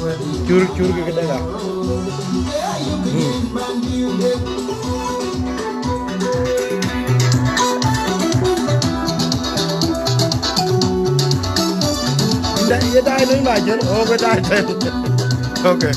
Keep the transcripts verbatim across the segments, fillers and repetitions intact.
Cur, cur ke këdë la. Hmm. Ye dai, ye dai në ma jël, oh, ke dai tën. Okay.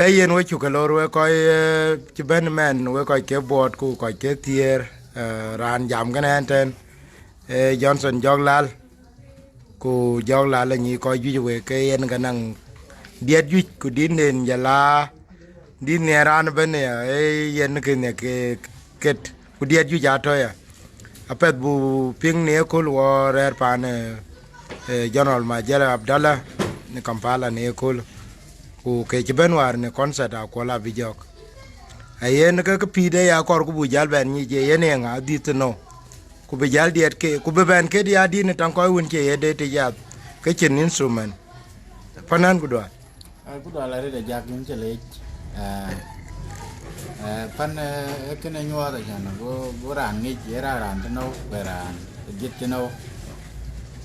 Ee yen, we cuk ke lor, we kɔc, ee, cï bɛ̈n mɛn, we kɔc ke buɔɔt ku kɔc ke thiëër, ee, raan jam kënë ɣɛn tɛ̈n, ee, Johnson Jɔk Lal, ku Jɔk Lal anyic kɔc juëc wek ke yen ke naŋ diɛt juëc ku dït nen jɔl a dït nen raan ëbɛ̈n, ee, yen kë nhiɛk ke ket. Ku diɛt juëc atɔ̈ ya. Apiɛth buk piŋ në ëköl wɔ rɛ̈ɛ̈r paan, ee, ee, General Majël Abdallah në Kampala në ëköl. Ku ke cï bɛ̈n wäär në concert Akuɔl abï jɔ̈ɔ̈k. Ayen ke kë pïïr ë ya kɔɔr ku buk jäl bɛ̈n nyic, ee yen ë ŋa adhith tënou. Ku bï jäl diɛt ke, ku bï bɛ̈n ket ya dït në taŋ kɔc wën cie ye deet ë yath, ke cïn instrument. Panan ku dual. Ai, ku dual arëët ajak, yïn cä leec. Ee, ee, pan, ee, ee kënë nyuɔɔth acan, go, go raan ŋic, ye raan, raan tënou, ku ye raan dhiëth tënou.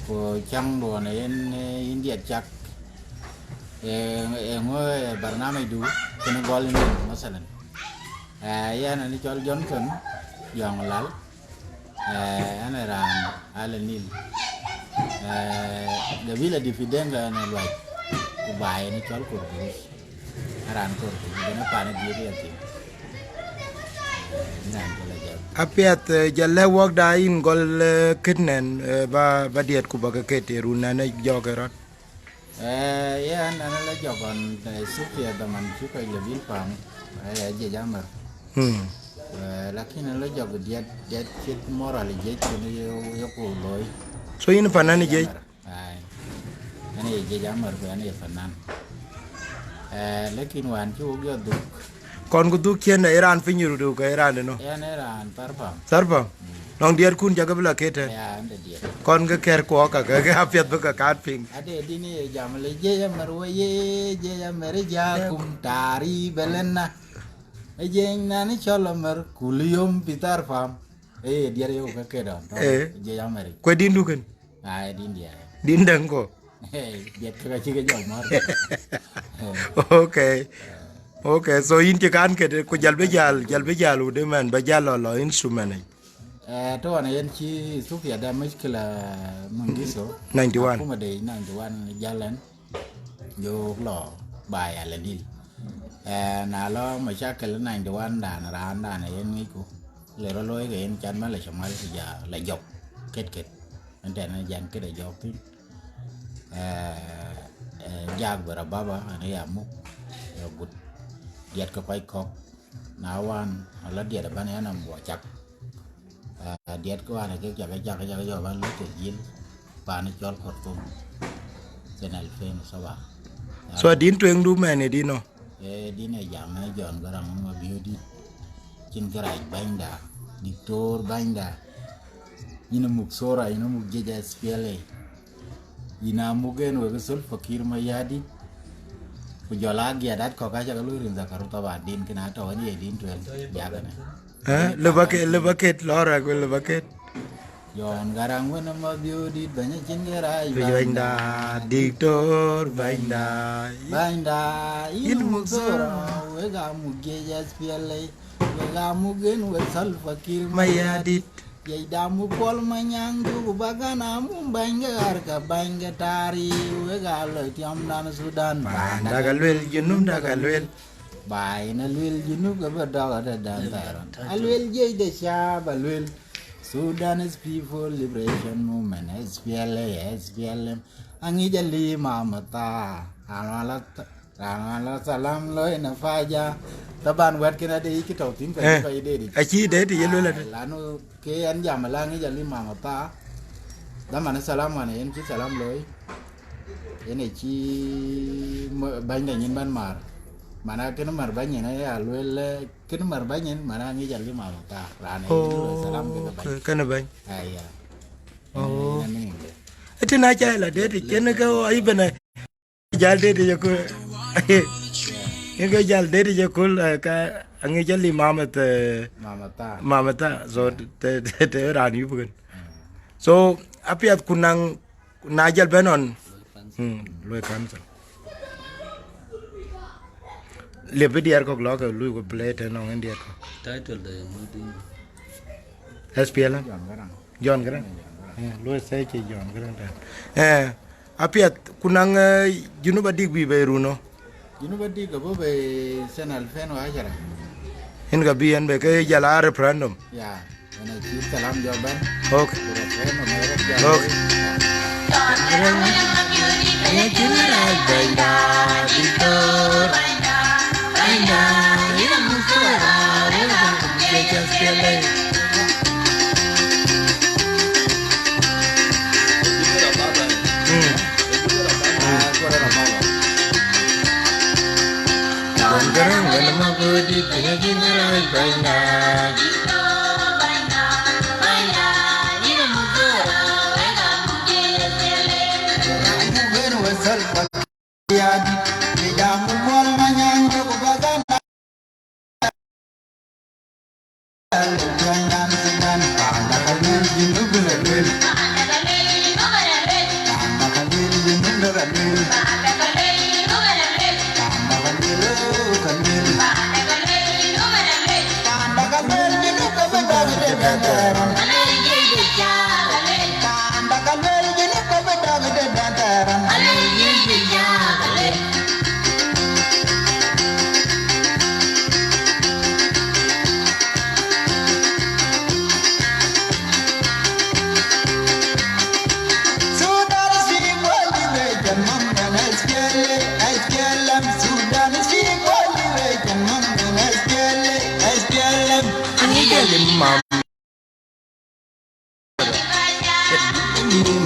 Ku cäŋ duɔn yen, ee, yïn diɛt cak. Ee, ee, ŋö, ee, barnamij du, kënë gɔl yïn, masalan. Ee, yɛn anë cɔl Johnson Jɔŋ Lal. Ee, ɣɛn ë raan Alɛ Nil. Ee, gabila dï fi Deŋka ɣɛn ë Luac, ku baai ɣɛn ë cɔl Korkuruc. Ɣɛn raan Korkuruc, bɛ̈n ë pan ë diëëk ë yathïn. Ɣɛn raan cɔl Ajak. Apiɛth, ee, jɔl lɛ̈k wɔkda yïn gɔl, ee, kët nɛn, ee, ba, ba diɛt ku ba ke ket ë run nɛn ë jɔɔk ë rɔt. Eh, yeah, an, an la jɔk ɣɔn, eh, Ethiopia dhaman cï kɔc lëu bï pam, eh, jiëc amär. Hmm. Eh, lakin an la jɔk diɛt, diɛt cït moral jiëc kën ye, ye ku looi. So yïn panan jiëc? Ai. An ye jiëc amär ku an ye panan. Eh, lakin wään cï wok jɔ dhuk. Kɔn ku dhuk cien ë raan piny röt, ke raan de no? An ë raan Tharpam. Tharpam? Mm. Nɔŋ diɛtkun jakë bï la ket tɛ̈n? Ya, an de diɛt. Kɔn ke kɛ̈r kuɔɔk ka, ke, ke apiɛth bï ke kaat piŋ. Ade din ye jam le jiëc amär we ye, jiëc amär ja kum tari belena. E jiëc nani cɔl amär kul yom pi Tharpam. E ye diɛt ye ku ke ket ɣɔn. Eh. Jiëc amär. Kue din du kën? Ai, din diɛt. Din däŋ ko? Eh, diɛt ke ka cï ke jɔ mär. Okay. Okay, so yïn cï kan ket, ku jal bï jal, jal bï jal wudë mɛn, ba jal lɔ, lɔ instrument yic. Eh, to wan yen cï Ethiopia da mushkila Mengistu. Ninety one. Akuma de ninety one jal ɛn. Jɔ lɔ ba ya la dil. Eh, na lɔ mashakil ninety one dan, raan dan yen ŋicku. Le rɔ looi ke yen can ma la Shamal ku ja la jɔk. Ket ket. Ëntɛn jan këde jɔk thïn. Eh, eh, jak bï rɔ baba, an ya muk. Ya gut. Diɛt ke kɔc kɔ̈k. Na wan, ala diɛt ëbɛ̈n yen am buɔ cak. Ah, diɛt ke wan ke cak, cak, cak, cak, ban lɔ ke jil, pan cɔl Khartoum. Sen alfen u saba. So, din tueŋdu mɛn ë din ɔ? Eh, din ë jam ë John Garang Mabiöödït. Cïn kërac bänyda, diktor bänyda. Yïn ë muk thora, yïn ë muk jiëc S P L A. Yïn a muk en wek Salva Kiir Mayardit. Ku jɔl a giadat kɔ̈k aca ke lui rin dhakaru taban din kën atɔ̈ en ye din tueŋ jakënë. Eh, lëbë ke, lëbë ket lɔ̈ɔ̈r, ku lëbë ket. John Garang wën ë Mabiöödït bɛ̈ny acïn ke rac bänyda, diktor bänyda. Bänyda, yïn muk thora, wek a muk jiëc S P L A, wek a muk en wek Salva Kiir Mayardit. Jiëcda muk Kuɔl Manyaŋ, duk bakan a muk bäny ke ɣär ke bäny ke tari, wek a lɔ tiɔmdan Sudan. Panda ka luel, junubda ka luel. Ba yen a luel junub ke bï dɔk ëtëdan thɛɛr ɣɔn. A luel jiëc de cäb, a luel Sudanese People Liberation Movement, S P L A, S P L M. Aŋic a lim amata. Raan wan la, raan wan la salam looi në paja. Taban wɛ̈t kën ade yic kë tɔ̈u thïn, ka Eh, cï kɔc deet yic. Acï deet yic ye luel ade. Ai, lanu ke an jam la aŋic a lim amata. Dhaman salam wan yen cï salam looi. Yen ë cï bänyda nyin bɛ̈n maar. Mana kën mär bäny nyin aya luel, eh, kën mär bäny nyin, mana aŋic a lim amata. Raan ë yen luel salam ke bäny. Oh, ke, kënë bäny. Aya. Oh. Ëtïn aca la deet yic, yen ke o, ai bɛ̈n a jal deet yic aköl. Yen ke jal deet yic aköl, eh, ka aŋic a lim amata, eh, Mama Tha. Mama Tha. So, te, te, te raan yup kën. So, apiɛth ku naŋ, na jal bɛ̈n ɣɔn. Hmm, luɔi cancel. Liep bï diɛt kɔ̈k lɔ ke lui ku play tënë nɔŋ en diɛt kɔ̈k. Title de ŋö din? S P L M. John Garang. John Garang. Eh, luɔi search John Garang tɛ̈n. Eh, apiɛth ku naŋ, eh, junub adik bï bei runo. Junub adik abï bei sena alfen wa ashara. Yen ka bï yen bei ke jal a referendum. Ya, yen acï salam jɔ bɛ̈n. Ok. Ku referendum ë rɔt jal. Ok.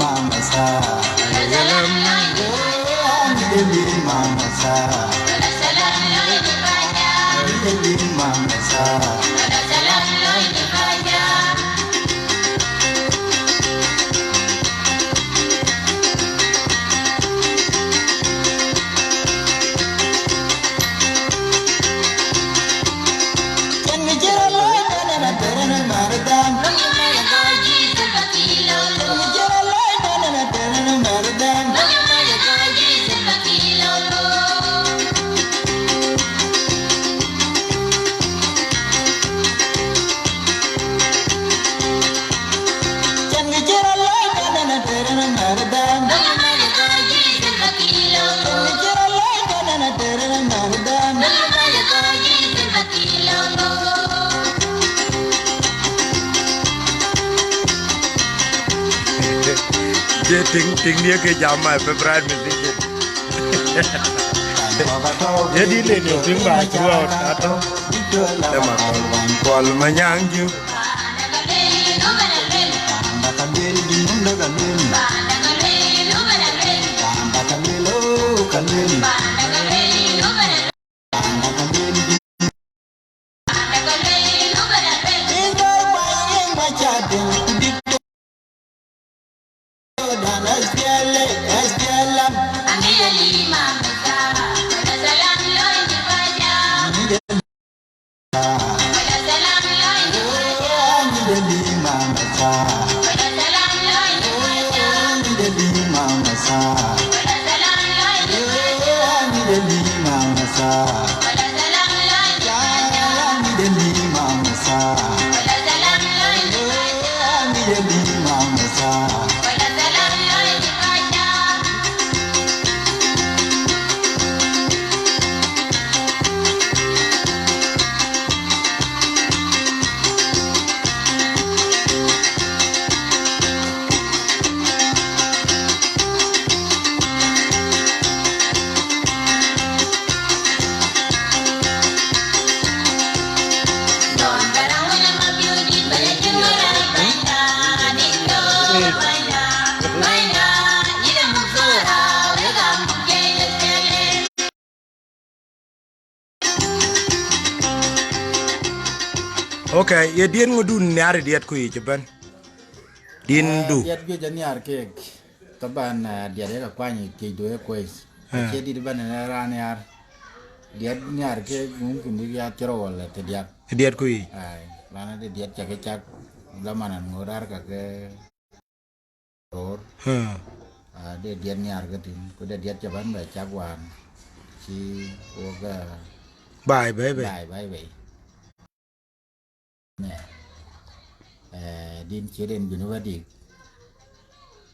Mama Sa. Salam, oh, Mama Sa. Salam, Mama Sa. Ye ting, ting ye ke jam, my favorite musician. Ye di le ni ting ba throughout ato. Ema kol wan kol manyang ju. Okay, ye diɛt ŋö dun nhiar diɛt ku yic ëbɛ̈n? Din du. Diɛt juëc anhiar keek. Taban, eh, diɛt ye ka kuany thiëc du ye kuec. Acie dit ëbɛ̈n ënë raan nhiar. Diɛt nhiar keek mumkin bïk ya thiërou wala thiërdiäk. Diɛt ku yic. Ai, lana de diɛt cak ke cak. Dhaman an ŋö rɛ̈ɛ̈r ka ke roor. Ah, de diɛt nhiar ke tïŋ, ku de diɛt ca bɛ̈n bɛ cak wään. Cï wok, eh, baai bɛ̈i bei. Baai bɛ̈i bei. Nɛ, eh, din ciët en Junub adik.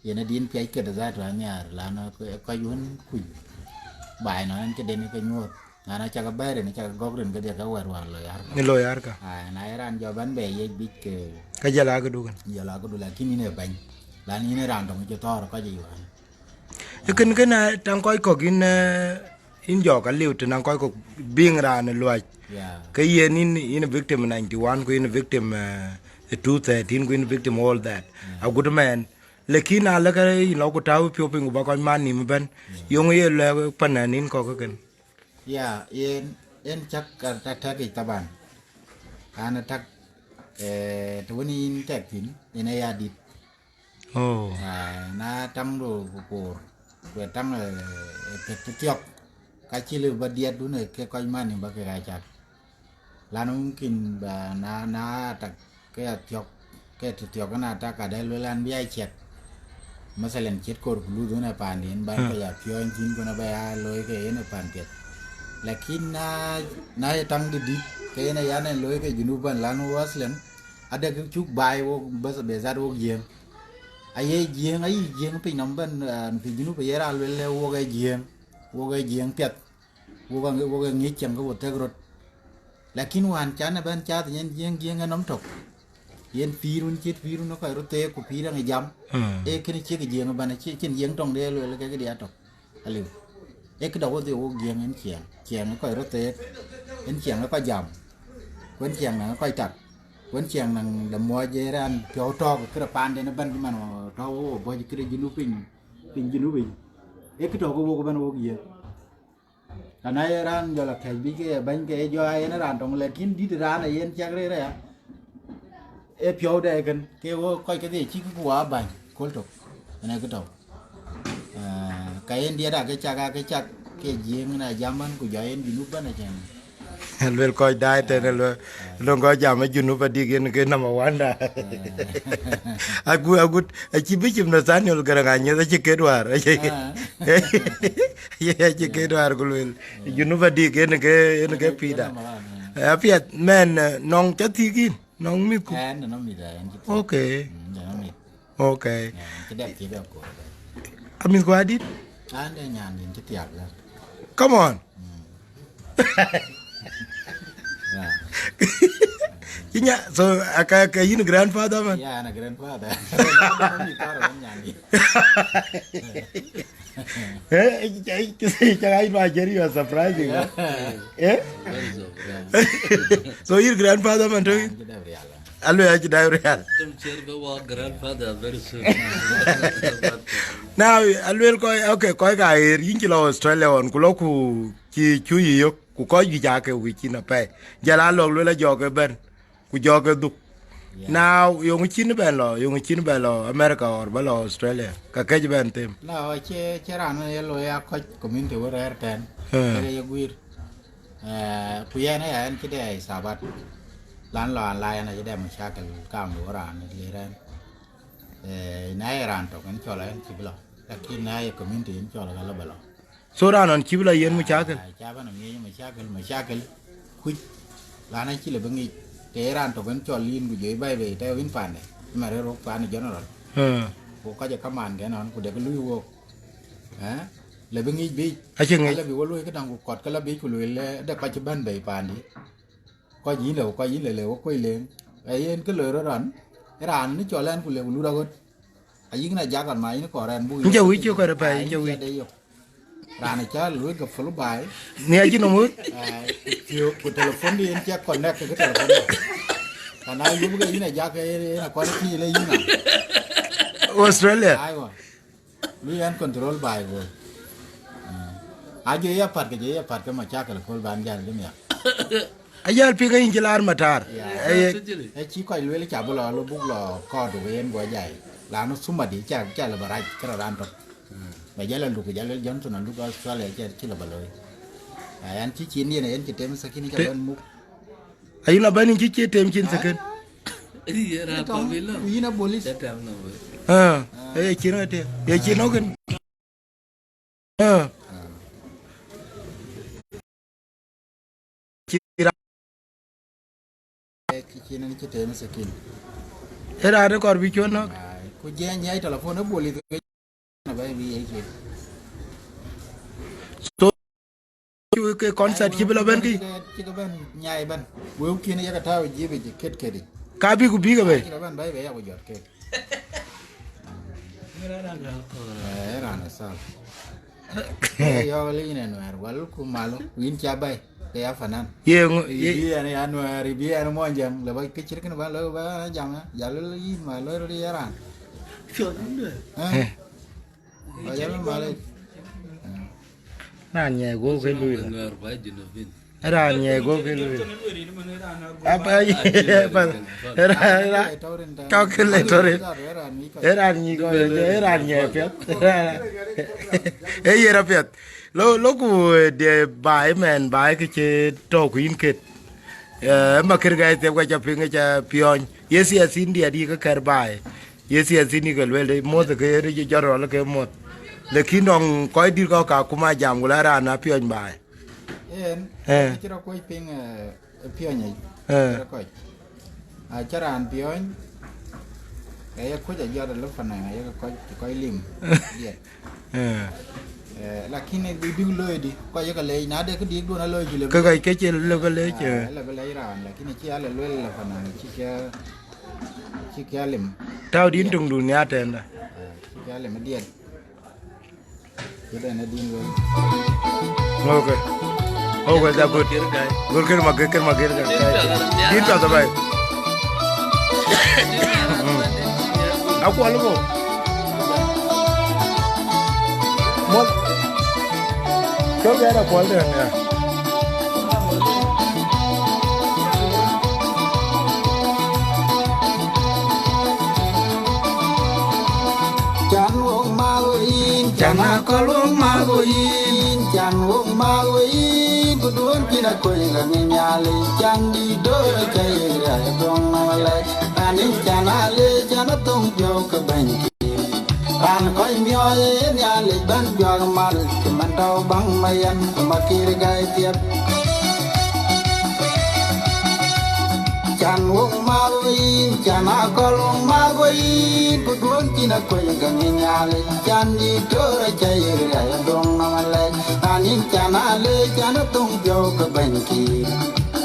Yen adin piac këde dhatu anhiar, lana kɔc wën kuc baai nɔn en këden ke nyuɔɔth. Nana cakë bɛ̈ɛ̈r rin, cakë gɔ̈k rin kedhie ke wɛ̈t wään loi arka. Ni loi arka. Ai, na ye raan jɔ bɛ̈n bɛ yiëc bic ke. Ka jɔl a këdu kën. Jɔl a këdu, lakin yïn ee bɛ̈ny. Lana yïn ee raan dɔŋ cï thɔ̈ɔ̈r kɔc yic wään. Ee kën kën, eh, taŋ kɔc kɔ̈k yïn, eh, yïn jɔk aliu të naŋ kɔc kɔ̈k biŋ raan ë luac. Yeah. Ke yen yïn, yïn victim ninety one, ku yïn victim, eh, two thirteen, ku yïn victim all that. Yeah. Agut mɛn. Lakin na lëkë yïn lɔ ku tääu piɔ̈u piny ku ba kɔc man nïïm ëbɛ̈n. Yeah. Yöŋ ye lɛ̈k panɛn yïn kɔ̈k kën. Ya, yen, yen cak ka ta-, tɛ̈k yic taban. An atak, eh, të wën yïn tɛk thïn, yen aya dït. Oh. Ah, na taŋ do ku koor, ku taŋ, eh, eh, thiëk thiɔ̈k, ka cï lëu ba diɛt dun, eh, ke kɔc man nïïm ba ke ka cak. Lana mumkin ba na, na atak ke athiɔ̈k, ke të thiɔ̈k ëna atak adɛ luel an bï a ciɛk. Mathalan, ciët koor ku luth ënë paanden, ban, ah, kɔc a piɔ̈ɔ̈ny thïn, ku na ba ya looi ke yen ë pan piɛth. Lakin na, na ye taŋ dït dït, ke yen ë yan en looi ke Junub ban, lan wo aslan, adek cuk baai wok bas, be dhat wok Jiëëŋ. Aye Jiëëŋ, ayi Jiëëŋ piny nɔm ban, ah, pi Junub aye raan luel le wok ee Jiëëŋ, wok ee Jiëëŋ piɛth. Wok a, wok a ŋic ciɛŋ ke wo thek rot. Lakin wään can ëbɛ̈n cath yen Jiëëŋ, Jiëëŋ ë nɔm tök. Yen pïïr wën cït pïïr wën ë kɔc röt theek ku pïïr aŋi jam. Mm. Ee kënë ciek Jiëëŋ ëbɛ̈n, acie cïn Jiëëŋ tɔŋ de lueel kek diaat tök. Aliu. Ee këdä wodhie wok Jiëëŋ en ciɛɛŋ. Ciɛɛŋ ë kɔc röt theek. En ciɛɛŋ ë kɔc jam. Ku en ciɛɛŋ naŋ ë kɔc tak. Ku Wën ciɛŋ naŋ de muɔc ë raan piɔ̈u tɔ̈k kërë paanden ëbɛ̈n cï man ɣɔn tɔ̈u wo bɔ̈c kërë Junub piny, piny Junub yic. Ee kë tɔ̈u ke wok ëbɛ̈n wok yiëk. Ka na ye raan jɔl akɛ̈c bï ke ye bɛ̈ny ke ye jɔ a yen raan tɔŋ, lakin dït raan ayen ciɛk rëër aya. Ee piɔ̈u dɛ kën, ke wo kɔc kedhie cïk ku wa bäny, kööl tök. Ënë kë tɔ̈u. Eh, ka yen diɛt ake cak, ake cak, ke Jiëëŋ na jam man, ku jɔ yen Junub bɛ̈n acɛn. Luel kɔc daai tɛn, luel, luel kɔc jam ë Junub adik yen ke number one da. Eh. Agut, agut, acï Bishop Nathaniel Garaŋ Anyieth acï ket wäär. Ah. Ye, acï ket wäär ku luel. Junub adik yen ke, yen ke pïïrda. Number one, eh. Eh, apiɛth, mɛn, eh, nɔŋ ca thiëk yïn, nɔŋ mïthku? Eh, nɔŋ mïth, eh, yen cï thiëk. Okay. Mm, nɔŋ mïth. Okay. Eh, cï dap thiëk akor. Amïthku adït? Ah, ande nyan din cï thiak la. Come on. Mm. Yeah. Cï nya, so, aka, ka yïn grandfather man? Yeah, ana grandfather. Nɔŋ mïth karo nyan din. Eh, eh, eh, eh, eh, you are surprising, huh? Yeah. Eh? Very surprising. So your grandfather man too? Nyan cï dap rial. Alo ya cï dap rial. Tim cer be wa grandfather very soon. Now, aluel kɔc, okay, kɔc ka ɣer, yïn cï lɔ Australia ɣɔn, ku lɔ ku cï cu yï yök, ku kɔc juëc aake wïc yïn apɛi. Jal a lɔk luel a jɔk ëbɛ̈n. Ku jɔk ke dhuk. Yeah. Now, yöŋ cïn bɛn lɔ, yöŋ cïn bɛn lɔ America or bä lɔ Australia, ka kec bɛn them. No, cie, cie raan ye looi ya kɔc community wä rɛ̈ɛ̈r tɛ̈n. Eh. Kek ye guiir. Eh, ku yɛn aya ɛn cï dɛ isabat. Lan lɔ an la ɛn acï dɛ mashakil kam wä raan le rɛn. Eh, na ye raan tök ɛn cɔl ɛn cï bï lɔ. Lakin na ye community ɛn cɔl ka lɔ bä lɔ. So raan ɣɔn cï bï lɔ yen mashakil? Ah, ca bɛn amiëc mashakil, mashakil kuc. Lan acï lë bï ŋic, të ye raan tök en cɔl yïn ku jɔ bɛ̈i bei të wïn paande, ëmɛn rëër wok paan general. Hmm. Ku kɔc ë kamaan kɛn ɣɔn, ku dek lui wok. Eh? Lë bï ŋic biic. Acï ŋic. Alë bï wo luöi këdäŋ ku kɔt ke lɔ biic ku lueel, eh, de kɔc cï bɛ̈n bei paandi. Kɔc yïn lë, kɔc yïn lë, lë wok kuöc leŋ. Ee yen kë loi rot ɣɔn, raan ni cɔl ɛn ku le ku lut aɣöt. Ayïk na jak ɣɔn ma yïn kɔɔr ɛn buk. Nja wïc cï kɔɔr ë pɛɛi, nja wïc. Raan ca luöi ke fulu baai. Ni acï nɔm wut. Ai, ku, ku telephone di en cɛ connect ke telephone di. Kana yup ke yïn a jak ke en a kɔn ti le yïn a. Australia. Aiwa. Lui en control baai go. Ah. A jɔ ya pat ke, jɔ ya pat ke ma cha ke kol ban jal dum ya. Ayal piŋ ke yïn cï laar matar. Ya. Aye. E ci kɔc luel ca bï lɔ, lɔ buk lɔ kɔɔt wë yen guɔ jai. Lanu thumadi ca, ca lë bä rac kërë raan tök. Ba jal a luk, jal a Johnson a luk Australia ca cï lë bä looi. Ayan cï cin yen, yen cï tem sakini ca bɛn muk. Ayï lɔ bɛn yïn cï cï tem cin sakin. Yïn a bolis. Ah, e cin ŋa tem? Ye cin nɔkin. Ah. Cï ra- Cï cin en cï tem sakin. E raan kɔɔr bï cuɔn nɔk. Ai, ku jɛ nyai telephone e bolis. Na bɛ̈i bï yec kek. So, ke concert cï bï lɔ bɛ̈n kï? Cï ke bɛ̈n nyai bɛ̈n. Wëu kïn yeke tääu jiëp yic ket ket yic. Ka bï ku bï ke bɛ̈i? Cï ke bɛ̈n bɛ̈i bɛ ya ku jɔt kek. Eh, raan asal. Eh, yɔɔk lïc në Nuɛɛr, wal ku malu, wïn ca bɛ̈i. Ke ya fanan. Ye ŋö, ye- Ibi ɛn ya Nuɛɛr, ibi ɛn Muɔnyjäŋ, le ba kecir kën ba lo ba jam ya. Jal lo yïn ma lo ro ye raan. Piɔ̈n Nuɛɛr. Eh. Eh. Ba jal lo malec. Raan nyɛ go ke lui. Nuɛɛr ba Junubin. Raan nyɛ go ke lui. Apa, apa. Raan, raan. Kau ke le torin. Raan nyɛ go, raan nyɛ piɛth. Eh, ye ra piɛth. Lo, lo ku, eh, de baai mɛn, baai ke cï tɔ̈u ku yïn ket. Eh, ma kër gai thep ka ca piŋ, ca piɔ̈ny. Ye siasin diɛt yï ke kɛ̈r baai. Ye siasin yï ke lueel de, moth ke ri jɔt rɔl ke moth. Lakin nɔŋ kɔc dït kɔ̈k ka kuma jam, ku la raan a piɔ̈ny baai. En, eh, cï rɔ kuɔc piŋ, eh, Ë piɔ̈ny yic, eh, ë kɔc. Acä raan piɔ̈ny, ke ye kuc ajɔt ë lëu fanaŋ, ayek kɔc, kɔc lim diɛt. Eh. Eh, lakin ë bï, bï looi dï, kɔc yeke leec, na de këdïïk duɔ̈n alooi cï lëu. Ke kɔc ke cï lëu ke leec, ah, eh, lëu bï leec raan, lakin acï ya lëu lueel lëu fanaŋ, cï ke, cï ke lim. Tau dïn diɛt. Töŋdun ya tɛ̈nda. Eh, cï ke lim diɛt. Këdɛn ë din wël. Okay. Okay, that's good. Good, kër ma gëk, kër ma gëk, guys. Din piath abai. Akuɔl ko. Mol. Kau kɛɛr akuɔl tɛ̈n ya. Can wok mago yin, can akol wok mago yin, can wok mago yin, ku duon kin akony ka ngi nyali, can di dora ca yek ria ya dong na malai, can in can ale, can atong pio ka banki. Ran koi mio ye nyali ban juag mal, ki man tau bang mayan, ku makir gai tiap. Can wok mago yin, can akol wok mago yin, ku duon kin akony ka ngi nyali, can di dora ca yek ria ya dong na malai, can in can ale, can atong pio ka banki.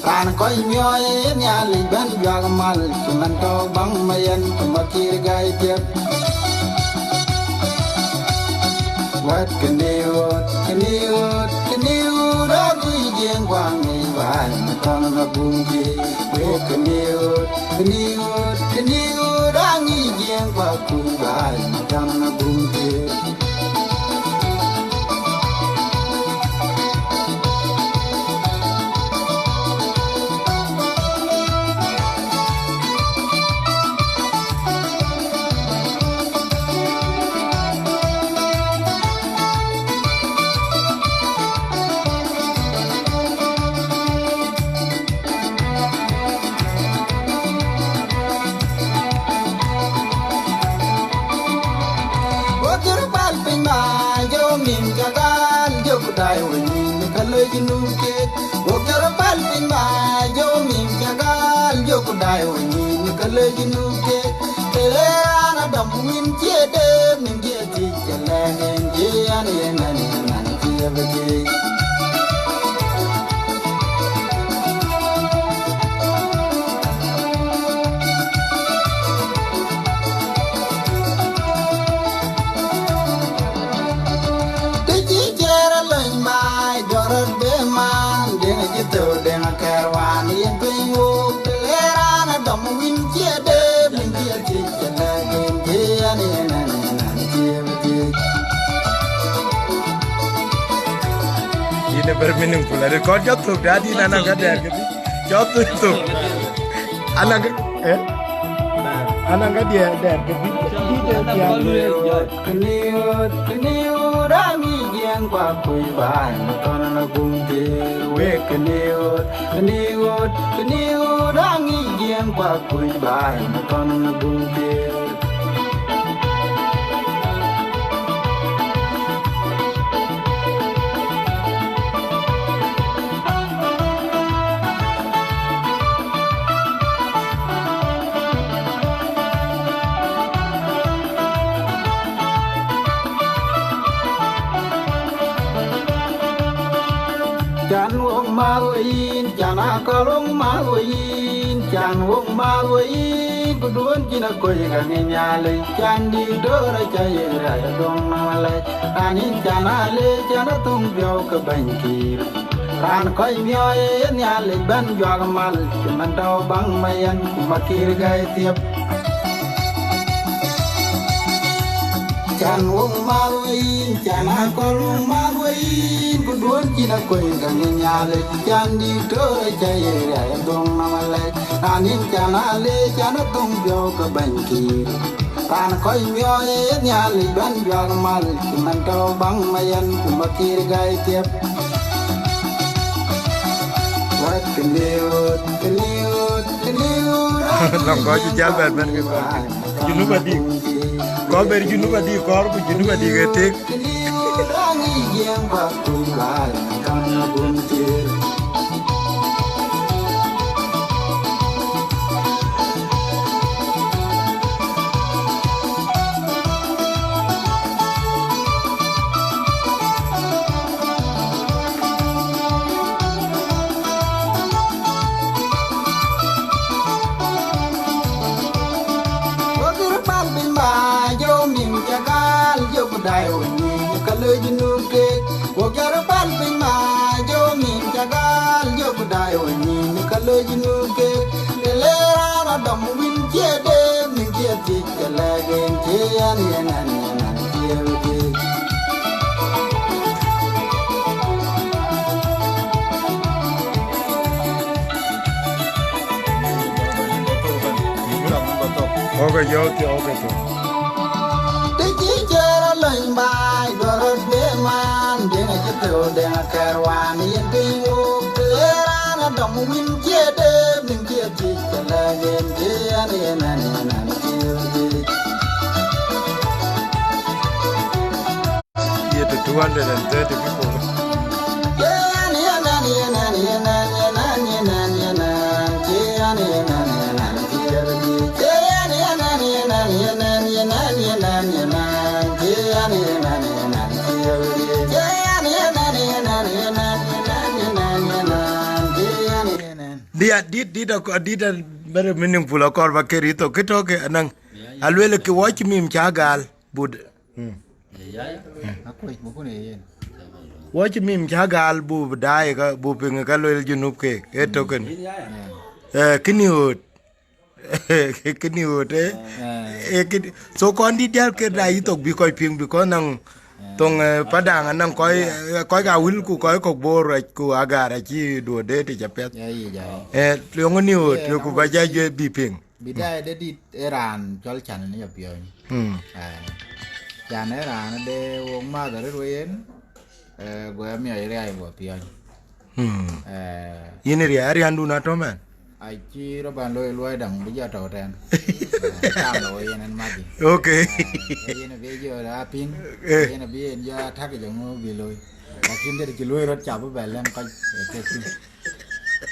Ran koi mio ye nyali ban juag mal, ki man tau bang mayan, ku makir gai tiap. Wat kiniwot, kiniwot, kiniwot, aku ijeng kwang ibai, matang na bungki. Wek kiniwot, kiniwot, kiniwot, angi jeng kwa kubai, matang na bungki. Wakir pal piny ma, jo mim jagal, jo kudai wenyin, ka lej nuke. Wakir pal piny ma, jo mim jagal, jo kudai wenyin, ka lej nuke. Tele ana dam win cie de, min cie ti. Tëcï cɛɛr alony maai, jɔt rɔt be man, deŋ acï thou, deŋ akɛɛr wään, yen piny wook, të le raan adɔm win cie de, min cie thiëc. Yïn ë very meaningful. Arëët kɔn jɔ thök, dadi, na naŋ ka dɛɛr këdï. Jɔ thök thök. Anaŋ ka, eh? Anaŋ ka diɛɛr dɛɛr këdï. Dï dɛ diɛɛr. Këniwot, këniwot, aŋic jiɛɛŋ kua kuc baai, më thɔn na gum thiëër wek këniwot. Këniwot, këniwot, aŋic jiɛɛŋ kua kuc baai, më thɔn në gum thiëër. Can wok mago yïn, can akɔl wok mago yïn, can wok mago yïn, ku duon cïn akɔc ka ŋic Nhialic, can dï döör aca yek rɛc aduɔŋ nɔm alɛc, raan yïn can alec, can athum piɔ̈u ke bɛ̈ny kïïr. Raan kɔc miɔɔc ë Nhialic bɛ̈n juak mal, cï man tɔ̈u baŋ ma yɛn, ku ma kïïr gäi thiëp. Can wok math wei, can akɔl wok math wei, ku duön cïn akuec ka ŋic Nhialic, can dït töör aca ye riɛl aduɔŋ nɔm alɛc. Raan yïn can alec, can athöŋ piɔ̈u ke bɛ̈ny kïïr. Raan kɔc miɔɔc ë Nhialic bɛ̈n juak mal, cï man tɔ̈u baŋ ma yɛn, ku ma kïïr gäi thiëp. Wɛ̈t këliööt, këliööt, këliööt, lɔŋ kɔc cï jäl bɛ̈n bɛ̈n ke kɔc Junub adïk. Kɔc ber Junub adïk kɔɔr ku Junub adïk ë tek. Këliööt aŋic jiɛɛm bäk kuc baai, kaŋ abun thiëër. Wek röt pal piny ba, jɔ mim ca gal, jɔ ku dai wä nyin, ka lö Junub kek. Wek röt pal piny ba, jɔ mim ca gal, jɔ ku dai wä nyin, ka lö Junub kek. Të le raan adɔm wïn cie Okay, okay, okay. Dï cï cï rɔt lony baai, duɔ̈r rɔt bï man, dïŋ acï thou, dïŋ akɛ̈r wään, yen piny wok, të ye raan adɔm wïn cie dee, min cie thiëc, ke lɛ̈k yen, ke yen, yen, yen, yen, yen, cie wël. Ye të two hundred and thirty people. Dia, dit, dit, ak-, dit, a very meaningful, akɔɔr ba kër ithok, kë tɔ̈ ke anɔŋ. Aluel ke wɔ cï mim cä gal, but, mm. Akuec, bukun ee yen. Wɔ cï mim cä gal, bu daai ka, bu piŋ ka luel Junub keek, ee tök kënë. Eh, kënë ɣööt. Kënë ɣööt, eh. Eh. Eh, kënë, so kɔn dït diäl ke daai ithok bï kɔc piŋ, because naŋ thoŋ, eh, Padaŋ, naŋ kɔc, eh, kɔc ka wïl ku kɔc kɔ̈k Bor, eh, ku Agar acï duɔ̈t dee të ca piɛth. Eh, yöŋ ënë ɣööt, ku ba ja juëc bï piŋ. Bï daai de dït ë raan cɔl Can ënë ya piɔ̈ɔ̈ny. Mm. Eh, Can ë raan de wok madhë rëër wei yen, eh, go ya miɔc riai guɔ piɔ̈ɔ̈ny. Mm. Eh, yïn riai, ariandun atɔ̈ mɛn? Acï rɔt ban looi luɔi däŋ bï jɔ tɔ̈u tɛ̈n. Eh, cam lɔ wei yen ɛn madhï. Okay. Eh, yen abï jɔ la piŋ, eh, yen abï yen jɔ attack jɔ ŋö bï looi. Lakin dɛ̈t cï luɔi rɔt ca bï bɛ lɛ̈ŋ kɔc, eh, kek tïŋ.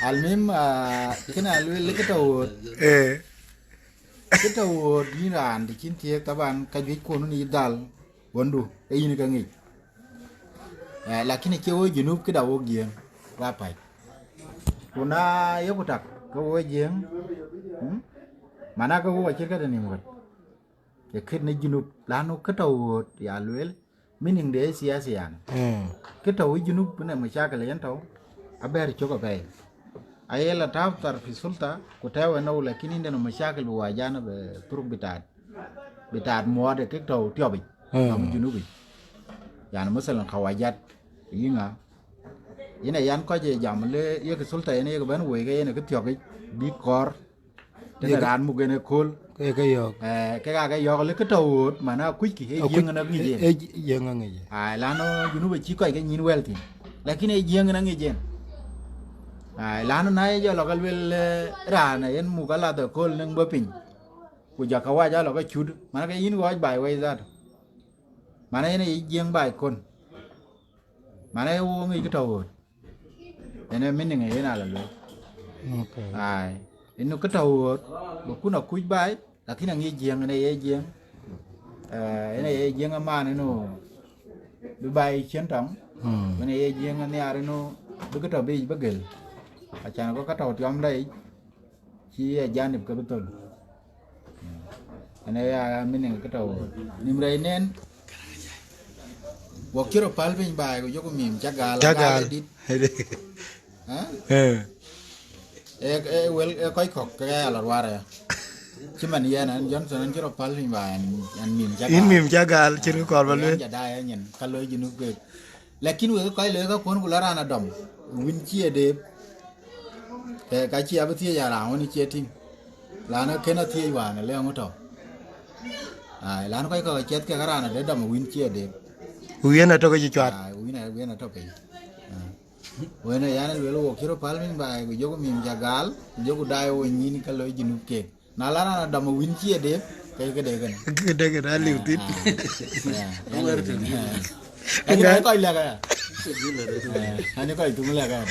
Almuhim, ah, kënë aluel kë tɔ̈ ɣööt. Eh. Kë tɔ̈ ɣööt yïn raan të cïn thiëëk, taban ka juëc kuɔn yï dhal wëndu, ee yïn ke ŋic. Eh, lakin acie wok Junub këda wok Jiëëŋ, wa päc. Ku na yeku tak ke wok Jiëëŋ, mm, mana ke wok acït këde nïm ɣöt. Ee kët në Junub, lanu kë tɔ̈ ɣööt ya lueel, meaning de siasa yani. Mm. Kë tɔ̈ wïc Junub në mashakil yen tɔ̈, abɛ̈r cök apɛi. Aye la tääu thar fi sulta, ku tɛ̈ɛ̈u ënou, lakin yïn de në mashakil bï wajan bï thuruk bï taat, bï taat muɔɔt ë kek tɔ̈ tiɔpic, mm, nɔm Junubic. Yani, masalan, khawajat, yï ŋa? Yen ë yan kɔc ë jam le, yek sulta yen yek bɛ̈n woi ke yen ë kë thiɔkic, bï kɔɔr. Tënë raan muk en ë kööl. Ke ke yɔ̈ɔ̈k. Eh, kek aa ke yɔ̈ɔ̈k, lë kë tɔ̈ ɣööt, mana kuckï, ee Jiëŋ ënë ŋic en. Ee Jiëŋ ë ŋic en. Ai, lanu Junub acï kɔc ke nyïn wɛl thïn. Lakin ee Jiëŋ ënë ŋic en. Ai, lanu na ye jɔ lɔ ke luel, eh, raan ë yen muk alath ë kööl në bɔ̈ piny. Ku jɔ kawaja lɔ ke cut, mana ke yïn ɣɔɔc baai wei dhatu. Mana yen ee Jiëŋ baai kon. Mana ye wok ŋic kë tɔ̈ ɣööt. Ënë meaning ë yen ala luel. Okay. Ai, ënë kë tɔ̈ ɣööt, bï kun akuc baai, lakin aŋic Jiëŋ, ënë ye Jiëŋ. Eh, ënë ye Jiëŋ aman ënë bï baai cien tɔŋ. Hmm. Ënë ye Jiëŋ anhiar ënë bï kë tɔ̈ biic bï gël. Acan go ka tɔ̈ tiɔmda yic, cï ajanib ke bï thöl. Ënë ya meaning kë tɔ̈ ɣööt. Nïm rɛc nɛn, wok cï rɔt päl piny baai, ku jɔku mim cä gal, cä gal gal. Ë dït. Hä? Eh. Ee, ee, wël, ee kɔc kɔ̈k ke ya lɔ ruaar aya. Cï man yɛn, ɛn Johnson, ɛn cï rɔt päl piny baai, ɛn, ɛn mim cä gal. Yïn mim cä gal, cïn kë kɔɔr ba lueel. Ɛn jɔ daai ë nyin, ka looi Junub keek. Lakin wek kɔc looi ka kuɔn ku la raan adɔm, wïn cï ye deep. Ke ka cï abï thiëëc a raan wën cie tïŋ. Raan ë kën a thiëëc wään, le ŋö tɔ̈. Ai, raan kɔc kɔ̈k ciɛth kek raan adë dɔm wïn cï ye deep. Ku yen atɔ̈ ke cï cuat. Ai, wïn a, wïn atɔ̈ piny. Ah. Wën ë yan luel wok cï rɔt päl piny baai, ku jɔku mim cä gal, ku jɔku daai wo nyïn ka looi Junub keek. Na la raan adɔm wïn cï ye deep, ke këde kënë. Këde kënë aliu thïn. Ah, ah, yeah, yeah, yeah. Lakini aye kɔc lɛ̈k aya. Eh, aye kɔc thum lɛ̈k aya.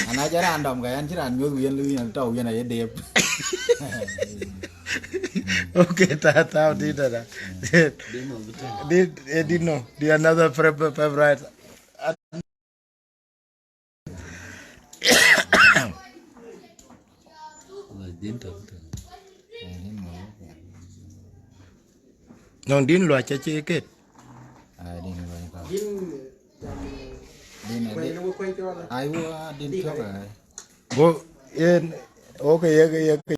Ana jɔ raan dɔm ka yan cï raan nyuɔ̈th wïn, lu wïn tɔ̈ wïn aye deep. Okay, ta, ta, dit, ta, ta. Dit, eh, dit no. Di another pre-, pre-, favorite. Nɔŋ din luac acie ket. Ah, din luac ka. Din, din. Aiwa, din tiɔk ai. Go, en, okay, ye, ye, ye.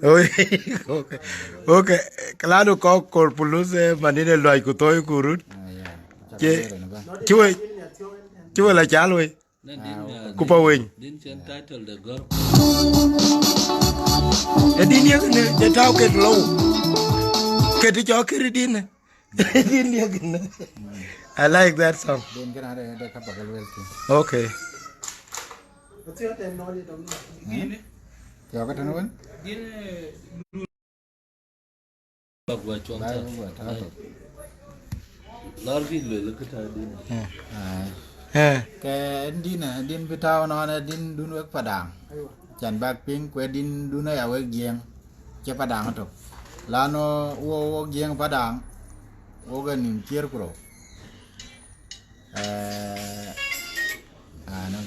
Oh, okay. Okay. Klanu kɔk kor pulus, eh, manine luac ku thoi ku rut. Ah, yeah. Cï, cï we, cï we la cal we. Ku pa weny. Din cen title de gor. E din ye ne, de tau ke low. Ke ti cho kiri din. Din ye ne. I like that song. Din kana de, de ka pa ka luel ti. Okay. Tio ka tano wen? Din, eh, Ba gua cuɔŋ. Ba tha. Gua tha to. Lɔr bï luel kë tha din. Eh. Ai. Eh. Ke din, din bï tau nɔn, din dun wek Padaŋ. Can bak piŋ ku din dun aya wek Jiëŋ. Cie Padaŋ to. Lano wo, wo Jiëŋ Padaŋ. Wo ke nim cier kuro. Eh. Ah, no.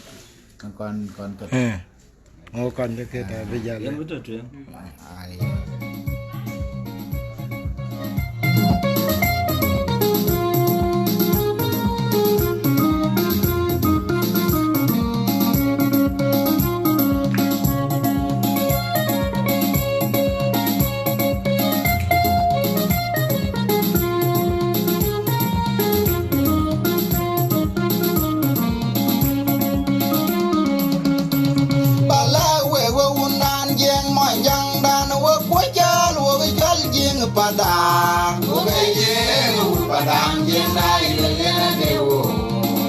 Kon, kon ke. Eh. Ŋö kɔn ke ke tɔ bï jäl. Yen bï tɔ tueŋ. Ai. Ba lɛ̈k wek, wek wundan Jiëŋ, muɔnyjäŋdan, wek kuɔc cɔl, wek cɔl Jiëŋ Padaŋ. Wek ee Jiëŋ, wut Padaŋ, Jiëŋda, yï lëlëna de wo.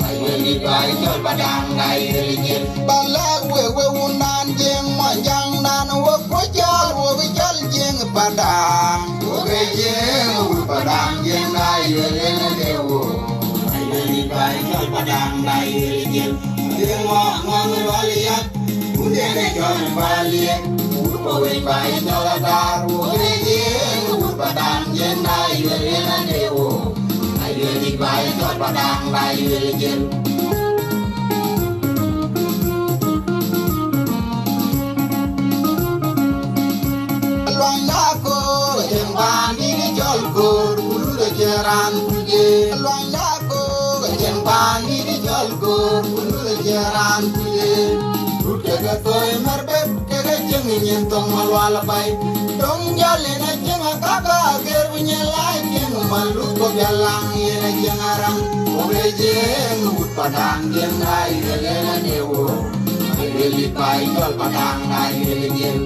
Ayuel dït ba yï cɔl Padaŋ, da yï lël Jiëŋ. Ba lɛ̈k wek, wek wundan Jiëŋ, muɔnyjäŋdan, wek kuɔc cɔl, wek cɔl Jiëŋ Padaŋ. Wek ee Jiëŋ, wut Padaŋ, Jiëŋda, yï lëlëna de wo. Ayuel dït ba yï cɔl Padaŋ, da yï lël Jiëŋ. Jiëŋ ŋɔŋ, ŋɔŋ Lual Yak, wundiɛn ë cɔl Paliek, wut Pawec ba yï cɔl Adar, wek ee Jiëŋ, wut Padaŋ, Jiëŋda, yï lëlëna de wo. Ayuel dït ba yï cɔl Padaŋ, da yï lël Jiëŋ. Luɔnyda Koor, Jiëŋ paan dït cɔl Koor, ku lut acie raan kuc ye. Luɔnyda Koor, Jiëŋ paan dït cɔl Koor, ku lut acie raan kuc ye. Rut keke thoi mär bek, keke cieŋ nyin thoŋ Malual apai. Döŋ jäl yen acieŋ akaka ager, ku nyin la cieŋ maluk kɔ̈k jäl laŋ yen acieŋ araŋ. Wek ee Jiëŋ, wut Padaŋ, Jiëŋda, yï lëlëna de wo. Ayuel dït ba yï cɔl Padaŋ, da yï lël Jiëŋ.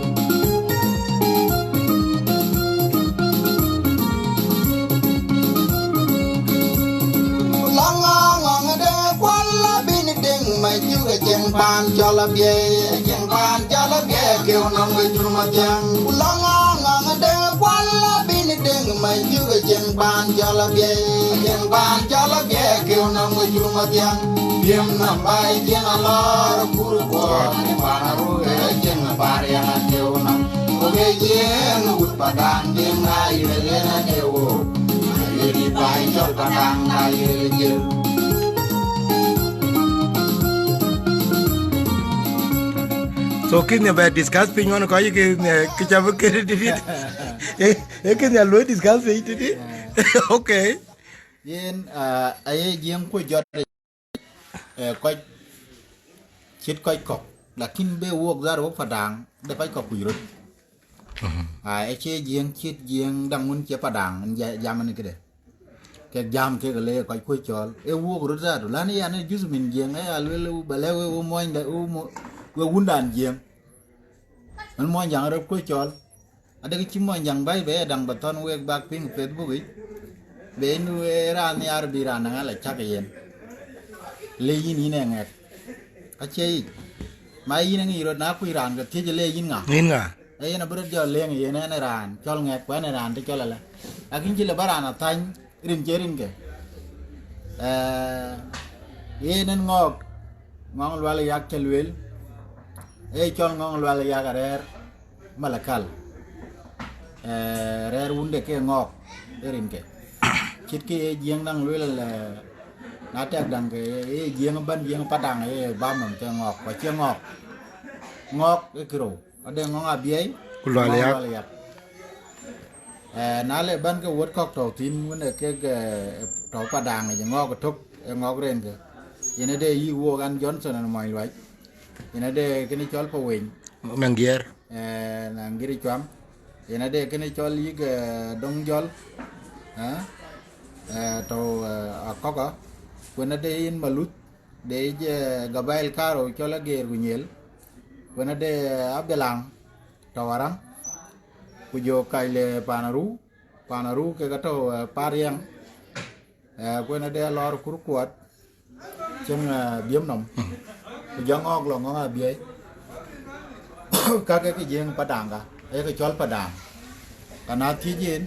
Ku la ŋɔŋ, ŋɔŋ de kual abïn deŋ majuk, acieŋ paan cɔl Abiɛi, acieŋ paan cɔl Abiɛi, keu nɔm ke cur mathiaŋ. Ku la ŋɔŋ, ŋɔŋ de kual abïn deŋ majuk, acieŋ paan cɔl Abiɛi, acieŋ paan cɔl Abiɛi, keu nɔm ke cur mathiaŋ. Biëm nɔm ba yï cieŋ alɔɔr, kur kuɔɔr, paan aru, acieŋ paan riɛŋ akeu nɔm. Wek ee Jiëŋ, wut Padaŋ, Jiëŋda, yï lëlëna de wo. Ayuel dït ba yï cɔl Padaŋ, da yï lël Jiëŋ. So kïn ya bɛ discuss piny wan kɔc kï, eh, kï ca bï kën dït. Eh, eh, kïn ya luɔi discuss piny dït. Okay. Yen, ah, aye Jiëŋ ku jɔt, eh, kɔc, cït kɔc kɔ̈k. Lakin be wok dhar wok Padaŋ, de kɔc kɔ̈k kuc röt. Mhm. Ah, acie Jiëŋ, cït Jiëŋ daŋ wun cie Padaŋ, en ja-, jam en këde. Kek jam kek le kɔc kuc cɔl. E wok röt dhar, lan yan e jus min Jiëŋ, e aluel ba lɛ̈k we, we muɔnyda, we mu-, we wundan Jiëŋ. En muɔnyjäŋ röt kuc cɔl. Adek cï muɔnyjäŋ baai bɛ daŋ ba thɔn wek bak piŋ Facebook yic. Be nu e raan nhiaar bï raan daŋ ala cak yen. Le yïn, yïn e ŋɛk. Acie yic. Ma yïn e ŋic rot, na kuc raan ke thiëc le yïn ŋa? Yïn ŋa? E yen abï rot jɔ leŋ yen en e raan cɔl ŋɛk, ku en e raan të cɔl ala. Lakin cï le ba raan athany rin cie rinke. Eh, yen en Ŋɔɔk, Ŋɔŋ Lual Yak cä lueel. E cɔl Ŋɔŋ Lual Yak arɛɛr Malakal. Eh, rɛɛr wunde ke Ŋɔɔk, e rinke. Cït ke ye Jiëŋ daŋ lueel, eh, na tɛk daŋ ke ye Jiëŋ bän, Jiëŋ Padaŋ ye bam nɔm ke Ŋɔɔk, ku acie Ŋɔɔk. Ŋɔɔk e kërou. Ade Ŋɔŋ Abiɛi, ku Lual Yak. Lual Yak. Eh, na le bän ke wuɔt kɔ̈k tɔ̈u thïn, wën e kek, eh, tɔ̈u Padaŋ yic, Ŋɔɔk ë tök, e Ŋɔɔk rinke. Yen ade yï wok an Johnson an Mɔny Luac. Yen ade kënë cɔl Paweny. Maŋgiɛɛr. Eh, Naŋgiɛɛr Cuam. Yen ade kënë cɔl yïk, eh, Dɔŋ Jɔl, eh, eh, tɔ̈u, eh, Akɔka, ku yen ade yïn Maluth, de yic, eh, gabail karou cɔl Ageer ku Nyiël, ku yen ade, eh, Abilaŋ tɔ̈u Araŋ, ku jɔ kac le Panaru, Panaru kek atɔ̈u, eh, Pariɛŋ, eh, ku yen ade Alɔɔr Kur Kuɔt, cieŋ, eh, biëm nɔm, ku jɔ Ŋɔɔk lɔ Ŋɔɔk Abiɛi, kakë ke Jiëŋ Padaŋ ka, ayeke cɔl Padaŋ. Ka na thiëc yen,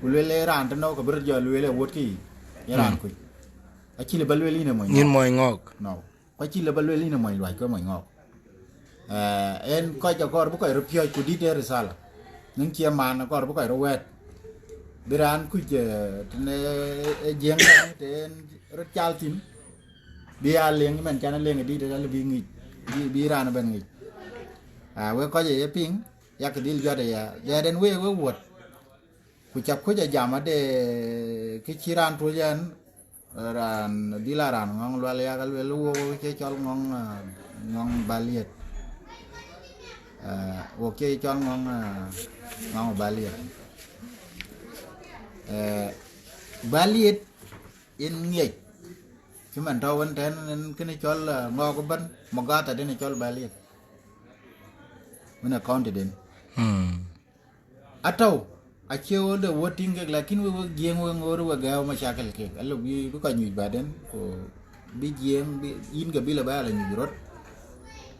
ku lueel ee raan tënou, ke bï rɔt jɔ lueel ee wuɔ̈tkë yic, ye raan kuc. Acï lë ba lueel yïn ee mony Yïn Ŋɔɔk. Mony Ŋɔɔk. No. Ku acï lë ba lueel yïn ee mony Luac, ku ee mony Ŋɔɔk. Eh, en kɔc akɔɔr bï kɔc röt piɔ̈ɔ̈c ku dït ee risala. Nïn cie man akɔɔr bï kɔc röt wɛ̈ɛ̈t. Bï raan kuc, eh, tënë, eh, Jiëŋ, të en röt cal thïn, bï aa leŋ, mɛn can leŋ ë dït, alë bï ŋic, bï, bï raan ëbɛ̈n ŋic. Ah, wek kɔc ë ye piŋ, yak dhil jɔt aya. Jɛɛt en wek, wek wuɔ̈t. Ku cak kuc ajam ade kë cï raan tuɔ̈c ɛn, raan dhil a raan Ŋɔŋ Lual yak lueel, wok cie cɔl Ŋɔŋ, ah, Ŋɔŋ Baliet. Ah, wok cie cɔl Ŋɔŋ, ah, Ŋɔŋ Baliet. Eh, Baliet yen ŋiɛc. Cï man tɔ̈u wën tɛ̈n, en kënë cɔl, eh, Ŋɔɔk ëbɛ̈n, Mogata den cɔl Baliet. Wën ë county den. Hmm. Atɔ̈u, acie ɣöt de wuɔ̈t tïŋ kek, lakin wek, wek Jiëŋ wek ŋoot wek gɛ̈ɛ̈u macakël kek. Alë bï, bï kɔc nyuc baden, ku bï Jiëŋ, bï yïn gabila ba ya la nyuc röt.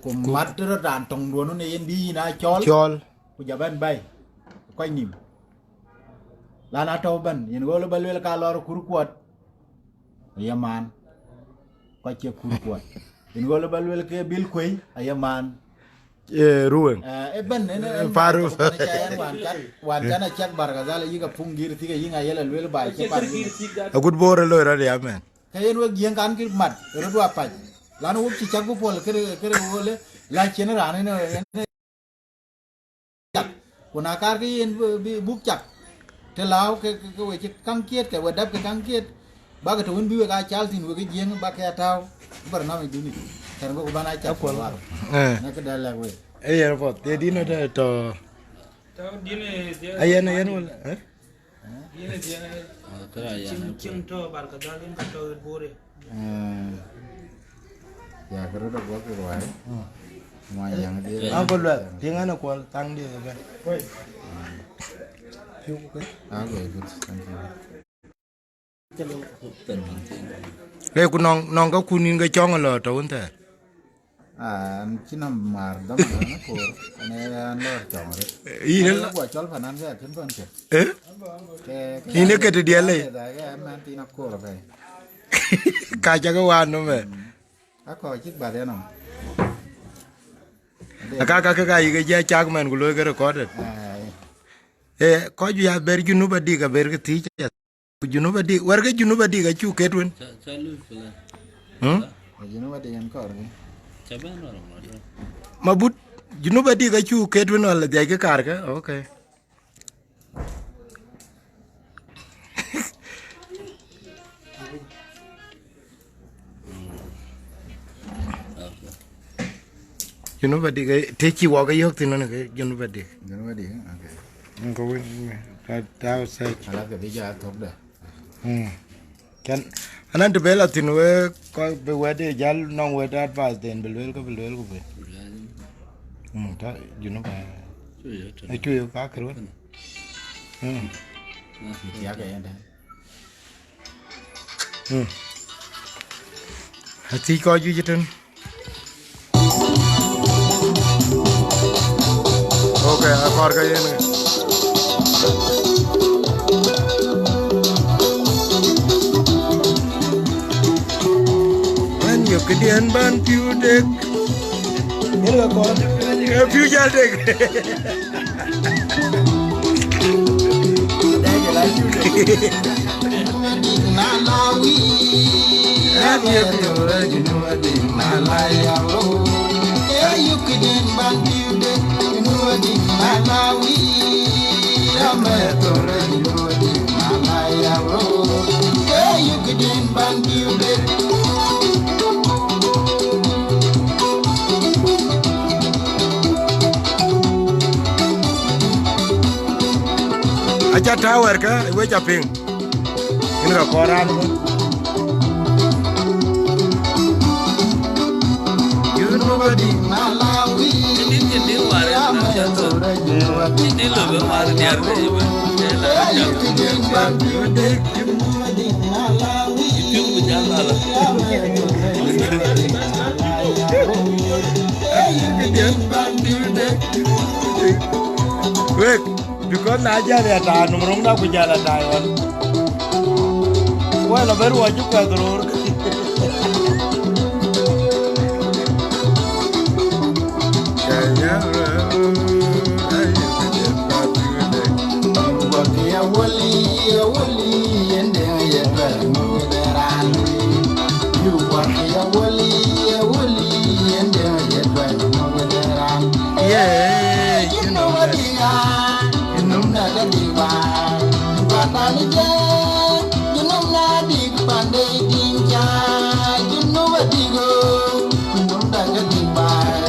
Ku mat röt raan töŋduön wën ë yen bï yïn aa cɔɔl. Cɔɔl. Ku jɔ bɛ̈n baai kɔc nïm. Lan atɔ̈u ëbɛ̈n, yen ɣöl ba lueel ka Alɔɔr Kur Kuɔt, aye maan, kɔc cie Kur Kuɔt. Yen ɣöl ba lueel ke Bil Kuei, aye maan. Eh, Ruweŋ. Eh, ëbɛ̈n, en, en, Paru. Ëbɛ̈n, ca ɛn wan can, wan can a cak Barkadhal, yïk a puŋ gir thik, yïŋ a yɛl a lueel ba, cie pan yïŋ. Agut Bor ë loi rɔt ya mɛn. Ke yen wek Jiëŋ kan kï mat, röt wa pac. Lan wok cï cak ku puɔl këde, këde ɣöl, la cien raan en, en, cak. Ku na kaar ke yen bï, bï buk cak, të lääu ke, ke, ke we cï kaŋ kiët, ke we dap ke kaŋ kiët, bak të wën bï wek aa cal thïn, wek Jiëŋ bak ke a tääu, barnamij duni. Tɛ̈n bï ku bän aa cak. Akuɔl. War. Eh. Na këde lɛ̈k wek. Eh, yen puɔth, ye dïn ëtë tɔ̈. Tɔ̈ dïn ë, ayen, ayen wala, eh? Yen ë dhiën, ah, kërë aya, cïn, cïn tɔ̈ Barkadhal, yen ka tɔ̈ ë Bor. Eh, ya, kërë dɔ guɔ ke ruai. Mm. Muɔny yäŋ dhiën. Uncle Lueth, piŋ ɛn akuɔl, thaŋ dhiën ëbɛ̈n. Piu ku ke. Ah, okay, good. Thank you. Le ku nɔŋ, nɔŋ ka kun yïn ke cɔŋ ë lɔ tɔ̈ wun thɛɛr. Ah, an cïn nɔm määr dhaman ë koor, ënë an lɔɔr cɔŋ rëët. Yïn ë la guɔ cɔl panan ke akën bän kët. Eh? Ke, ke yïn ë kët diɛl le. Ke, ke mɛn thin akoor apɛi. Ka cak wan nɔm ë. Mm. Akɔ cïk bath ë nɔm. Aka ka ke ka yïk ë jɛ cak mɛn ku looi ke recorded. Ai. Eh, kɔc juëc aber Junub adik aber ke thiic. Ku Junub adik, wɛ̈r ke Junub adik acuk ket wën. Ca, ca lui plan. Hmm? Junub adik en kɔɔr ke. Ca bɛn wala ŋɔt. Ma but, Junub adik acuk ket wën wala dhiac ke kaar ke? Okay. Junub adik, eh, të cï wɔ ke yök thïn ënë ke Junub adik. Junub adik, okay. Ŋö wën, ta, ta outside. Ala ke bï jɔ thök dë. Hmm. Can, anan të bɛ la thïn we, kɔc bï wɛ̈t ë jäl nɔŋ wɛ̈t advice den bï lueel ke bï lueel ku bï. Hmm, ta, Junub, eh. Cu yök tënë. Ë cu yök ka kër wën. Hmm. Yak ë yɛn dë. Hmm. Athiëc kɔc juëc ëtën. Okay, akɔɔr ke yen. Wën yök këdiɛ̈n bän piu dek. Yen ka kɔɔr. Ke piu jäl dek. Ca tääu wɛ̈ɛ̈rkë, we ca piŋ. Yïn ka kɔɔr raan ëbën. Wek, because na jäl ya taai nɔm röŋda ku jäl a taai ɣɔn. Wɛl abï ruɔc cï kuɛth röör. Yeah, you know what they are. You know that they are. But I'm a, you know, not big, but they think, yeah, you know what they go. You know that they are.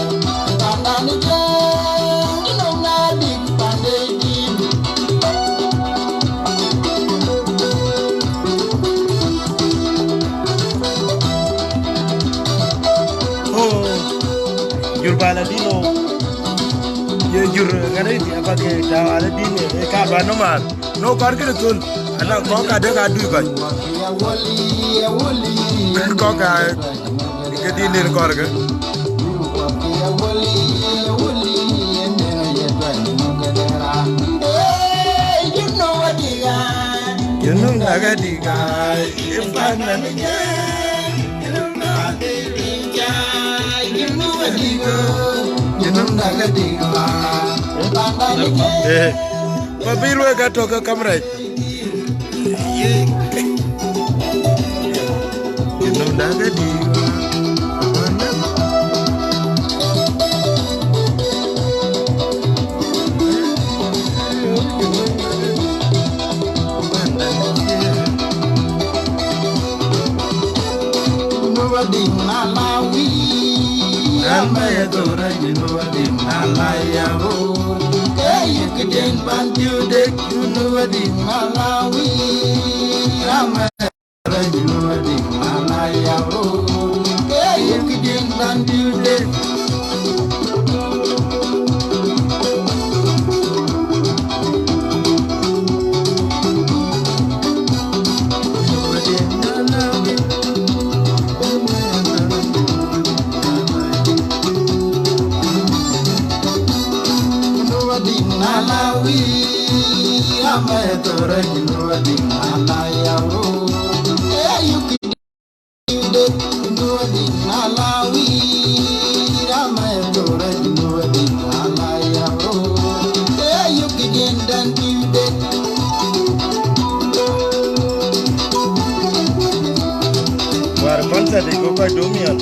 But I'm a, you know, not big, but they think. Oh, jur bala dino. Ye jur ŋɛn ë diɛ̈ bäk ke tääu ala dïn ë ka bä nɔm määr. No kɔn kënë thöl, ana kɔ̈k ka dek aa dui bäny. Kɔ̈k ka ke dhil nen kɔ̈rkë. Yïn nɔm dak adï gai, ë pan nɔm ë jɛɛn. Eh, ba bï luɔi ka tɔ̈ ke kamera. War concert ë go kɔc dom yɔn.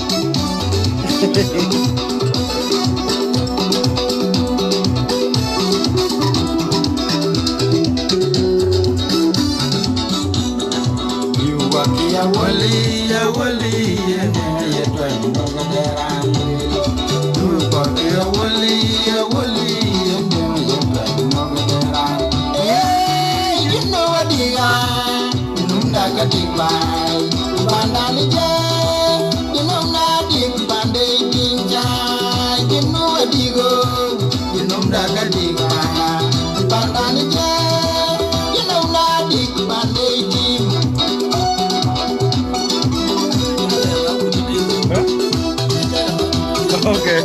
Okay.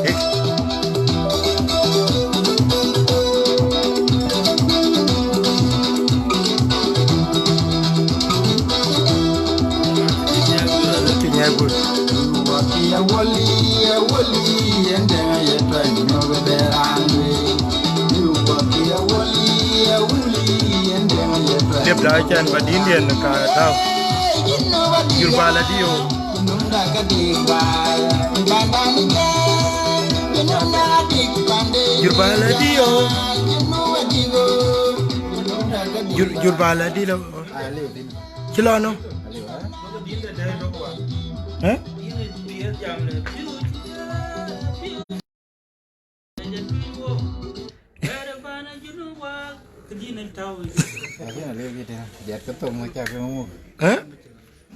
Liep da cän ba din diɛn ka tau. Jur bala dio. Jur bala dio. Jur, jur bala dio. Ci lɔ nɔ. Eh? Lakin aliu kï tënë, diɛt ke thok ŋö cak ke ŋö? Eh?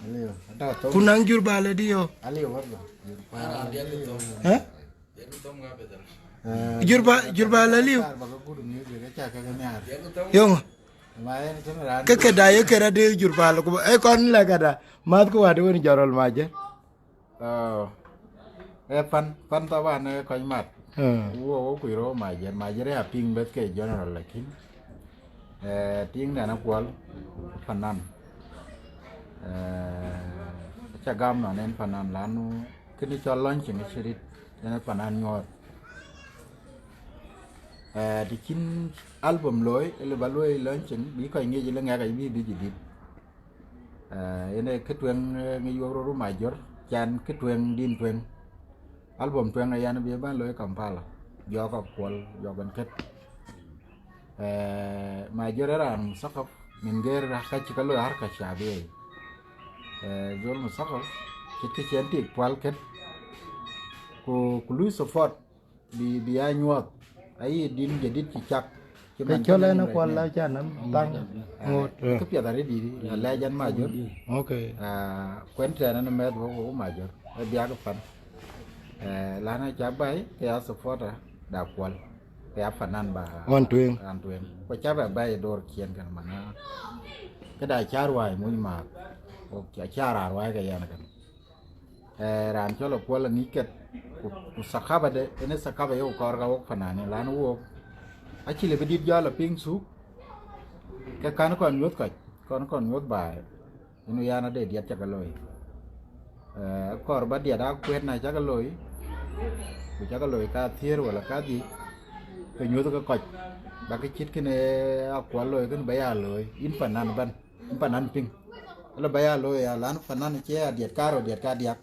Aliu, atɔ̈ thok. Ku naŋ jur ba lë diö? Aliu wär ba. Jur ba lë diö. Eh? Eh, jur ba, jur ba lë liu? Ba ke good music, ke cak ke nhiaar. Yöŋö? Ma en tënë raan. Ke këda ye kër adï jur ba lë ku ba, eh, kɔn lɛ këda. Math ku wät wën jɔrɔl ma jë. Oh. Eh, pan, pan taban, eh, kɔc mat. Hmm. Wo, wo kuc rou Majer. Majer ya piŋ beth ke general, lakin, eh, tiŋ nɛn akuɔl, panan. Eh, aca gam nɔn en panan, lanu kënë cɔl launching acï rit, en panan nyuɔɔth. Eh, të cïn album looi, ëlë ba looi launching, bï kɔc ŋic ëlë ŋɛk aye bï, bï jidit. Eh, yen ee kë tueŋ, eh, ŋic wek röt Major, can kë tueŋ din tueŋ. Album tueŋ ë yan bï bän looi Kampala, jɔɔk akuɔl, jɔɔk en kët. Eh, Major ë raan muthakaf, min geer ka cï ke looi harka shabiya. Eh, zol muthakaf, cït kë cï en tik pual kët, ku, ku lui support. Bï, bï ya nyuɔɔth, ayï din jadid cï cak, cï ke man cɔl cï en yen akuɔl rɛc la nɛn. Can nɛn thaŋ. Ah, ŋot, eh, eh. Kë piɛth arëët dït, alɛc ɛn Major. Okay. Ah, kuɛn tɛ̈n ɛn mɛth wok, wok Major, ë biak pan. Eh, lana ca bai, ke ya supporter da kuɔl, ke ya panan ba ɣɔn tueŋ. Ɣɔn tueŋ. Ku ca bɛ bai dor kiɛn kën mana. Këda ca ruai muc maath, wok ca, ca raan ruai ke yɛn kën. Eh, raan cɔl akuɔl aŋic kët, ku, ku thakaba de, en ë thakaba yok kɔɔr ka wok panan, lanu wok acï lë bï dit jɔl apiŋ thuk, ke kan kɔn nyuɔ̈th kɔc, kɔn kɔn nyuɔ̈th baai, inu yan ade diɛt cak looi. Eh, akɔɔr ba diɛt akuet na cak looi, ku cak looi ka thiëër wala ka dhiëc, ke nyuɔ̈th ke kɔc, ba ke cït kënë akuɔl looi kënë ba ya looi, yïn panan bän. Panan piŋ. Ëlë ba ya looi ya, lan panan cie adiɛt karou, diɛt ka diak.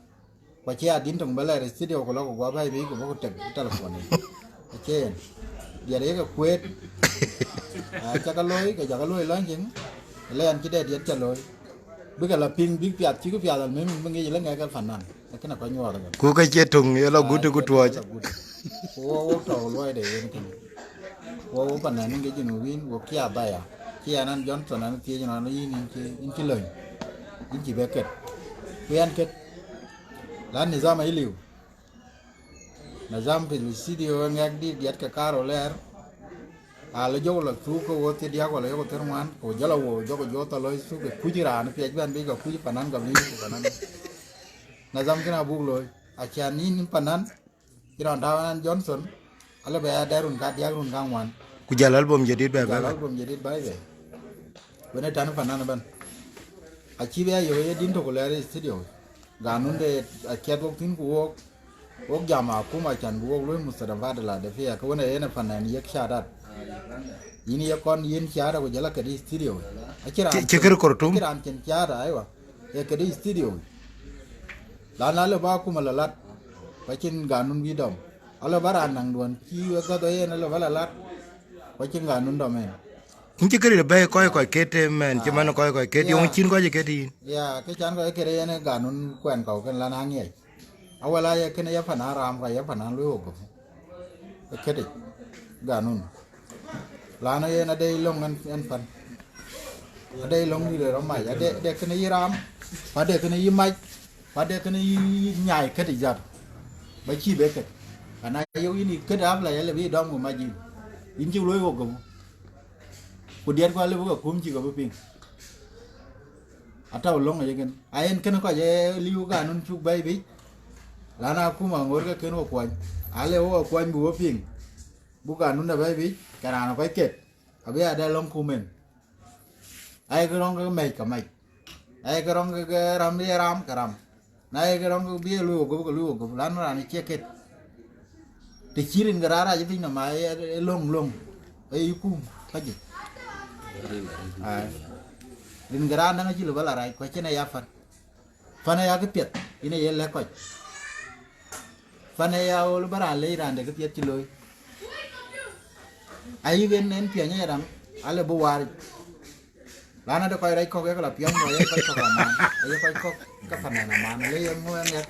Ku acie adin töŋ ba lɛɛr studio ku lɔ ku guɔ bɛ̈ɛ̈i bï ku bä ku tek telephone yic. Acie yen. Diɛt ye ke kueet. Ah, cak looi, ke jak looi launching. Ëlë yan cï dɛ diɛt ca looi. Bï ke la piŋ, bïk piath, cïk piath almim bï ŋic ëlë ŋɛk ke panan. Lakin akɔc nyuɔɔth ëbɛ̈n. Ku ke cie töŋ, ye lɔ gut, ah, ku tuɔɔc. Ku wo, wo tɔ̈u luɔi de yen kënë. Wo, wo panan ke Junubin, wo kia baya. Cï an, an Johnson, an thiëëc nɔn, yïn, yïn cï, yïn cï löny. Yïn cï bɛ ket. Ku yɛn ket. Lan nizam ayï liu. Nizam pi studio ŋɛk dï diɛt ke karou lɛɛr. Alë jɔk la thuk ke wo thiërdiäk wala yok thiërŋuan, ku jɔl a wo jɔk jɔ thɔ lɔc thuk ke kuc raan piɛc bɛ̈n bï ke kuc panan ka bï ku panan. Nizam kënë abuk looi. Acan yïn panan, Cï rɔn tääu ɛn Johnson, alë bɛ ya dɛ run kadiäk run kaŋuan. Ku jäl album jadid bɛ, jal bɛ, bɛ. Album jadid bɛ bɛ. Wën ë tän panan ëbɛ̈n. Acï bɛ ya yök ye din tök lɛɛr ë studio. Ganun de aciɛth wok thïn ku wok, wok jam akuma can bï wok luöi mustadafa de la de fiya, ke wën ë yen ë panan yek shadat. Yïn ye kɔn yïn shahada ku jɔl a këdï studio. Acï raan cï, cï kër Khartoum. Acï raan cïn shahada, aywa. Ye këdï studio. Lan alë ba akuma la lat. Ku acïn ganun bï dɔm. Alë ba raan naŋ duɔn cï we gɔ̈th yen alë ba la lat. Ku acïn ganun dɔm en. Yïn cï këdï bɛ̈ɛ̈i kɔc kɔc ket, eh, mɛn, cï man kɔc kɔc ket, yöŋ cïn kɔc ket yïn. Ya, kë can kɔc ket yen ganun kuɛn kɔu kën lan aŋiɛc. Awala ye kënë ye panan ram, ka ye panan luöi wok gɔ̈th. Këdï ganun. Lan yen ade löŋ ɛn, ɛn pan. Ade löŋ dït rɔt mac, ade, ade kënë yï ram, ku ade kënë yï mac, ku ade kënë yï, yï nyai këdï jat. Ba cï be ket. Ana yök yïn yï ket hafla yɛlë bï dɔm ku mac yïn. Yïn cï luöi wok gɔ̈th. Ku diɛt ku alë bï ke kum cï ke bï piŋ. Atɔ̈u löŋ ë yeken. Ayen kënë kɔc ë liu ganun cuk bɛ̈ɛ̈i biic. Lan akuma ŋoot ke kën wo kuɔny. Alë wo kuɔny bï wo piŋ. Buk ganun de bɛ̈ɛ̈i biic, ke raan ë kɔc ket. Abï ade löŋ kum en. Ayek rɔŋ ke mɛc ke mɛc. Ayek rɔŋ ke ram ye ram ke ram. Na ye ke rɔŋ ke bï ye luöi wok gɔ̈th, ke luöi wok gɔ̈th, lan raan ë cie ket. Të cï rin ke raan rac piny nɔm, ma ye, ye löŋ löŋ, ee yï kum ka jëc. Ai. Rin ke raan däŋ acï lë bä la rac, ku acïn aya pan. Pan aya kë piɛth, yïn aye lɛ̈k kɔc. Pan aya ɣöl bä raan lec raan de kë piɛth cï looi. Ayï en, en piɛny aya däŋ, alë bï waar. Lan ade kɔc rɛc kɔ̈k ye ke la piɔ̈ɔ̈ny, ku aye kɔc kɔ̈k aman, aye kɔc kɔ̈k ke panan aman, ale ye ŋö en ŋɛk,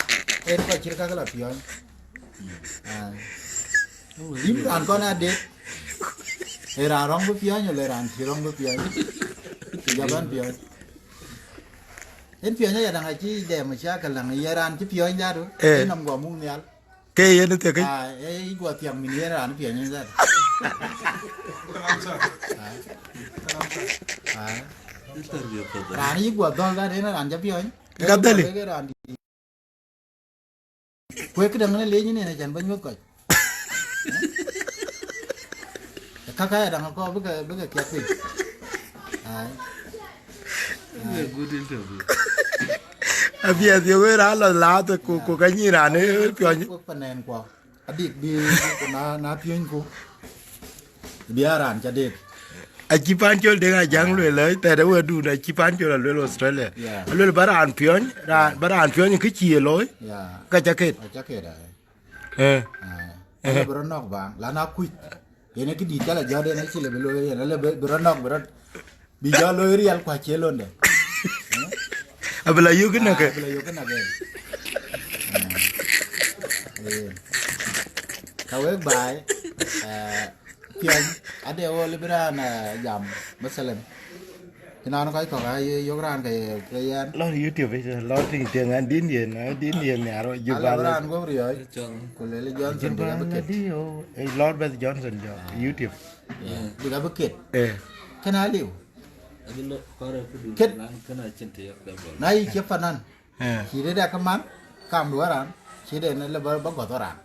en kɔc cït ka ke la piɔ̈ɔ̈ny. Ah. Yïn raan kɔn adet. Ee raan rɔŋ bï piɔ̈ny, wala raan cï rɔŋ bï piɔ̈ny? Ku jɔ bɛ̈n piɔ̈ny. Yen piɔ̈ny aya daŋ acï dɛm mashakil daŋ, ye raan cï piɔ̈ny dhadu, eh, yen nɔm guɔ muk nhial. Ke yen ë thiek. Ah, ee yï guɔ thiäŋ min yen raan piɔ̈ny dhadu. Ah. Ah. Raan yï guɔ dhɔl dhadu, yen raan cï piɔ̈ny. Ka dhali. Ke raan dït. Ku ee këdäŋ ënë leec ënën acän bä nyuöth kɔc. Kaka ya daŋ akɔ bï ke, bï ke kiɛt piny. Ai. It's a good interview. Apiɛth ye wëër alɔ laath ku, ku ka nyin raan ë piɔ̈ny. Ku panɛn kuɔ. Adik bï, ku na, na piɔ̈ny ku. Bï a raan ca dek. Acï Pancol Deŋ Ajaŋ lueel, eh, tɛ̈dë wëëdun, acï Pancol alueel Australia. Yeah. Alueel bä raan piɔ̈ny, raan, bä raan piɔ̈ny kë cï ye looi, yeah, ka ca ket. Ka ca ket, ai. Eh. Ai. Eh. Ala bï rɔt nɔ̈k baŋ, la na kuc. Yen ë këdït cä la jɔt en acï lë bï looi yen, ala bï, bï rɔt nɔ̈k, bï rɔt, bï jɔ looi riɛl ku acie londe. Abï la yök ënɔ̈kë. Ah, abï la yök ënɔ̈kë. Eh. Ka wek baai, eh, piɔ̈ny, ade ɣöl bï raan, eh, jam, masalan. Kë nɔn kɔc kɔ̈k aa ye yök raan ke, ke yɛn. Lɔr YouTube, eh, lɔr tiŋ tiŋ an din yen, an din yen nhiar wä Juba. Ala bï raan guɔ̈p riɔ̈ɔ̈c. Ku lëlë Johnson bï ka bï ket. Lɔr bɛth Johnson jɔ, ah, YouTube. Yeah. Bï ka bï ket. Eh. Kën a liu. Ket. Na yï cie panan. Eh. Cï de dɛ ke man, kam duɔ̈ raan, cï de në lë bä, bä gɔ̈th raan.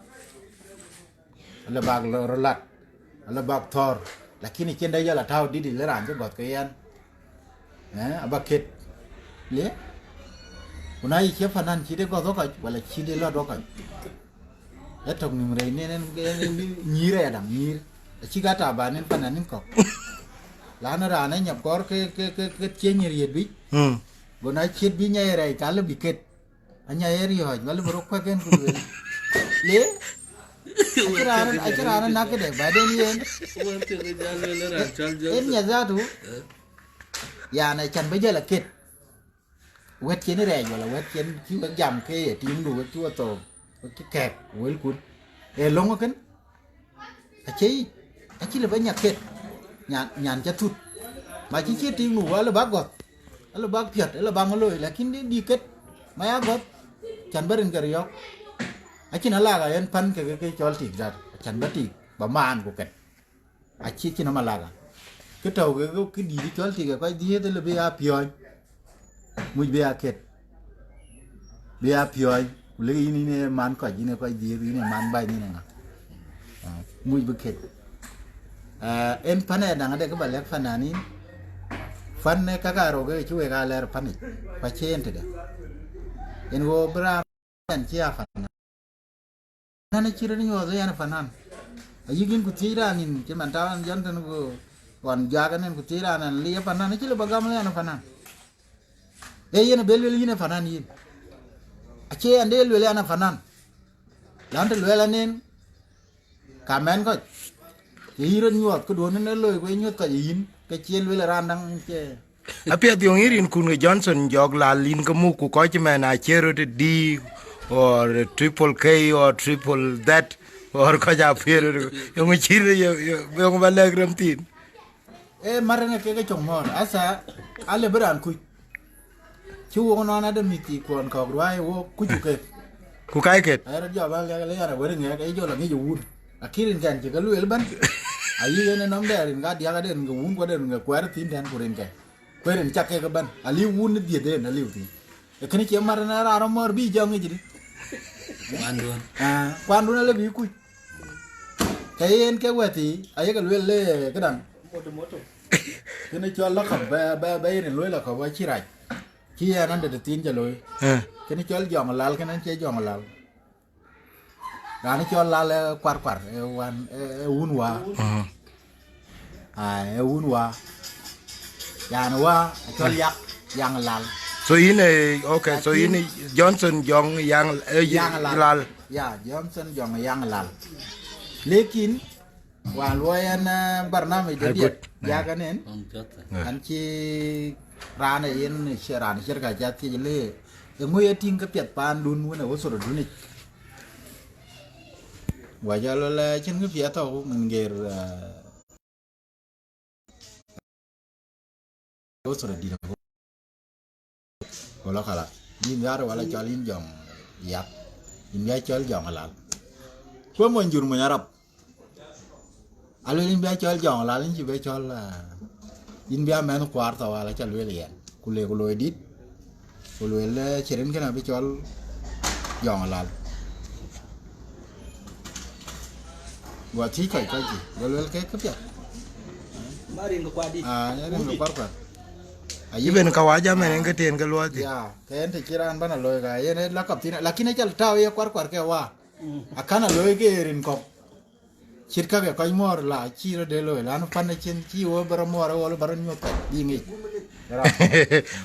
Ala bak röt lat, ala bak thɔ̈r, lakini cïn dɛ yɔl atäu dït le raan cï gɔ̈th ke yɛn. Eh, aba ket. Le? Ku na yï cie panan cï de gɔ̈th wä kɔc, wala cï de lɔt wä kɔc. Ë tök nïm rɛy nen en, en, en nyïïr aya daŋ, nyïïr. Acï ka taban en panan en kɔ̈k. Lan raan ë nyap kɔɔr ke, ke, ke, ke cie nyïïr yet bic. Mm. Go na ciet bï nyai rɛy ka lë bï ket. Anyai ë riɔ̈ɔ̈c, wala bï rɔt kuɛk en ku lueel. Le? Acï raan, acï raan nak këde, baden yen. Wën thiëk ë jal lueel raan cɔl Johnson. En nya zatu. Eh. Yan, acan bï jal aket. Wɛ̈t cien rɛɛc wala wɛ̈t cien cï wek jam ke ye tiiŋdu wek cï we thou, wek cï kɛ̈ɛ̈k wëlkun. Ee löŋ ë kën, acie yic, acï lë bä nyak ket, nyan, nyan ca thut. Ma cï cï tiiŋdu wä lë bä gɔ̈th, alë bä piɔ̈t, alë bä ŋö looi, lakin dï, dï ket, ma ya gɔ̈th, can bä rin ke riɔ̈ɔ̈k. Acïn alak a yen pän ke, ke, ke cɔl tik dat, can bä tik, bä maan ku ket. Acï cïn ëmalaka. Kë tɔ̈u ke, ke, kë dïït cɔl tik ë kɔc dhiëëth lë bï ya piɔ̈ɔ̈ny. Muc bï ya ket. Bï ya piɔ̈ɔ̈ny. Ku lëk yïn, yïn ë man kɔc, yïn ë kɔc dhiëëth, yïn ë man bany, yïn ë ŋa. Ah, muc bï ket. Ah, en pan ë daŋ ade kë ba lɛ̈k fananin. Fan ë kaka rou ke cï wek aa lɛɛr panic. Ku acie en tëde. En wo bï raan cï a fanan. Nan acï rɔt nyuɔɔth ë yan ë fanan. Ayï yïn ku thiëc raan nïn, cï man tau an Johnson ku ɣɔn juak ënën ku thiëc raan an, li ë fanan, acï lë bä gam ë yan ë fanan. Ee yen abë luel yïn ë fanan yïn. Acie yan de luel yan ë fanan. Lan të luel anen, ka mɛn kɔc. Ye yï rɔt nyuɔɔth, këduön ënë looi ku ye nyuɔ̈th kɔc ë yïn, ke cie luel ë raan däŋ, cie. Apiɛth yöŋ yï rinkun ke Johnson Jɔk Lal yïn ke muk ku kɔc cï mɛn a cie röt ë D or triple K or triple Z or kɔc a piëër röt, yöŋ cït ye, ye, yöŋ ba lɛ̈k rem thïn. Ee, marënë kek ë cök mɔ̈ɔ̈r. Asa, ale bï raan kuc. Cï wok nɔn adë mïth thii kuɔn kɔ̈k ruääi wok kuc ku kek. Ku kai ket. Ayɛ rɔt jɔ bä lɛ̈k, le yan awär ŋɛk, aye jɔ la ŋic ë wun. Akï rin kɛn cï ke lueel ëbɛ̈n. Ayï yen ë nɔm dɛ rin ka diäk adë rin ke wun ku adë rin ke kuɛɛr thïn tɛ̈n ku rin kɛn. Kueer en cak kek ëbɛ̈n, aliu wun ë dhiëth en aliu thïn. Ee kënë cie mat en raan rɔt mɔ̈ɔ̈r bï jɔŋ ŋic dï? Kuandun. Ah, kuandun ale bï kuc. Ke yen ke wɛ̈thii, ayek lueel le këdäŋ. Kënë cɔl lakɔp, bɛ, bɛ, bɛ yen lueel lakɔp acï rac. Cï yɛn an de tëthiin cä looi. Eh. Kënë cɔl jɔŋ lal, kënë an cie jɔŋ lal. Raan cɔl lal, eh, kuarkuar, eh, wan, eh, eh, wun wa. Mhm. Ah, eh, wun wa. Yan wa, cɔl yak, yang lal. So yïn, eh, okay, so yïn, lakin Johnson Jɔŋ yang, eh, yang lal. Lal. Ya, Johnson Jɔŋ yang lal. Lekin, wan luɔi en, eh, barnamij de diɛt, good. Yak en en. Yeah. An cï raan ë yen, raan shirka ca thiëc le, eŋö ye tïŋ ke piɛth paandun wën ë wosoro dunic. Wa jɔ lɔ lɛ cïn kë piɛth tɔ̈u min ger, eh, usra dït. Go lɔ khalas. Yïn yar wala cɔl yïn Jɔŋ Yap. Yïn bï a cɔl Jɔŋ Alal. Ku mony jur mony Arab. Aluel yïn bï a cɔl Jɔŋ Alal, yïn cï bï cɔl, ah, yïn bï a mɛnh kuaar thawal, aca lueel yɛn. Ku le ku looi dït. Ku lueel, eh, cï rin kënë abï cɔl Jɔŋ Alal. Go thiëc kɔc kɔc jï. Go lueel ke këpiɛth. Ma rin ke kuat dït. Ah, ya rin ke kuat kuat. Aye. Even ka wa jam en ke tien ke luɔi thïn. Ya, ke en të cï raan bana looi ka, yen e lakap thïn, lakin acal tau ye kuat kuat ke wa. Mm. Akana looi ke rin kɔk. Cït ka ke kɔc muɔɔr la, cï rɔt de looi, lan pan cin, cï wo bɛrɛ muɔɔr, wo bɛrɛ nyuɔth kɔc, bi ŋic.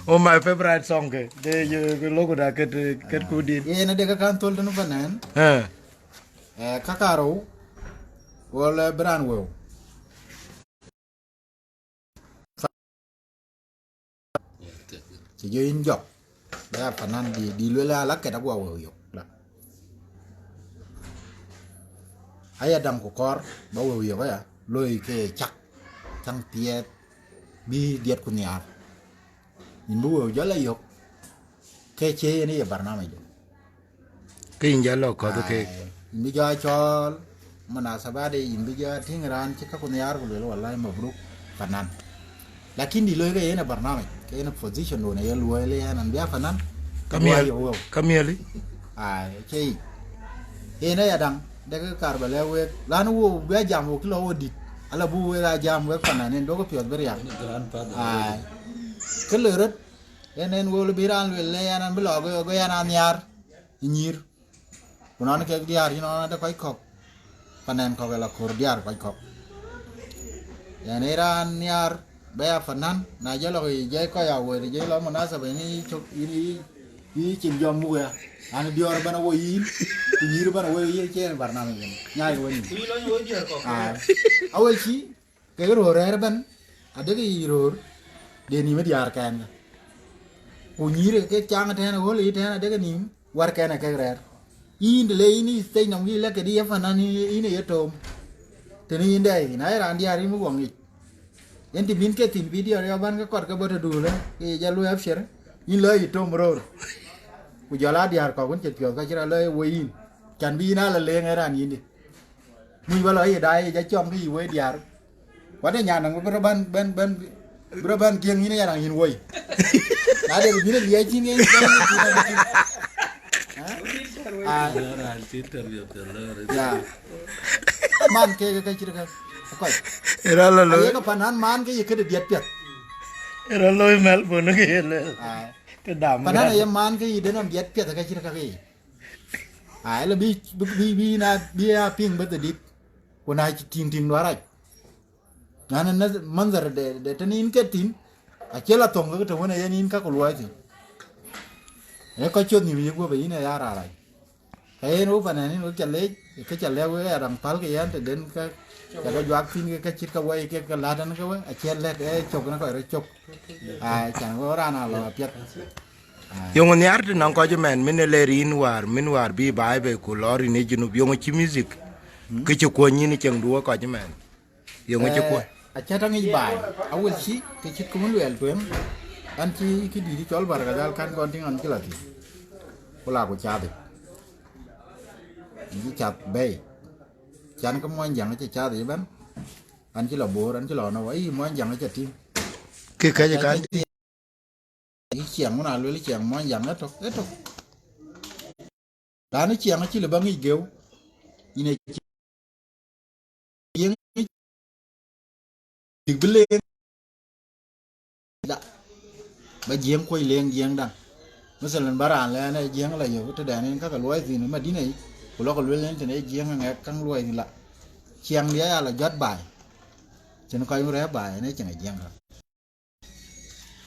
Oh, my favorite song ke. De, ye, ke logo da ket, ket ku din. Yen ade ka kan thol tënë panen. Eh. Eh, ka karou, wala bï raan wëu. Cï jɔ yïn jɔk, ba ya fanan di, di luel ala ket aguɔ wëu yök. La. Aya dam ku kɔɔr, ba wëu yök aya, loi ke cak, caŋ piɛth, bï diɛt ku nhiaar. Yïn bï wëu jɔ la yök, ke cie yen ye barnamij. Ke yïn jɔ lɔ kɔth ke. Ai, yïn bï jɔ cɔɔl, munasabade yïn bï jɔ tïŋ raan cï ka ku nhiaar ku luel, wallahi mabruk, fanan. Lakin di looi ke yen e barnamij, ke yen e position dun e ye luɔi le yen an bï a fanan, ka miɛl, ka miɛli. Ai, cie yic. Yen e ya daŋ, dek kar ba lɛ̈k wek, lan wo bï a jam wo kï lɔ wo dït, ala bu wek a jam wek fanan, en duɔ̈kï piɔ̈th bï riak. Ai. Kë loi rot, en en wo bï raan luel le yen an bï lɔ go, go yen a nhiaar. Nyïïr. Ku nɔn kek diäär yïn nɔn ade kɔc kɔ̈k. Panen kɔ̈k ë la kor diäär kɔc kɔ̈k. Yen ë raan nhiaar bë ya fanan, na jɔ lɔ jai kɔc a wël, jai lɔ munasaba yïn yï cök, yïn yï, yï cin jɔ muk ya. An diɔ̈ɔ̈r bɛn a wo yïn, ku nyïïr bɛn a wo yïn, cie barnamij yïn. Nyai wo yïn. Ku yï lɔ wo diäär kɔ̈k. Ah. Awël cï, kek röör rɛ̈ɛ̈r ëbɛ̈n, adek yic röör, de nïïm ë diäär kɛn. Ku nyïïr ke caŋ tɛ̈ɛ̈n ë ɣöl yic tɛ̈ɛ̈n adek nïïm, wär kɛn ë kek rɛ̈ɛ̈r. Yïn të le yïn ë theny nɔm kï lɛ̈k këdï ye fanan yïn, yïn ë ye toom. Tënë yïn dɛ yïn, na ye raan diäär yïn bï guɔ ŋic. Yen të bïn ke thïn bï diäär yɔ bän ke kɔt ke bɔ̈ tëdu lë, ke ye jɔ luɔi apciɛr, yïn lɔ yï toom röör. Ku jɔl a diäär kɔ̈k wën cï piɔ̈ɔ̈th ka cï rɔt lɔ ye woi yïn. Can bï yïn a la leŋ ë raan yïndï. Muc bä lɔ yï daai yic acɔŋ kë yï woi diäär. Kuat ë nyan nɔm bï rɔ bän, bän, bän, bï rɔ bän tiëŋ yïn ë yɛn yïn woi. Na de bï bïn ë liɛc cïn yen cïn yen cïn yen cïn. Ah. Raan cïn tɛ̈r biɔt piɔ̈th lɔ rëër. Ya. Man ke ke cït ke. Kɔc. Ë rɔt lɔ looi. Aye ke pan an man ke ye këde diɛt piɛth. Ë rɔt looi Melbourne ke ye lël. Ah. Ke dam. Pan an aye man ke ye denɔm diɛt piɛth ke cït ke ke ye. Ai, la bï, bï, bï, bï na, bï a piŋ bä dhadït. Ku na cï tïŋ tïŋ duarac. Na, na, na, mandhar de, de tënë yïn ke tïŋ, acie la thöŋ ke të wën ë yen yïn ka ku luɔi thïn. Ee kɔc cöt nhïïm yï guöp ë yïn ë ya rac. Ka yen wok panen yïn wek ca leec, ke ca lɛ̈k wek ë raŋ päl ke yɛn tëden ke, ca ke juak thïn ke, ke cït ke wɛi ke, ke lät ɛn ke we, acie lɛ̈k ë cök në kɔc rɔt cök. Ai, can wek raan a lɔ apiɛth. Yoŋ nhiaar të nɔŋ kɔc ëmɛn, min ë ler yïn wäär, min wäär bï baai bei ku lɔɔr yïn ë Junub, yoŋ cï music, kë cï kuɔny yïn ë cieŋdu ë kɔc ëmɛn. Yoŋ cï kuɔny. Eh, acä tɔ ŋic baai, awël cï, kë cït kë wën luɛɛl tueŋ, an cï këdït cɔl Barkadhal kan kɔn tïŋ an cï la thïn. Ku la ku cath yic. An cï cath bɛ̈ɛ̈i. Can kë muɔny jäŋ acï cath yic ëbɛ̈n. An cï la Bor, an cï la nɔ, ayï muɔny jäŋ acä tïŋ. Kë kɛc kan tïŋ. Yï ciɛɛŋ wën a luel ciɛɛŋ muɔny jäŋ ëtök, ëtök. Raan ë ciɛɛŋ acï lë bä ŋic geu. Yïn ë ciɛɛŋ ŋic bïk bï leŋ. Da. Bä jiëŋ kuɔc leŋ jiëŋ daŋ. Masalan, bä raan lɛɛn ë jiëŋ la yök tëdɛn en kakë luɔi thïn ë Madina yic, ku lɔkë luel en tënë jiëŋ aŋɛk käŋ luɔi thïn la. Ciɛɛŋ diɛ̈ ya la jɔt baai. Cïn kɔc wën rɛ̈ɛ̈r baai en ë ciɛɛŋ ë jiëŋ ka.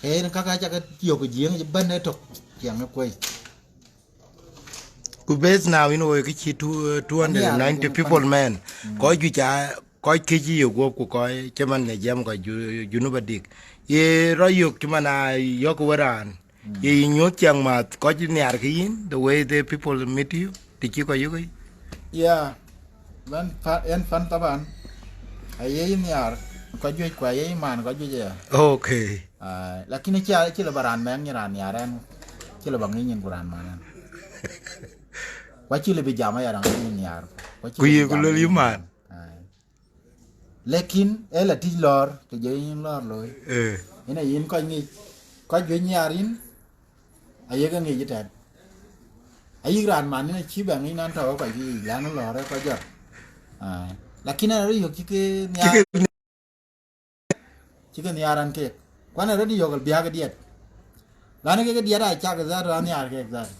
Ke yen kaka ca ke yök jiëŋ bɛ̈n ëtök, ciɛɛŋ ë kuec. Ku base now in woi kë cï two, two hundred ninety people, man. Kɔc juëc a, kɔc kë cï yök guɔ̈p ku kɔc cï man ë jiɛm kɔc ju-, Junub adik. Ye rɔt yök cï man a yɔ̈k wë raan. Ye yï nyuɔ̈th ciɛɛŋ mäth kɔc nhiaar ke yïn, the way the people meet you, të cï kɔc yök yic? Yeah. Bän pa-, en pan taban, aye yï nhiaar kɔc juëc ku aye yï man kɔc juëc aya. Okay. Ah, lakin acï, acï lëu ba raan mɛɛŋ nyin raan nhiaar ɛn, acï lëu ba ŋic nyin ku raan man ɛn. Ku acï lëu bï jam aya raan nyin nhiaar. Ku acï Ku lëu ye bï ku jam luel nyin yï man. Ai. Lakin ë la tïc lɔ̈ɔ̈r, të jɔ yïn lɔ̈ɔ̈r looi. Eh. Yen a yïn kɔc ŋic, kɔc juëc nhiaar yïn, ayek ŋic ëtɛ̈ɛ̈n. Ayïk raan man yen acï bɛ ŋic nan tɔ̈u kɔc yiic, lan lɔ̈ɔ̈r ë kɔc jɔt. Ai. Lakin ë rɔt yök cï ke Cï nhiaar, ke cï ke nhiaar an keek. Kuan ë rɔt yök biäk diɛt. Lan kek diɛt aa cak dhatu, an nhiaar kek dhatu.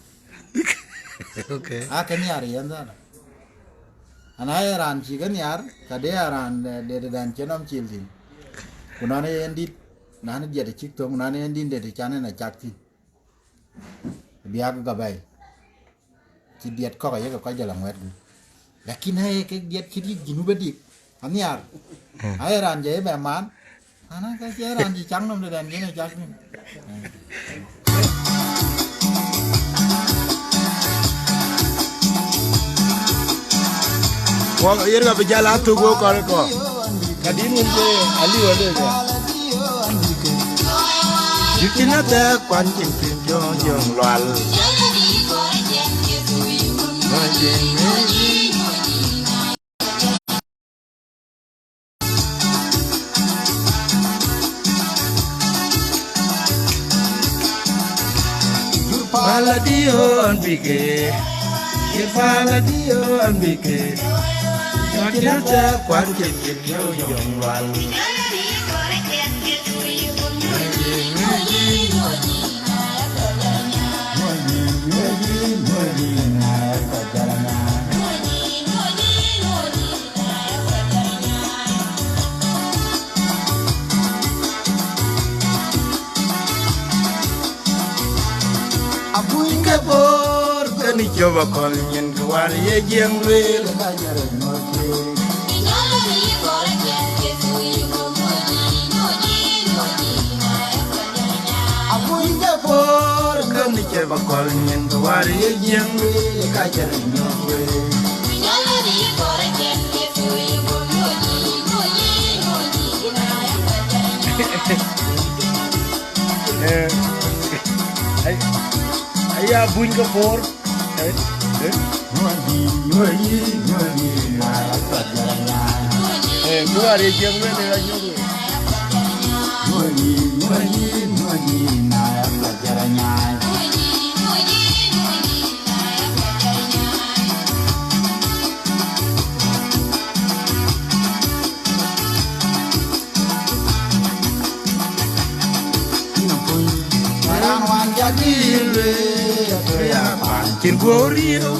Okay. Aa ke nhiaar yen dhatu. Ana ye raan cï ke nhiaar, ka de a raan, eh, de, de dan cï nɔm cil thïn. Ku nɔn yen dït, nan diɛt cïk thöŋ, nan yen dït de të can en a cak thïn. Biäk gabɛ̈i. Cï diɛt kɔ̈k ayek kɔc jɔl aŋuɛ̈t gup. Lakin aye kek diɛt cït yïk Junub adik, anhiaar. Hmm. Aye raan jɔ ye bɛ man, ana ka cie raan cï cak nɔm de dan cïn e cak thïn. Wok yer ka bi jal a thuk wok kɔn kɔ. Ka din wun je aliu ade ja. Jukin a te kuan cin cin jong jong lual. Pala dio an bike, ye pala dio an bike. Jukin a te kuan cin cin jong jong lual. Abuny ke bor keni coba kol nyin ke war ye jieng luel ka jere mote. Abuny ke bor keni coba kol nyin ke war ye jieng luel ka jere mote. Eh, ay, ay, abuny ke bor. Eh, eh. Eh, ku war ye jieng luel, eh, anyuɔɔth. Ran wan jagin le ya pan cin goriu.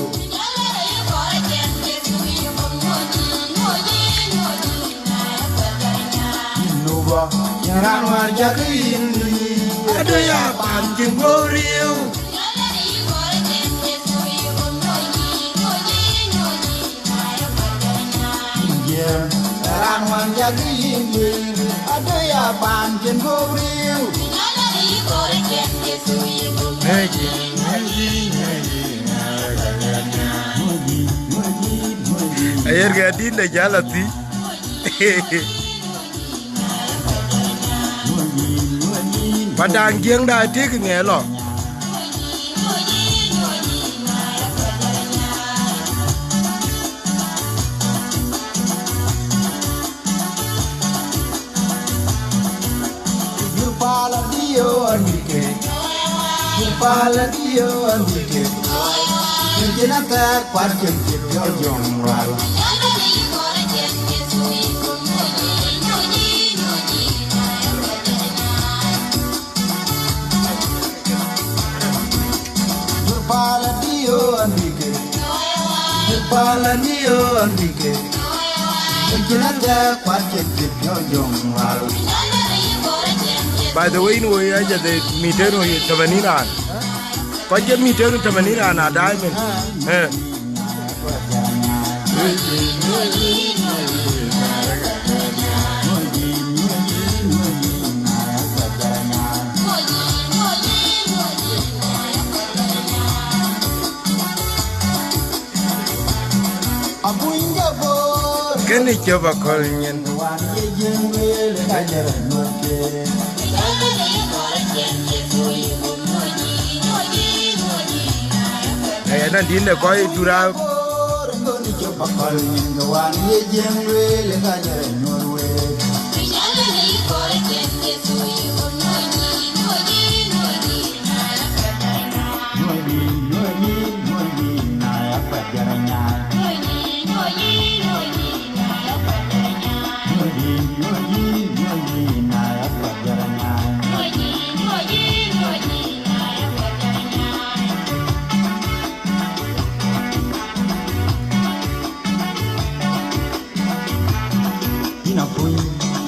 Nuba, ran wan jagin le. Ado ya pan cin goriu. Ran wan jagin le. Ado ya pan cin goriu. Ayer ke adin de jala thi. Padang jieng da tik nge lo. Pala dio andike. Pala dio andike. Jena ka kwat kem kem yo jong wal. Pala dio andike. Pala dio andike. By the way, in wo ya jade miten wo tamanin ran. Kwa je miten tamanin ran a diamond. Eh. Keni coba kol nyin. Aya nan din de kɔc dura. Yïn akuny,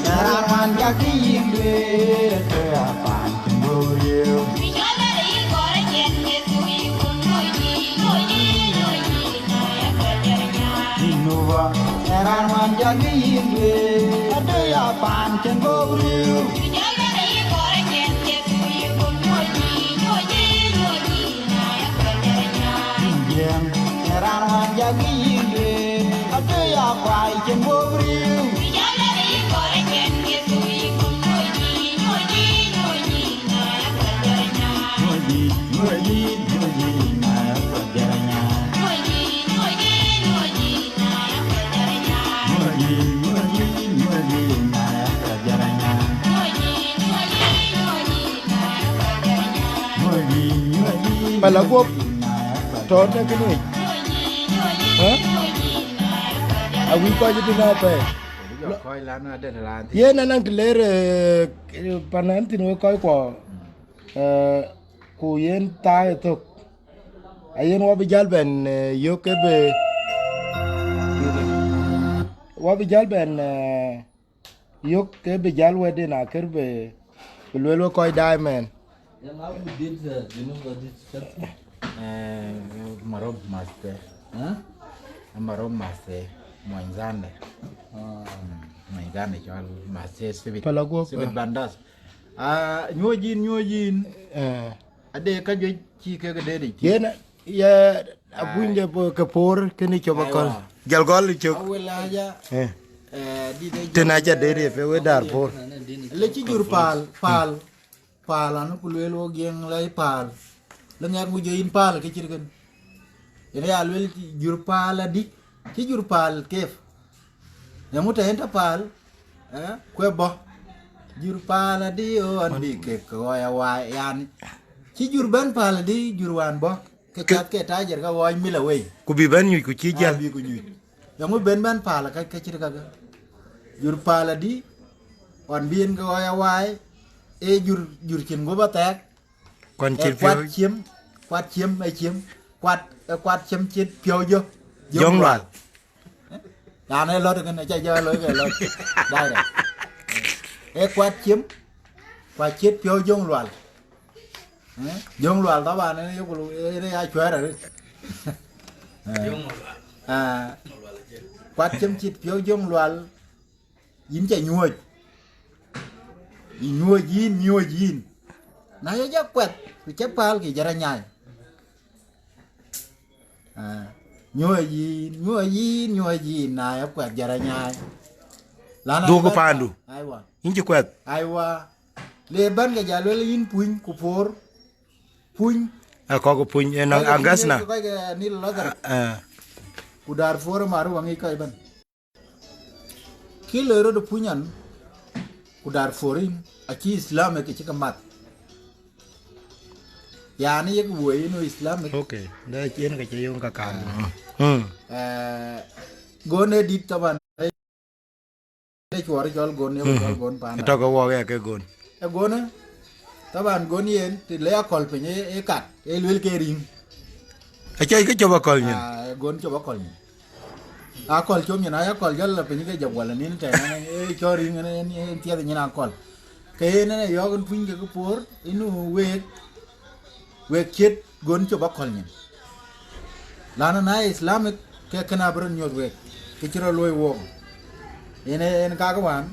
raan wan jak yïn duëër, të ya paan cïn bɔ̈ riëëu. Yïn Nuba, raan wan jak yïn duëër, të ya paan cïn bɔ̈ riëëu. Yïn Jiëŋ, raan wan jak yïn duëër, të ya kuai cïn bɔ̈ riëëu. Pala guɔ̈p tɔ̈ tëkënë. Hä? Awïc kɔc tïn apɛi. Yen anɔŋ të ler, eh, pan ɛn thïn wek kɔc kuɔ, eh, ku yen thaa ë thök. Ayen wɔ bï jäl bɛn, eh, yök ke bï, wɔ bï jäl bɛn, eh, yök ke bï jäl wɛ̈tden akër bï, bï lueel wek kɔc daai mɛn. Eh, Marob Maste. Huh? Marob Maste, mony Zande. Ah. Mm, mony Zande cɔl Maste Sibit. Pala guɔ̈p, Sibit eh. Bandas. Ah, nyuɔ̈c yïn, nyuɔ̈c yïn. Eh. Ade ka juëc cï kek deet yic. Yen, ya, apuny de ke por kënë cop akɔl. Aiwa. Jal gɔl cök. Awel aja. Eh. Eh, di de tën aca deet ye pe we Darfur. Le cï jur pal, pal. Pal an ku lueel wok Jiëŋ la paal. Le ŋɛk ŋu jɔ yïn paal ke cït kën. Yen ya lueel jur paal adï. Cï jur paal kef. Eeŋu të yen tɔ paal, eh, kue bɔ̈. Jur paal adï o an bï kek ke ɣɔɔc awaai, yani. Cï jur bɛ̈n paal adï jur wan bɔ̈. Ke cath ke tajir ka ɣɔɔc mil awei. Ku bï bɛ̈n nyuc ku cï jäl. Bï ku nyuc. Eeŋu ben bɛ̈n paal ka, ka cït kakë. Jur paal adï, ɣɔn bï en ke ɣɔɔc awaai, ee jur, jur cïn guöp athɛɛk. Kuan cït piɔ̈u. Kuat ciem, kuat ciem, ee ciem, kuat, ee kuat ciem cït piɔ̈u jö. Jɔŋ lual. Raan ee lɔt kën, aca jɔ looi ke lɔt. Direct. Ee kuat ciem, kuat cït piɔ̈u jɔŋ lual. Eh? Jɔŋ lual taban, en yok lu, en ya cuɛɛr arëët. Eh. Jɔŋ lual. Ah. Jɔŋ lual acie. Kuat ciem cït piɔ̈u jɔŋ lual, yïn ca nyuɔ̈ɔ̈c. Yïn nyuɔ̈ɔ̈c yïn, nyuɔ̈ɔ̈c yïn. Na ye jɔ kuɛth, ku cï paal kï jɔt anyaai. Ah. Nyuɔ̈ɔ̈c yïn, nyuɔ̈ɔ̈c yïn, nyuɔ̈ɔ̈c yïn, na ye kuɛth jɔt anyaai. Lana duɔ̈kkë paandu. Aiwa. Yïn cï kuɛth. Aiwa. Le bɛ̈n ke jal lueel yïn puny ku poor. Puny. Ë kɔ̈k puny, ënɔŋ Aŋgäth na. Kɔc ke Nil Lazarus. Ah. Ku Darfur maru waŋic kɔc bɛ̈n. Kï loi rot puny an, ku Darfur in, acï Islamic cï ke mat. Yani yek wuɔi inu Islamic. Okay, da cien ke cï yöŋ ka kan. Ah. Hmm. Eh, gone dit taban. Ë cuɔɔr cɔl gon, ye cɔl gon paan. Ë tɔ̈ ke wɔɔk ya ke gon. Ë gon, ë, taban gon yen, të le akɔl piny, ë, ë kat, ë luel ke riŋ. Acɔc ke cop akɔl nyin. Ah, gon cop akɔl nyin. Akɔl cop nyin, ay akɔl jɔl la piny ke jɔk wala nin tɛn, ë, ë cɔl riŋ, ë, ë, ë thiɛth nyin akɔl. Ke yen ë yɔɔk en puny ke ke poor, inu week, week ciet, gon cop akɔl nyin. Lana na Islamic ke kënë abï rɔt nyuɔ̈th wek, ke cï rɔt luɔi wok. Yen, yen kakë wan.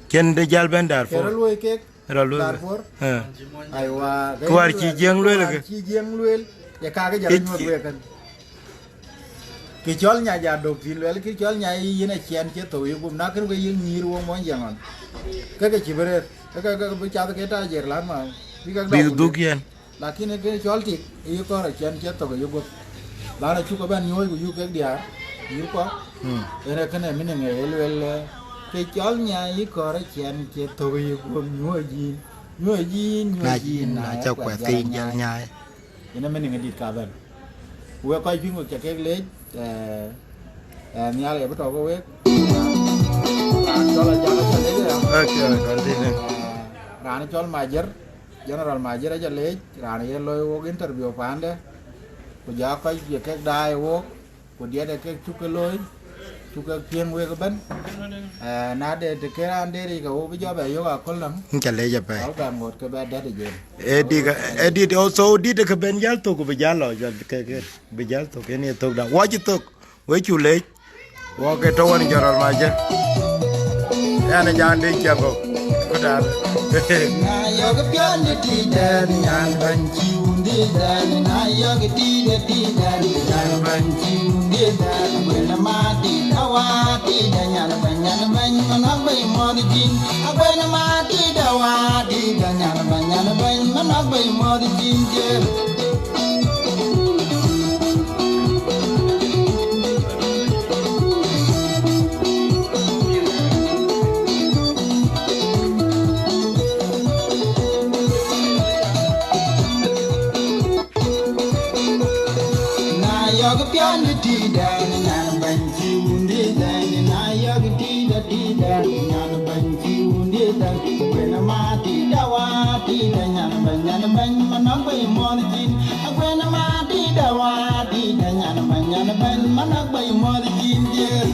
Cïn de jäl bɛ̈n Darfur. Ke rɔt luɔi kek. Rɔt luɔi. Darfur. Eh. Aiwa, ke ku wäär cï Jiëŋ lueel ke. Cï Jiëŋ lueel, ye kakë jɔt rɔt nyuɔ̈th wek kën. Kë cɔl nya ja dök thïn lueel, kë cɔl nya yïn aciɛn cï thou yï gup, na kën we yïn nyïïr wok mɔny Jiëŋ ɣɔn. Ke ke cï bï rëër. Ke, ke, ke bï cath ke tajir lan ma, bï kek dɔm ku dhuk lueel. Yɛn. Lakin ë ke cɔl tik, ë yï kɔɔr acïn cï thök ë yï guöp. Lan acuk ëbɛ̈n nyuɔ̈ɔ̈c ku yuk kek diäär, yï kɔɔr. Hmm. Ënë kënë meaning ë lueel, eh, ke cɔl nyaai yï kɔɔr acïn cï thök ë yï guöp, nyuɔ̈ɔ̈c yïn, nyuɔ̈ɔ̈c yïn, na, nyuɔ̈ɔ̈c yïn, na na ca kuɛth ke yïn jal nyaai. Yen ë meaning ë dït ka bɛ̈n. Ku wek kɔc piŋ wek ca kek leec, eh, eh, Nhialic abï tɔ̈u ke wek. Raan cɔl Ajak aca leec aya. Okay, continue. Eh, raan cɔl Majër, General Majër aca leec, raan ye looi wok interview paande. Ku ja kɔc ye kek daai wok. Ku diɛt ë kek cuk ke looi, cuk ke piɛŋ wek ëbɛ̈n. Eh, na de të ke raan deri ke wo bï jɔ bɛ yök aköl nɔm. Yïn ca leec apɛi. Abï bɛ ŋot ke bɛ dɛ̈t ë jen. Ë dït, ë dït, oh, so dït ke bɛn jäl thök ku bï jäl lɔ, jäl ke, ke, bï jäl thök, yen ye thökda. Wɔ cï thök, we cu leec. Wɔ ke tɔ̈ wën General Majër. Ɣɛn ë jam dï cä gɔ̈k. Këdan. Na yök piɔ̈n de tïdɛn, nyan bɛ̈ny cï wun dïdɛn. Na yök tïdɛ tïdɛn, nyan bɛ̈ny cï wun dïdɛn. Wën ma tïdɛ wa tïdɛ, nyan bɛ̈ny, nyan bɛ̈ny, manɔ̈k bɛ̈ny mɔ̈th jin. Awën ma tïdɛ wa tïdɛ, nyan bɛ̈ny, nyan bɛ̈ny, manɔ̈k bɛ̈ny mɔ̈th jin jër. Na yök piɔ̈n de tïdɛn, nyan bɛ̈ny cï wun dïdɛn. Na yök tïdɛ tïdɛn, nyan bɛ̈ny cï wun dïdɛn. Wën ma tïdɛ wa tïdɛ, nyan bɛ̈ny, nyan bɛ̈ny, manɔ̈k bɛ̈ny mɔ̈th jin. Awën ma tïdɛ wa tïdɛ, nyan bɛ̈ny, nyan bɛ̈ny, manɔ̈k bɛ̈ny mɔ̈th jin jër.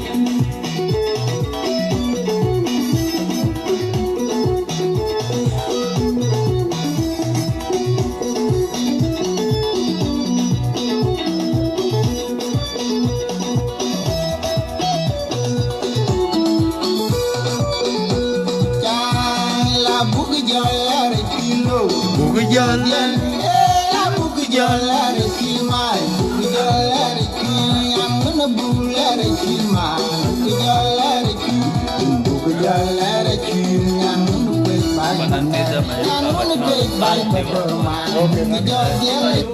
Cäŋ la buk jɔl lɛ̈r cï lou. Buk jɔl lɛ̈r. Ee, la buk jɔl lɛ̈r cï mac, buk jɔl lɛ̈r cï nyaŋ, buk lɛ̈r cï mac, buk jɔl lɛ̈r cï, buk jɔl lɛ̈r cï nyaŋ, kuec bac, nyaŋ, kuec bac, buk jɔl lɛ̈r.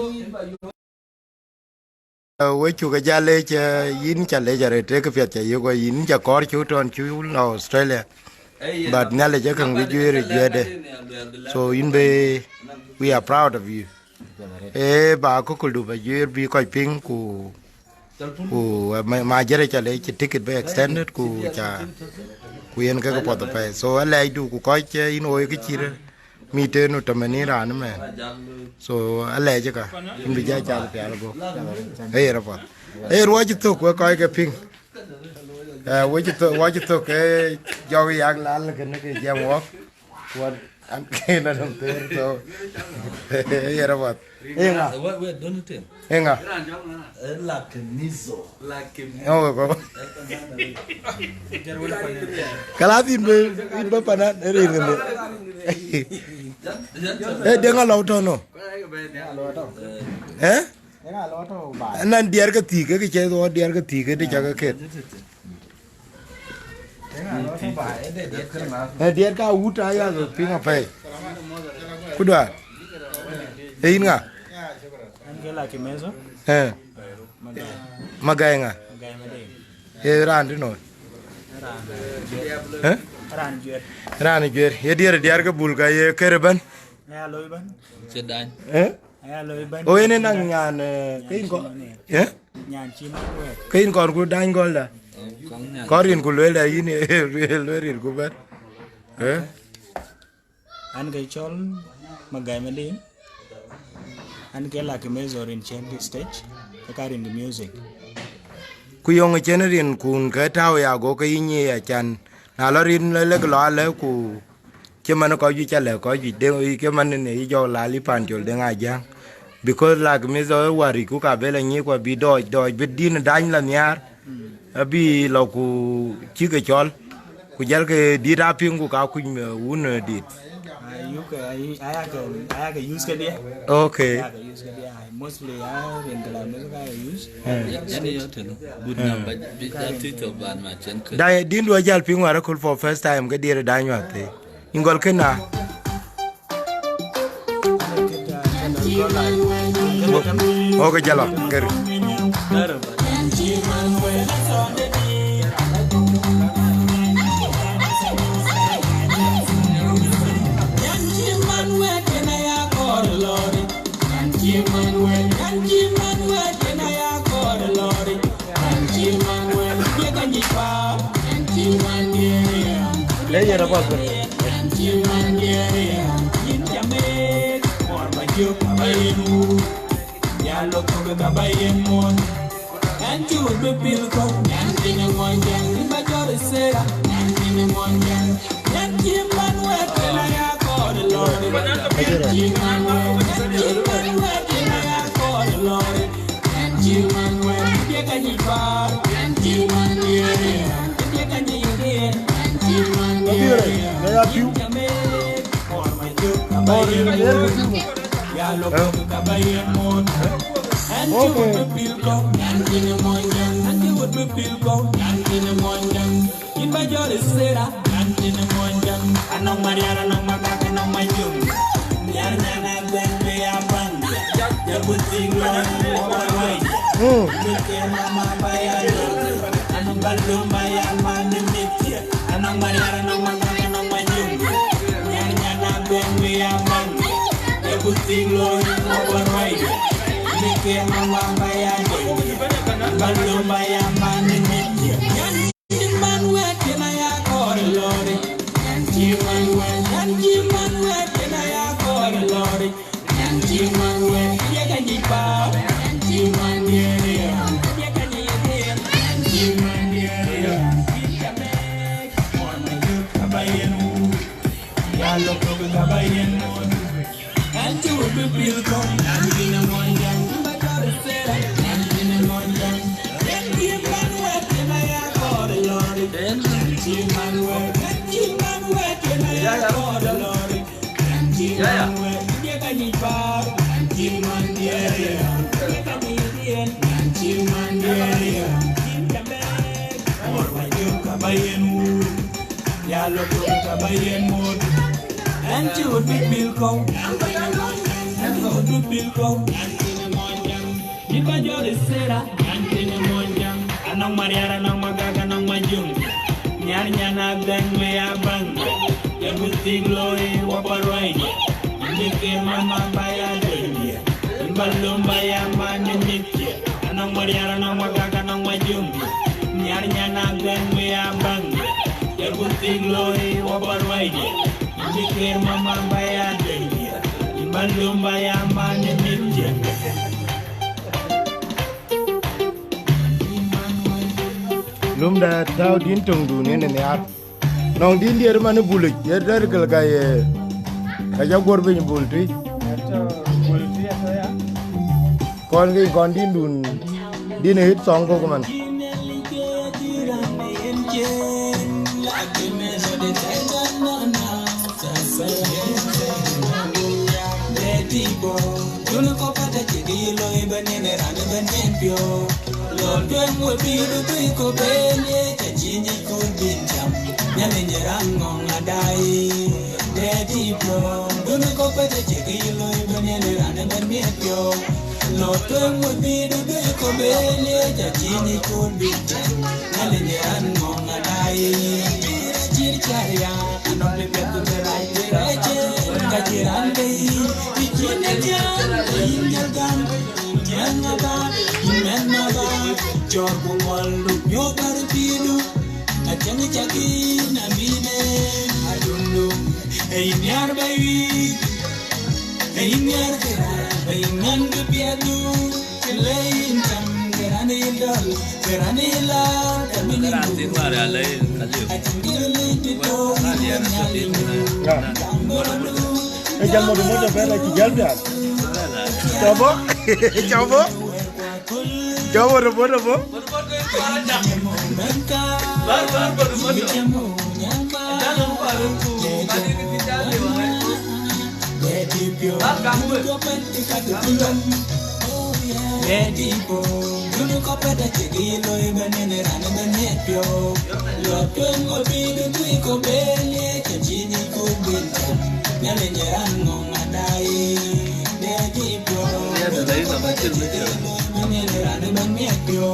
Eh, we cuk ë jal leec, eh, yïn ca leec arëët, ee kë piɛth ca yök, yïn ca kɔɔr cuk tɔn cuk lɔ Australia. But Nhialic ee käŋ bï juëër ë juëëde. So yïn be, we are proud of you. Ee, ba akököldu ba juëër bï kɔc piŋ ku, ku, eh, ma, Majër ca leec cï ticket be extended ku ca, ku yen kek puɔth apɛi. So alɛɛcdu ku kɔc, eh, yïn woi kë cït. Mi tëë nu tamanin raan ëmɛn. So alɛɛc ë ka, yïn bï jɔ cath pial go. Ee yen apath. Ee ruɔc cï thök wek kɔc ke piŋ. Eh, wek cï thök, wek cï thök, ee jɔk yak lal kënë ke jiɛm wɔk. Wän an ke na dɔm thëër, so ee yen apath. Ee ŋa? Ee ŋa? Ee, Lakimizo. Lakimizo. Ee, we kɔk. Kala yïn bï, yïn bï panan, ee rin kënë. Ee, deŋ alɔu tɔ̈ no. Ee? Nan diɛɛr ke thiik, ke cɛ thou diɛɛr ke thiik, ke të cak ke ket. Ee, diɛt ka wut aya piŋ apɛi. Kuduan. Ee, yïn ŋa? An ke Lakimizo. Ee. Magai. Magai ŋa? Magai Mading. Ee, raan tï nɔn. Raan, eh, Juet. Ee? Raan Juet. Raan Juet. Ye diɛɛr, diɛɛr ke bul ka ye kër ëbɛ̈n. Aya looi ëbɛ̈n. Cï dany. Ee? Aya looi ëbɛ̈n. O, yen ë naŋ nyan, eh, ke yïn kɔn. Nyan cï man wɛɛt. Eh? Nyan cï man wɛɛt. Ke yïn kɔn ku dany gɔl da. Kɔn nyan. Kɔn rin ku lueel da yïn, lueel rin ku bɛ̈n. Eh? An ke cɔl Magai Mading. An ke Lakimizo rin cɛn kï stage, ke ka rin kï music. Ku yöŋ cïn rin kun ke tääu ya go ke yï nyic acan. Na lɔ rin lek lɔ alë ku cï man kɔc juëc ca lɛ̈k kɔc juëc de, ke man në yï jɔk lal yï pan col de ŋa jäŋ. Because Lakimizo ë wär yic ku ka bë lɔ nyic ku abï dɔɔc, dɔɔc bï dïn dany lɔ nhiaar. Abï lɔ ku cï ke cɔl, ku jälkë dït aa piŋ ku ka kuc, eh, wun, eh, dït. Ayuk, ay-, ayakë, ayakë use kedhie. Okay. Ayakë use kedhie, ay, mostly, ay, rin ke la music ayakë use. Eh. Yan yo tënë. Good number, bi ja tïc thok ban ma cen kë. Da, din duɔ jäl piŋ wär aköl for first time ke diɛɛr dany wäthii. Yïn gɔl kënë. Oke, jalo, gɛ̈r. Ee, yen apath bɛ̈n. Abire, ya ya piu. Or yer ke piu. Okay. Mm. Anɔŋ Mariar, anɔŋ Magak, anɔŋ Majöŋ. Nyar nyan adhɛn me ya baŋ. Ye ku thik looi wa ba ruai. Ni ke mama ba ya döŋ. Ba lom ba ya man ni mit. Anɔŋ Mariar, anɔŋ Magak, anɔŋ Majöŋ. Nyar nyan adhɛn me ya baŋ. Ye ku thik looi wa ba ruai. Ni ke mama ba ya döŋ. Ba lom ba ya man ni mit. Lumda tääu din töŋdun yen nhiaar. Nɔŋ din diɛɛr man ë Bulic, ye dɛ̈r gël ka ye, ka jɔ guɔ̈r piny Bul tui. Kɔn ke kɔn dindun, din ë hit song kɔ̈k man. Ë jam moto moto bɛ̈n acï jäl piath. Cɔbɔ, cɔbɔ, cɔbɔ moto moto bo. Dulu kɔpɛt acïk yï loi bɛ̈n en raan ëbɛ̈n miɛt piɔ̈u. Lɔ tueŋ ŋö pïïr dui kɔ ben ye cä cïn yic ku bin tɔ̈. Nhialic ë raan ŋɔ̈ŋ adai dɛ jï piɔ̈u. Dulu kɔpɛt acïk yï loi bɛ̈n en raan ëbɛ̈n miɛt piɔ̈u.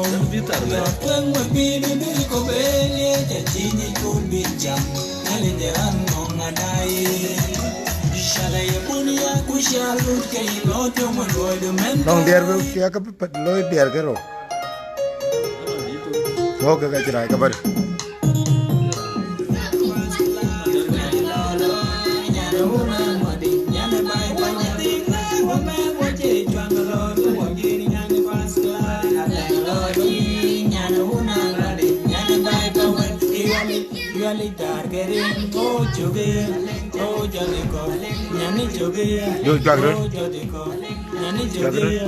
Lɔ tueŋ ŋö pïïr dui kɔ ben ye cä cïn yic ku bin cam. Nhialic ë raan ŋɔ̈ŋ adai. Shala ye bun ya ku sha lut ke yï lɔ tueŋ ŋö luɔi du mɛn. Nɔŋ diɛɛr bï kiɛk ke bï pɛt loi diɛɛr ke rou. Tuɔɔk ke ka cï rac ke bär. Yo, juak röt. Juak röt.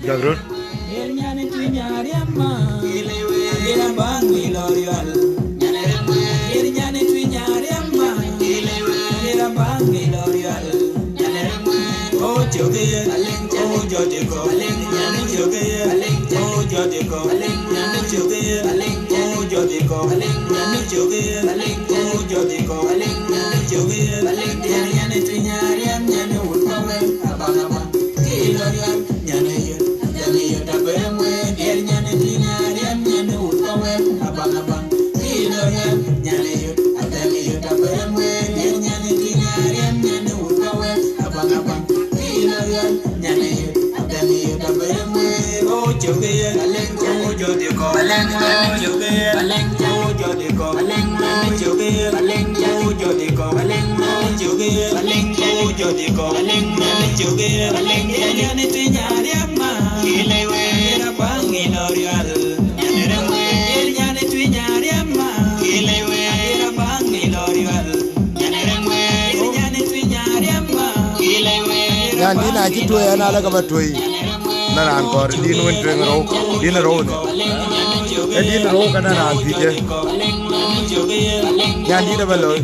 Juak röt. Nyan dïn acï tuɔi, ɛn alë ke ba tuɔi. Na raan kɔɔr dïn wën tueŋ rou, dïn rou në. Ë dïn rou ka na raan thiëcë. Nyan dït aba looi.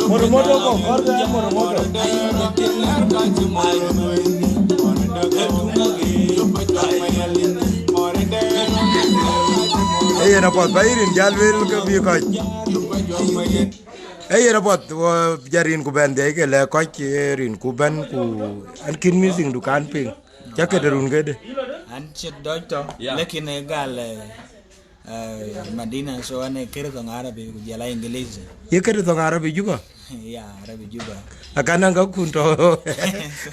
Moromoto ko, kɔɔr ke Moromoto. Ee yen apath ba yï rin jäl lueel ke bï kɔc. Ee yen apath, wɔ jɔ rin ku bɛ̈n dhiɛc ke lɛ̈k kɔc, ee rin ku bɛ̈n ku an kïn missing du kan piŋ. Cä këde run këde. An cï dɔc tɔ, yeah, lakin ë gal, eh, eh, Madina, so an ë kërë thoŋ Arabi ku jɔl a English. Ye kërë thoŋ Arabi Juba? Ya, Arabi Juba. Akan an ka kun tɔ. So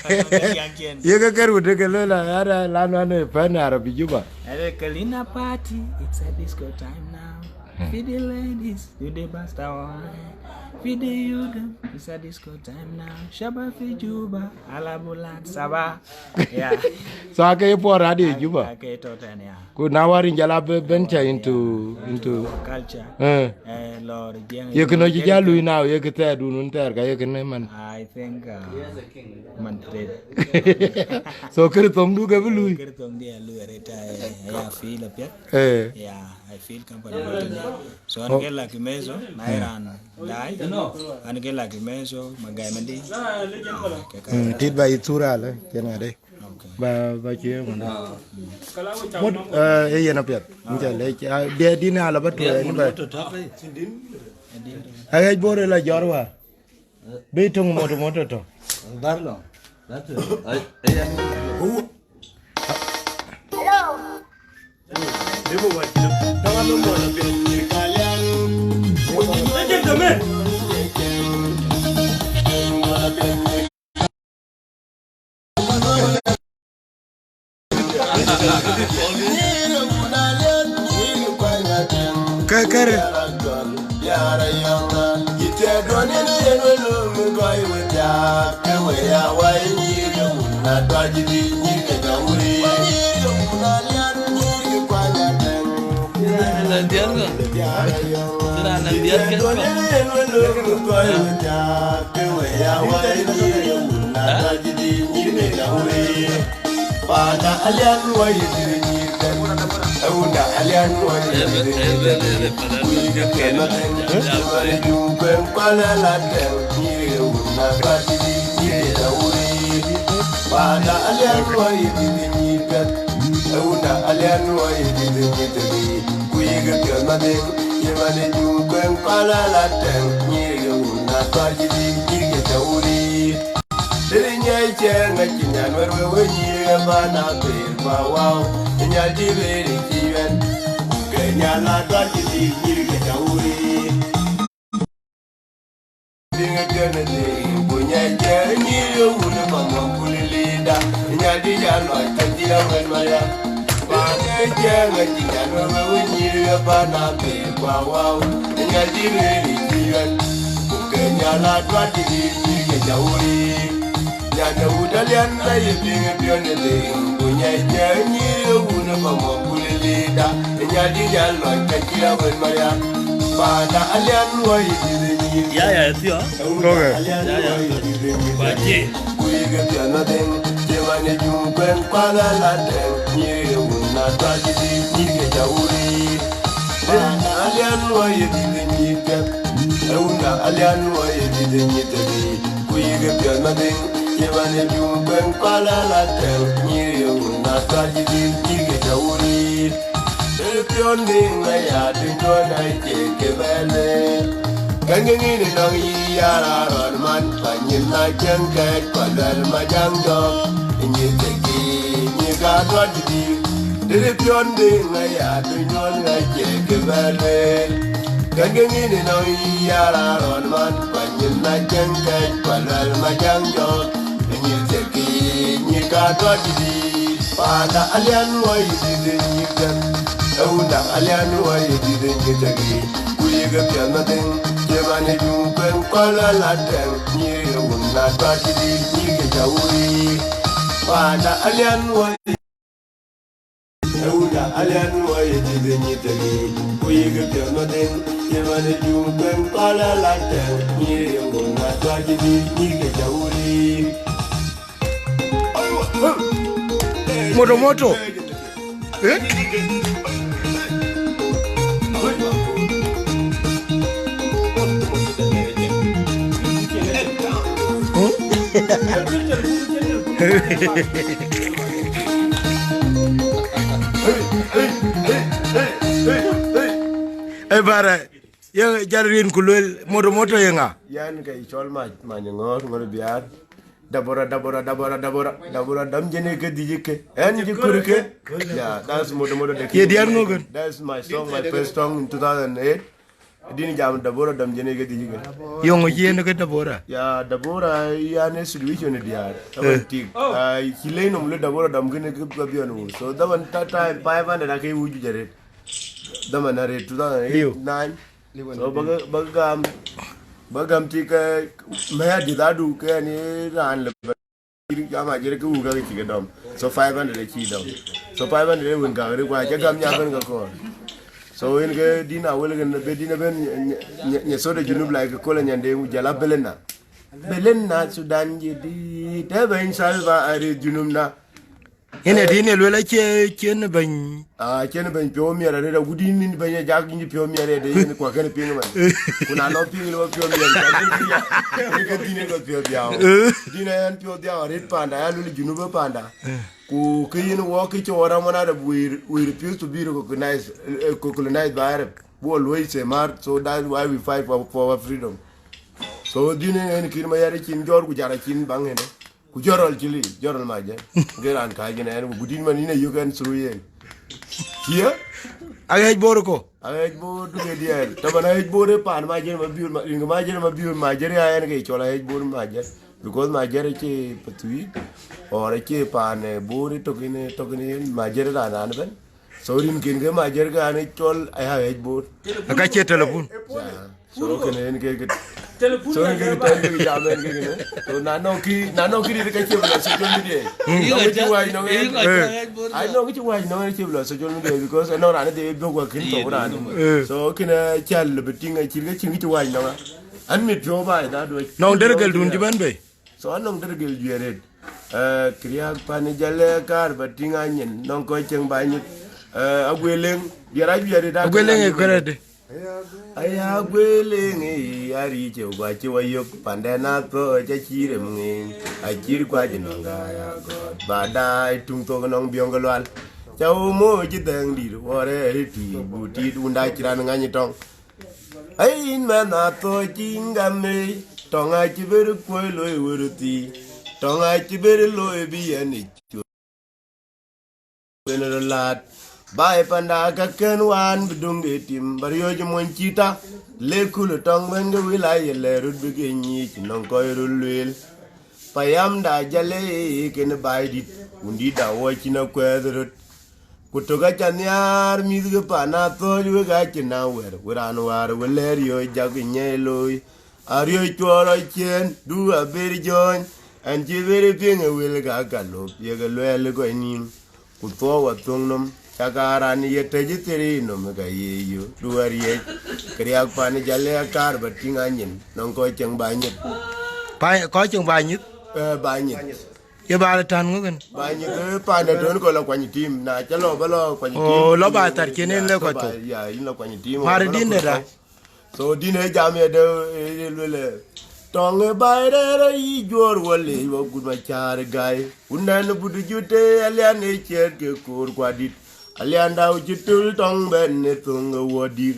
an ka yan kien. Ye ke kër wut ke lë la, ya la, la no an ë pɛn Arabi Juba. Ade Kalina party, it's a disco time now. Hmm. Feed the ladies, do the basta wine. Video dem, it's a disco time now. Shabab fi Juba, ala bulat saba. Yeah. So ake puɔr ade Juba. Ake to ten, yeah. Ku na warin jala be venture into, into culture. Eh. Eh, lor jeng. Ye kino ji jalu now, ye kete dun ter ka ye kene man. I think, uh, man trade. So kiri tong du ke bulu. Kiri tong dia lu reta, eh, ya feel up ya. Eh. Yeah, I feel comfortable today. So an ke la kimezo, na iran dai. An ke la kimezo, magai mandi. Ah, ke ka. Mm, tit ba itura le, kena de. Okay. Ba, ba cie manda. Mut, eh, e yena piat. Nja le, ah, dia dina la ba tu ni ba. Ai bore la jorwa. Be tung moto moto to. Barlo. That's it. Ai, ai, ai. Hello. Ke kere. Panda alian wa yediri nyirkan. Eunda alian wa yediri nyirkan. Kuyi ke kena ten. Wale jumpen pala la ten. Nyiri eunda batidi nyiri da uri. Panda alian wa yediri nyirkan. Eunda alian wa yediri nyirkan. Kuyi ke kena ten. Yemane jumpen pala la ten. Nyiri eunda batidi nyiri da uri. Diri nyai cɛɛŋ acï nyan wɛ̈t wek we nyïïr ë bän abëër ku awäu, ë nyal dï bëër ë cï yuɛ̈n, ku ke nyal aa dual cï dhil nyïïr ke ca wuri. Piŋ ë piɔ̈n ë dhil, ku nyai cɛɛŋ nyïïr ë wun ë bä mɔ̈k ku liliida, ë nyal dï ya lɔc ke dhil awën Mariam. Bän ë cɛɛŋ acï nyan wɛ̈t wek we nyïïr ë bän abëër ku awäu, ë nyal dï bëër ë cï yuɛ̈n, ku ke nyal aa dual cï dhil nyïïr ke ca wuri. Nyande wut alian la ye piŋ ë piɔ̈n ë dhil, ku nyai cɛ nyïïr ë wun ë bä mɔ̈k ku liliida, ë nyal dï nyal lɔc ka cï awën Mariam. Panda alian luɔi ë dhil ë nyïïr. Ya, ya, ë thiɔ̈k. Ë wun alian luɔi ë dhil ë nyïïr. Ba cie. Ku yïk ë piɔ̈n ë dhil, cï man ë jum kuɛn kual ala tɛŋ, nyïïr ë wun na dual cï dhil nyïïr ke ca wuri. Panda alian luɔi ë dhil ë nyïïr piɛth, ë wun alian luɔi ë dhil ë nyïïr tëdï. Ku yïk ë piɔ̈n madhïŋ, ye man ë jum kuɛn kual ala tɛŋ, nyïïr ye wun na tuar cï dhil, nyïïr ke ca wuri. Ë piɔ̈n dhïŋ aya, tuny tuɔn ai cie ke bɛ̈n ë. Kɛn ke ŋïn ë nɔŋ yï ya raan rɔt man, pa nyin na cieŋ kɛɛc, pa luɛl ma jaŋ jɔk, nyïïr ke kï, nyïïr ka tuar cï dhil. Dït piɔ̈n dhïŋ aya, tuny tuɔn ai cie ke bɛ̈n ë. Kɛn ke ŋïn ë nɔŋ yï ya raan rɔt man, pa nyin na cieŋ kɛɛc, pa luɛl ma jaŋ jɔk, ë nyïïr thiëkï, nyïïr ka tɔc dït. Panda alian luɔi dït ë nyïïr kɛn, ë wunda alian luɔi dït ë nyïïr thiëkï. Ku yïk ë piɛth madhïŋ, cï man ë jum kuɛn kɔl ala tɛŋ, nyïïr ë wun na tɔc dït, nyïïr ke ca wuri. Panda alian luɔi Ewunda alian wai dït nyi tëni, ku yïk piɔ̈n madhïn, ye man ë jum kuɛn kɔl ala tɛŋ, nyïïr ye ŋum na tuac dït, nyïïr ke ca wuri. Moto moto. Eh? Ë bärë, ye jal rin ku luel, moto moto ye ŋa? Yan ke cɔl mac, many ŋɔ̈ɔ̈r, ŋɔ̈ɔ̈r biaar. Dabora, dabora, dabora, dabora, dabora, dam jene ke dhijike. En ji kurke. Yeah, that's moto moto de. Ye diar ŋoken. That's my song, my first song in two thousand eight. Dini jam Dabora dam jene ke dhijike. Yongo ji en ke Dabora. Ya, Dabora yan e situation diar. Taban tik. Ai, chile nom le Dabora dam kene ke bion wo. So daman ta time five hundred ake wuju jare. Daman are two thousand eight, nine. So baga, baga gam. Ba gam tik, eh, mɛ̈ɛ̈r dït adu ke ni raan le ba cï jam a jere ke wuk ka ke cï ke dɔm. So five hundred e cï dɔm. So five hundred e wën gak ri kua ca gam nya ben ke kɔɔr. So in ke din a wel ke be din ben nye, nye, nye soda junub like ke kola nyande mu jala belena. Belena Sudan je di te ben salva ari junub na. Yen e din e luel acie cien bɛny. Ah, cien bɛny piɔ̈u miɛt arëët, agut yïn, yïn bɛny ajak yïn piɔ̈u miɛt arëët, yen kua kën piŋ man. Ku na nɔŋ piŋ le ba piɔ̈u miɛt, ka kën piŋ ya. Yen ke din e lɔ piɔ̈u dhiau. Din e ɛn piɔ̈u dhiau arëët panda, ya luel junub e panda. Ku ke yen wɔ ke cï wɔ ram wan adap, we, we refuse to be recognized, eh, colonized by Arab. Bu always a mar, so that's why we fight for, for our freedom. So din e ɛn kir ma yare cin jɔr ku jara cin baŋ ene. Ku jɔrɔl cili, jɔrɔl ma jɛ. Ge ran ka jin ɛn, ku din man ine yök ɛn through yen. Cie? Aɣɛc bor ko. Aɣɛc bor du ke diɛɛl. Taban aɣɛc bor e paan ma jɛ ma biur ma, ring ma jɛ ma biur ma jɛ ya ɛn ke cɔl aɣɛc bor ma jɛ. Because ma jɛ ce patui, or ce paan, eh, bor e tokin, tokin ma jɛ ran an ben. So rin kin ke ma jɛ ke an cɔl aɣɛc bor. Aka cie telephone. Yeah. So kene en ke ke, so en ke ke tɛn ke jam en ke kene. So na nɔŋ ki, na nɔŋ ki ri ka cie bla social media. Nɔŋ ki ci wai nɔŋ en. Ai nɔŋ ki ci wai nɔŋ en cie bla social media because nɔŋ ran de be gwa kin to ran. So kene chal be ting a cir ke cin ki ci wai nɔŋ. An mit pio bai da do. Nɔŋ der gel dun ci ben be. So anɔŋ der gel juɛɛr ret. Eh, kiriak pan jale kar ba ting anyin nɔŋ ko ceng ba nyit. Eh, agweleng biara juɛɛr ret. Agweleng e kwerede. Aya gweleng e ari ce gwa ci wa yok pande na to ca cire mngin. A cir kwa ji nɔŋ ga ya god. Ba dai tung to nɔŋ biong lwal. Ca wo mo ci deng dir wore ri ti bu ti dunda ciran ngani tong. Ai, yïn mɛnh athöc cïn gam ëi, tɔŋ acï bɛ̈r kuöc loi wërëthii, tɔŋ acï bɛ̈r loi bï yɛn ë cuöt ben röt laat. Ba ë panda ka kën wään bï döŋ de tim, ba riɔ̈c ë mony cï ta, lek kul ë tɔŋ bɛ̈n ke wël aye lɛɛr röt bï ke nyiic nɔŋ kɔc röt lueel. Payamda jale kën baai dït, wundït da wɔ cïn akuɛɛth röt. Ku tök aca nhiaar mïth ke pan athööc wek acïn na wɛ̈r, we raan wäär we lɛɛr yööc jak nyɛi looi. Ariöc cuɔɔr ɔc ciëën, du aber jɔ̈ɔ̈ny, ɛn cï ber piŋ ë wël ka ka lop, yek luɛɛl ë gɔc nïïm. Ku thuɔɔu athöŋ nɔm, cak aa raan ye tëc thiri nɔm ë ka ye yö, du ariëc, ke riak pan jale akaar ba tïŋ anyin, nɔŋ kɔc ceŋ ba nyith. Pa-, kɔc ceŋ ba nyith? Eh, ba nyith. Ye ba la tän ŋö kën? Ba nyith, eh, panda tön kɔ la kuany tim, na ca lɔ ba lɔ kuany tim. Oh, lɔ ba thar cien en le kɔ thok. Ya, in la kuany tim. Mar din de da. So din e jam ye de, e, e luele. Tɔŋ e bai rɛɛr e yi juɔɔr wale wa gut ma caar gai. Unan but jute alian e ciɛɛt ke koor kua dit. Alian da u ci tul tɔŋ bɛn e thoŋ e wɔ dir.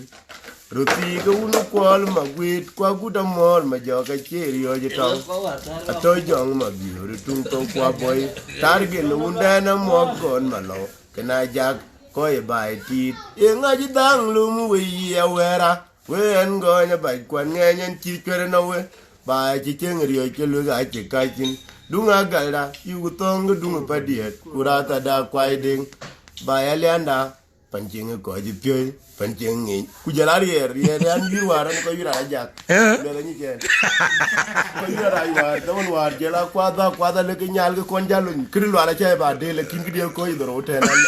Ruthi ke wun kuɔl ma guit kua gut amɔɔr ma jɔk a cier yɔc tɔŋ. Atɔ jɔŋ ma biur tung thok kua bɔi. Tar gel wun dɛn amuɔk kɔn ma lɔ. Kena jak kɔc e bai tiit. E ŋac dhaŋ lum wei yi awɛɛra. Wëë ɛn gɔɔny abac kuan ŋɛɛny ɛn cï cuɛr ënɔ we, ba cï cieŋ riɔ̈c ke luek acï kac thïn. Duŋ agalda, yuku thɔ̈ŋ ke duŋ ë padiɛɛt, ku rathada kuai deŋ, ba ya lianda, pan cieŋ ë kɔc ë piööc, pan cieŋ ŋic. Ku jɔl a riɛɛr, riɛɛr an, yïr wäär ɛn kɔc yïr ajak. Eh? Luɛl anyï cɛn. Kɔc yïr arac wäär, dhaman wäär, jɔl a kuadha, kuadha lek ke nyal ke kɔn jal lony. Këdï lual acä ba dee, lakin këdï kɔc dhorou tɛn an.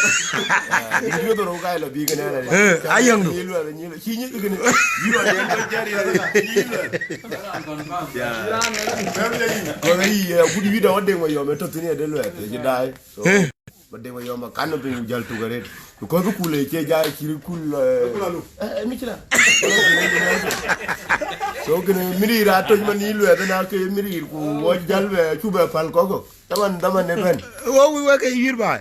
Këdï dhorou ka lɔ bï kën ɛn. Eh, ayäŋdu. Yï luɛl, yï luɛl. Cï nyic kënë, yï rɔt yen kɔc jɛ̈r yɛn, yï luɛl. Kɔn yï, eh, agut yï dɔ̈ wä deŋ wä yɔm, ë tɔ̈ thïn yɛ de luɛɛth, ë cï daai. So, ba deŋ wä yɔm, ba kan piny ku jäl tuk arëët. Because ku le cie jai cï ku, eh, eh, mi cï la. So, kënë, mïrïr aa tɔc man yï luɛɛth, na ke mïrïr ku wɔ jäl bɛ, cu bɛ päl kɔ̈k kɔ̈k. Dhaman, dhaman ëbɛ̈n. Wɔ wï wek ke yïr baai.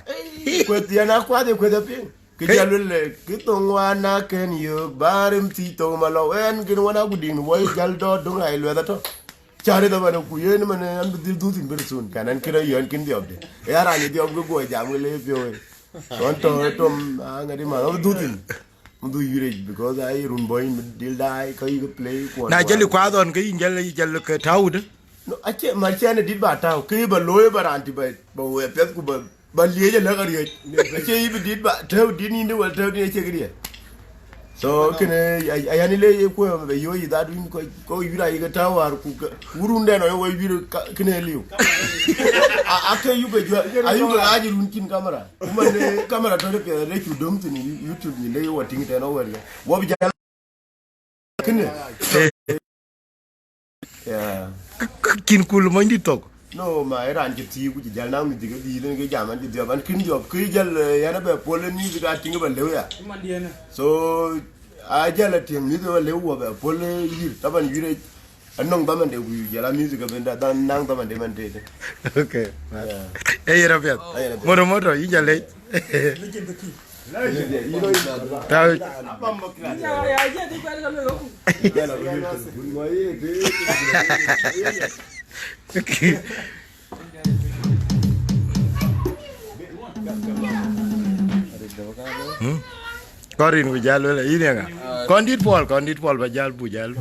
Kueth yɛn a kuath ë kueth apiŋ. Kë jal luel, kë thoŋ wan na kën yök, ba rim thic thok malɔ, ɛn kën wan a ku diŋ wɔ jäl dɔɔt döŋ ai luɛth atɔ. Cari dhaman ku yen man an bï dhil dhuth in very soon, kan an kën ayɔn kën dhiɔp de. Ya raan dhiɔp ke guɔ jam ke le piɔ̈u. Wan tɔ tom a ŋadi man, an bï dhuth in. Mdu yurec, because ai run boy mi dil dai ka yï ke play kuɔn. Na jali kuadhon ke yïn jal, jal ke tawude. No, acie, ma cɛn ë dit ba tau, ke ba looi ba raan ti ba, ba we piɛth ku ba, ba liec alɛ̈k ariɔ̈c. Acie yï bï dit ba, tɛ̈u dit nïn de wal tɛ̈u dit acie këdiɛ. So kënë, ayani le ye kuɔ̈ bɛ yööc ë dhaat wïn kɔc, kɔc yïr ayï ke tääu wäär ku ke, wurun dɛn ɔyë wɔ yïr ka-, kënë liu. A, a ke yuk ke juëc, a yuk ke ɣaac run cïn kamera. Ku man de kamera tɔ̈ de piɛth de cu döm thïn You-, YouTube nyin de ye wɔ tïŋ tɛ̈n ɔ wɛ̈t ke. Wɔ bï jäl kënë. Yeah. K-, k-, cïn kul mony dït thok. No, ma ë raan cï thiëëk ku cï jäl naŋ music ë dhiëth, ke jam an cï dhiɔp, an kën dhiɔp, kë jäl, eh, yɛn abɛ puɔl ë music a tïŋ bä lëu ya. So, a jäl a tiɛŋ music bä lëu wɔ bɛ puɔl ë yïr, taban yïr ë, anɔŋ dhaman de ku jäl a music abën da, dhan naŋ dhaman de man tëde. Okay. Yeah. Ë yïr apiɛth. Ë yïr apiɛth. Moto moto, yï jal lec. Tau. Hmm? Kɔn rin ku jäl wël, yïn ë ŋa? Kɔn dït Paul, kɔn dït Paul ba jäl bu jäl.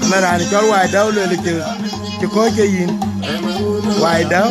Mɛn raan cɔl Wai Dau luel cï, cï kɔc ke yïn. Wai Dau.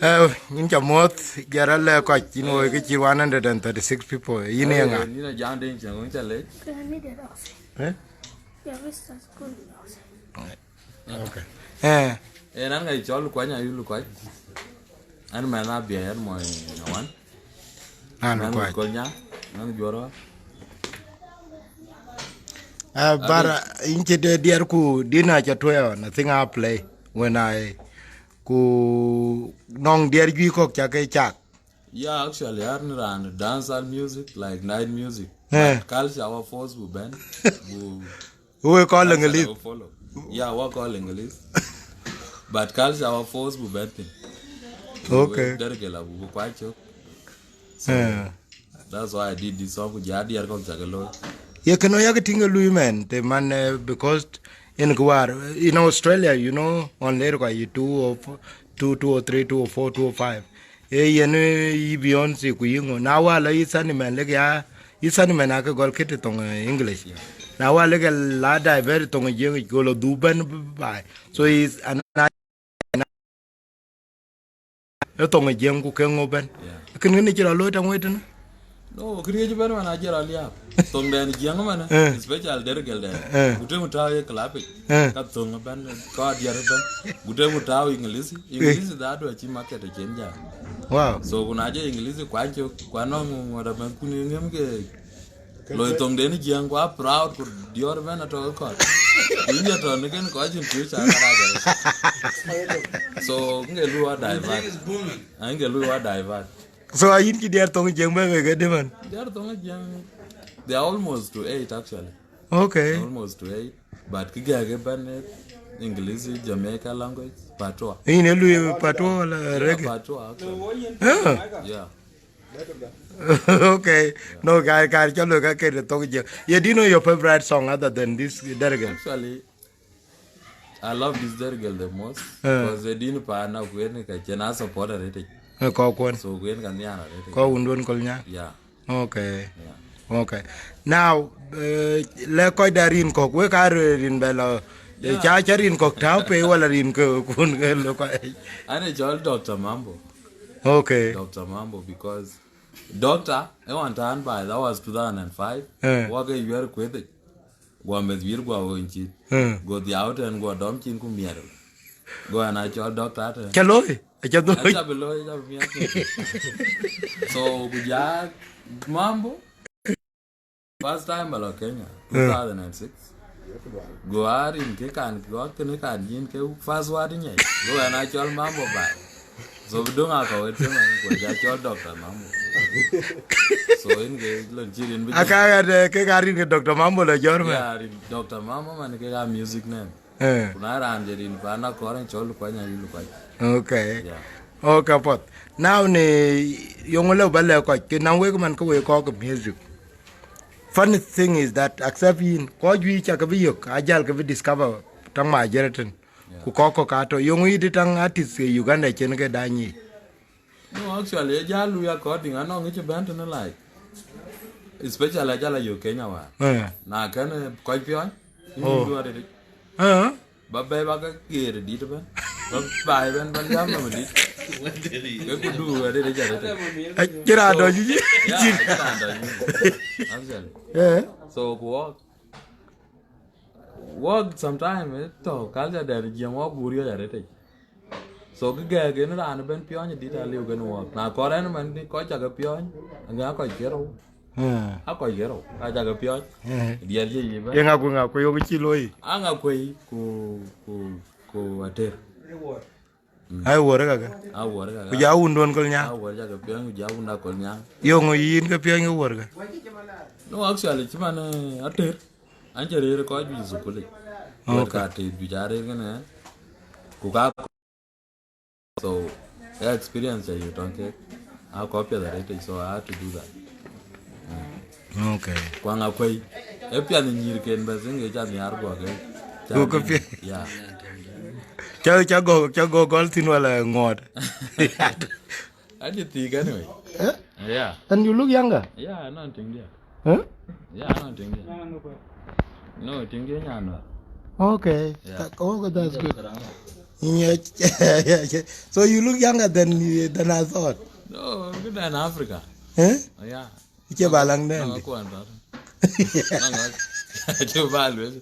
Eh, yïn ca muɔ̈th, jɛrä lɛ kɔc, yïn woi ke cï one hundred and thirty-six people, yïn ye ŋa? Yïn a jam den cieŋ, wun ca lec. Eh? Okay. Eh. Eh, nan ka cɔl Lukuany, ayu Lukuany. An mɛn Abiɛɛr mɔny Nyawan. Nan Lukuany. Kol nya, nan Juɔrɔ. Ah, bara in ce de diɛr ku dina ca tuɛɛn, I think I play when I ku nɔŋ diɛr juëc kɔ̈k ca ke cak. Yeah, actually, an raan dancehall music, like night music. Eh. But culture wa force bu bɛ̈n, bu Wek kɔc culture English. Wa follow. Yeah, wa kɔc English. But culture wa force bu bɛ̈n thïn. Okay. Derke la bu kuac cök. So, eh, that's why I did this song, ku ja diɛr kɔ̈k ca ke looi. Ye kënë yak tïŋ ë lui mɛn, të man, eh, because in kuar, in Australia, you know, on ler kɔc yï two of two, two oh three, two oh four, two oh five. Ee yen, eh, yï Beyonce ku yï ŋö. Na wä la yï Sandman lek ya, yï Sandman ake gɔl kët thoŋ, eh, English. Na wä lek la divert thoŋ Jiëŋ, go lo dhuk bɛ̈n baai. So is an, e thoŋ Jiëŋ ku ke ŋö bɛ̈n. Yeah. Kën kën cï rɔ looi taŋ wei tënë. No, kë riëëc bɛ̈n man ajer aliap. Thoŋ dɛn Jiëŋ man, eh, special dergel dɛn. Eh. Ku tem tääu ye club ic. Eh. Ka thoŋ bɛ̈n, ka diɛr bɛ̈n. Ku tem tääu English. English da do aci market e cien ja. Wow. So ku na je English kuany cök, kuan nɔŋ ŋuɔt amɛn kun ŋem ke loi thoŋ den Jiëŋ, ku a proud ku diɔr bɛ̈n atɔ ke kɔt. Ku inje tɔ ni ken kɔc cin piu ca ka raja. So nge lu wa divert. Nge lu wa divert. So a yïn cï diɛr thoŋ Jiëŋ bɛ̈n ke ke dï man? Diɛr thoŋ Jiëŋ, they are almost to eight actually. Okay. Almost to eight. But kë gɛ̈k ëbɛ̈n, eh, English, Jamaica language, Patois. Yïn e lui Patois wala, yeah, reggae? Patois actually. Ah. Yeah. Okay. No, ka, ka cä loi ka ke thoŋ Jiëŋ. Yeah, do you know your favorite song other than this dergel? Actually, I love this dergel the most. Eh. 'Cause e din pa na kuen ka cien a supporter it. Eh, kɔk kuɔn. So kuen ka niara it. Kɔk wun duon kol nya. Yeah. Okay. Yeah. Okay. Now, eh, le kɔc da rin kɔk, wek a rin bɛ lɔ, eh, yeah, ca, ca rin kɔk tau pe wala rin ke kun ke lo kɔc. Ane cɔl Doctor Mambo. Okay. Doctor Mambo, because Doctor, e wan tan by, that was two thousand and five. Eh. Wake yuɛr kueth. Gua meth wir gua wony cit. Eh. Go dhiau ten gua dɔm cin ku miɛr. Go an a cɔl Doctor ten. Ca looi, aca dhoi. Aca bi looi, aca bi miɛr. So ku ja Mambo. First time ba lɔ Kenya, eh, two thousand and six. Go arin ke kan, go kene kan yin ke first word nyai. Go an a cɔl Mambo ba. So bi döŋ a kɔ̈u ë tëmën, ku ja cɔl Doctor Mambo. So in ke lon cï rin bi aka ya de ke ka rin ke Doctor Mambo la jɔr me. Ya rin Doctor Mambo man ke ka music name. Eh. Ku na raan je rin pa na kɔr en cɔl Lukuany ayi Lukuany. Okay. Yeah. Okay, pot. Now ni yong le ba le kɔc ke na wek man ke we kɔk music. Funny thing is that except yin, kɔc juic ca ke bi yök, ajal ke bi discover tang ma jere ten. Yeah. Ku kɔk kɔk ka tɔ yong yï di taŋ artist ke Uganda cien ke dany yic. No, actually, e jal lui according, anɔŋ ŋic bɛ̈n tënë, like, especially ajal ayo Kenya wa. Eh. Na kën, eh, kɔc piɔny, oh, du adede. Eh. Ba bɛ̈i ba ke geer dit bɛ̈n. Ba baai bɛ̈n ba liam nɔm dit. Ke ku du adede jal adede. Eh, kira so, dɔ juji. Yeah, kira dɔ juji. Actually. Eh. So, ku wɔk. Wɔk sometime, eh, tɔ culture dɛn Jiëŋ wɔk guur yɔc arëtic. So kë gɛɛk en raan ëbɛ̈n piɔ̈ny ë dit aliu kën wɔk. Na kɔr ɛn man ni kɔc cakë piɔ̈ny, ŋa kɔc ke rou. Eh. A kɔc ke rou, a cakë piɔ̈ny. Eh. Diɛt ye yï bɛ̈n. Ye ŋa ku ŋa ku yok cï looi? A ŋa kuei ku, ku, ku ater. Mm. Ai wuɔ̈r kakë. A wuɔ̈r kakë. Ku ja wun duɔ̈n kɔl nya. A wuɔ̈r jakë piɔ̈ny, ku ja wun akɔl nya. Yöŋö yïn ke piɔ̈ny ke wuɔ̈r kë? No, actually, cï man, eh, ater. An cï rëër kɔc juëc ë thukul yic. Okay. Wɛ̈t ka tëë juëc aa rëër kënë, ku ka, so, e experience ca yök tɔŋ kek, a kɔc piɛth arëtic, so I had to do that. Mm. Okay. Kuaŋ akuei, e piɛth nyïïrken bɛ̈th, ŋic ca nhiaar guɔ ke, ca go ke piɛth. Yeah. Ca, ca go, ca go gɔl thïn wala ŋuɔɔt. Aje thiik anyway. Eh? Yeah. And you look younger. Yeah, I know thing there. Huh? Yeah, I know thing there. No, thing there, yeah, no. Okay. Yeah. That, okay, that's good. Yeah, yeah, yeah. So you look younger than, than I thought. No, good than Africa. Huh? Yeah. Icie ba laŋ dɛn. Nɔŋ akuan ba. Nɔŋ ak-, acu ba luel.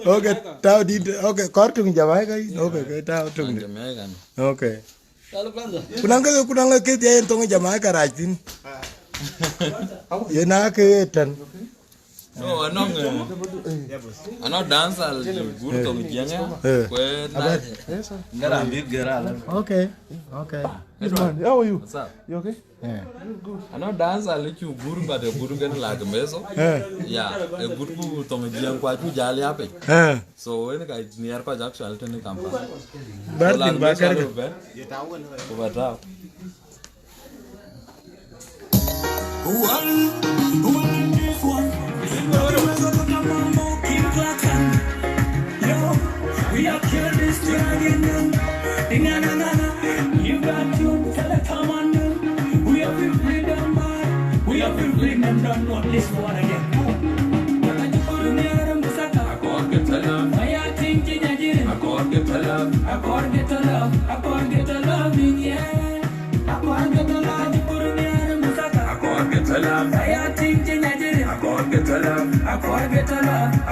Okay, tau dit. Okay, kɔr tuŋ Jamaica. Okay, okay, tau tuŋ dit. Jamaica. Okay. Kuna ke, kuna ke ke dia en tong Jamaica raj tin. Ye na ke tan. No, anɔŋ, eh, anɔŋ dancer li gur thoŋ Jiëŋ ya. Eh. Kue na. Ngara big girl. Okay, okay. This man, how are you? What's up? You okay? Eh. Anɔŋ dancer li cu gur, but a gur gɛn la ke meso. Eh. Yeah, a gur ku thoŋ Jiëŋ kua cu jal ya pe. Eh. So, en ka niar kɔc actually tënë Kampala. Bar so, din la ba ke kar meso ke. Ku ba tau.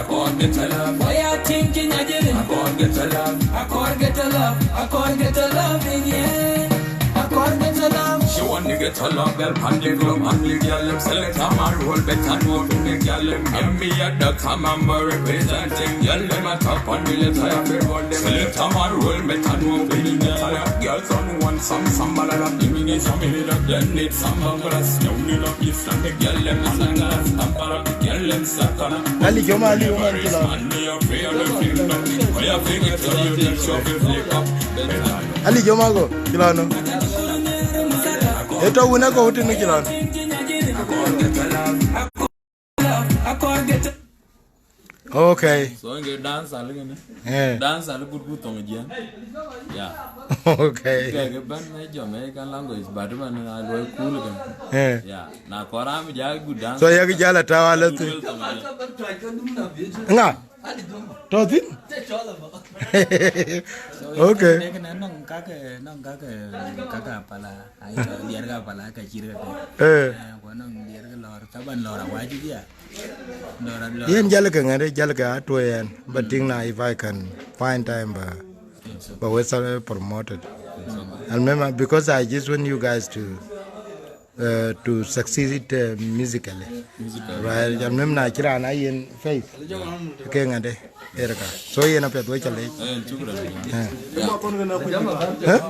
Akor get a love, akor get a love, akor get a love, akor get a love. She want to get a love, girl, pan the globe, and the girl, them select a man role, better know to the girl, them. And me at the time, I'm representing, girl, them a top on the left, I have to roll them. Select a man role, better know to the girl, them. Girls on one, some, some, blah, blah, give me this, some, give me that, then need some, blah, blah, blah. Now me love this, and the girl, them, and the girls, some, blah, blah, the girl, them, suck on. Ali Joma, Ali Joma, kila. Ali Joma go, kila no. Eto wina go, hutin ni kila no. Okay. So nge dance ali gene. Eh. Dance ali good good tong jiang. Yeah. Okay. Ke ke ban me Jamaican language, but man a lo cool kan. Eh. Yeah. Na kora mi ja good dance. So ya ki jala tawa la tu. Good tong jiang. Nga. To thin. So, okay. Nek na nong kake, nong kake, kaka pala. Ai, diar ka pala ka chir ka. Eh. Eh, ko nong diar ka lor, taban lor awaji dia. Lor, lor. Yen jal ke ngade, jal ke atwe yen. But think na if I can find time, ba, ba we sal promoted. And remember, because I just want you guys to, uh, to succeed, uh, musically. Musically. Right? And remember, na chira na yen faith. Ke ngade, erka. So yen apiath we chale. Eh, shukran. Eh. Eh?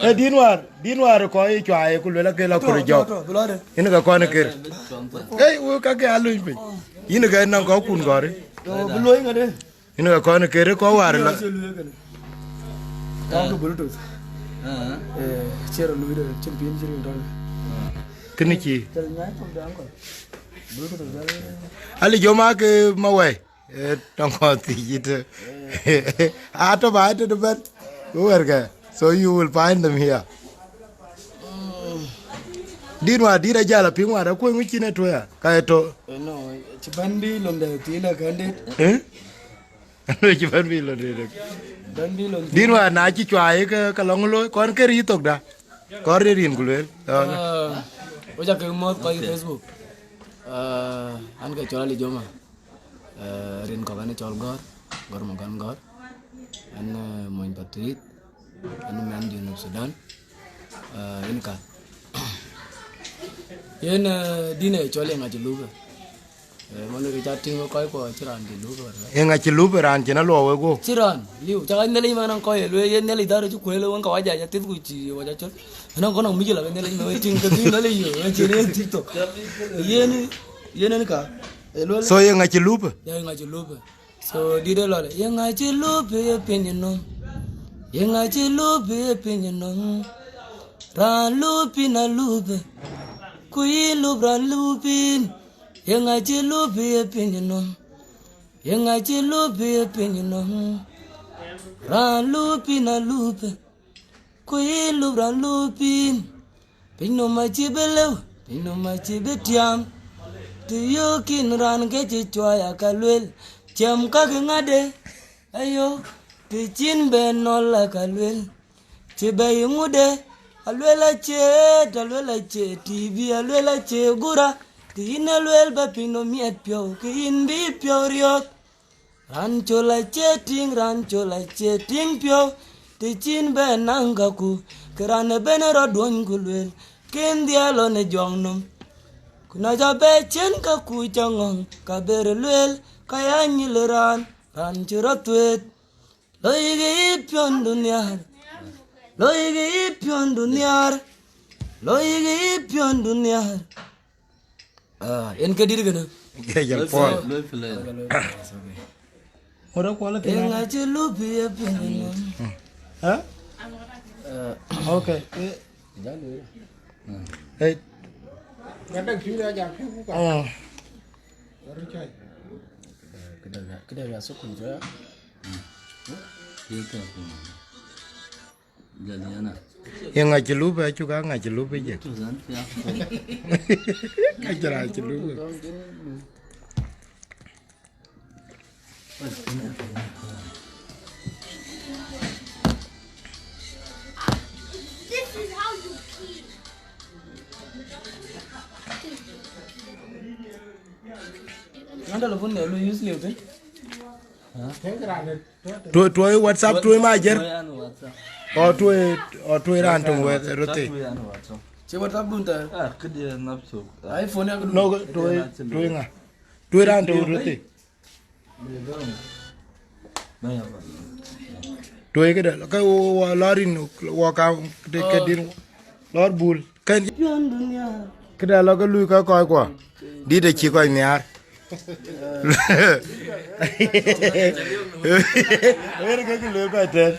Eh, din war, din war ko ye chwa ye ku lela ke la kur jok. Ina ka kon ker. Ei, wo ka ke aluny piny. Ina ka nan ko kun gori. Ina ka kon ker ko war la. Ka ke Bluetooth. Eh, share lu de chin pin share don. Kini chi. Tel nyai to dan ko. Bluetooth. Ali Joma ke mawai. Eh, tong ko ti jite. Ato ba to de ben. Wo werka. So you will find them here. Din wa dira jala ping wa da ko ngi chine to ya. Ka to. Eh, no, ci ban bi lon de ti na kan de. Eh? No, ci ban bi lon de. Ban bi lon. Din wa na ci chwa ye ka, ka long lo kon ke ri tok da. Kor de rin kulel. Ah, wo ja ke mo ko Facebook. Ah, an ke chwa li Joma. Eh, rin kɔ̈k an cɔl Gɔ̈r, Gɔ̈r Magan Gɔ̈r. An, eh, mony Patrick, an mɛn Junub Sudan. Eh, yen ka. Yen, eh, din ë cɔl Yeŋa cï Lupë. Eh, man ke ca tïŋ kɔc kuɔ cï raan cï Lupë. Yeŋa cï Lupë raan cïn aluɔ wek guɔ. Cï raan, liu, ca ka Nhialic man kɔc ë lueel, yen Nhialic dhär cï kuël ë wën ka wac a cï thith ku cï wac a cöl. Ënɔŋ kɔn nɔŋ micil abï Nhialic në wec tïŋ ke dhïn Nhialic yö, ë cïn yen thïk thok. Yen, yen en ka. So ye ŋa cï Lupë? Ye ŋa cï Lupë? So dït ë lɔl, ye ŋa cï Lupë ye piny nɔm? Ye ŋa cï Lupë ye piny nɔm? Raan Lupë na Lupë, ku yï Lupë raan Lupë. Ye ŋa cï Lupë ye piny nɔm? Ye ŋa cï Lupë ye piny nɔm? Raan Lupë na Lupë. Ku yï Lupë raan Lupë. Piny nɔm acï bï lëu, piny nɔm acï bï tiam. Të yökin raan ke cï cuai aka luel, ciɛm kakë ŋade, ayo, të cïn ben nɔl aka luel. Cï bɛ̈i ŋude, aluel acie, të aluel acie, të bï aluel acie gura, të yïn aluel ba piny nɔm miɛt piɔ̈u, ke yïn bï piɔ̈u riɔ̈ɔ̈k. Raan col acie tïŋ, raan col acie tïŋ piɔ̈u, të cïn bɛ naŋ kaku, ke raan ëbën ë rɔt duɔ̈ny ku lueel, ken dhiɛl lɔ në jɔŋ nɔm. Ku na ca bɛ cïn kaku ca ŋɔ̈ŋ, ka ber lueel, ka ya nyil raan, raan cï rɔt thueet. Loi ke yï piɔ̈ndu nhiaar, loi ke yï piɔ̈ndu nhiaar, loi ke yï piɔ̈ndu nhiaar. Ah, en ke dït kënë. Ke jal pol. Loi play. Ŋuɔ̈t akuɔl ë thïn. Eŋa cï lupi ye piŋ nɔm? Hä? Eh, okay. Eh, eh. Ah. Këdë, këdë ya sukun jɔ ya? Jaliana. Ye ŋa cï lup, acuk a ŋa cï lup ë jek? Ka cï raan cï lup. Ŋa telephone de lu use liu thïn? Tuoi, tuoi WhatsApp, tuoi Majer. Tuoi an WhatsApp. O tuoi, o tuoi raan töŋ wɛ̈t röt thii. Tuoi an WhatsApp. Cï WhatsApp dun thɛɛr? Ah, këdï nap thok. iPhone ya këdun. No, tuoi, tuoi ŋa? Tuoi raan töŋ röt thii. Tuoi këdë, ke wo, wo lɔ rin, wo ka, de, ke din, lɔr bul. Kën këdë lɔ ke lui ke kɔc kuɔ, dit acï kɔc nhiaar. Ɣer ke kë lui kɔc tɛ̈n.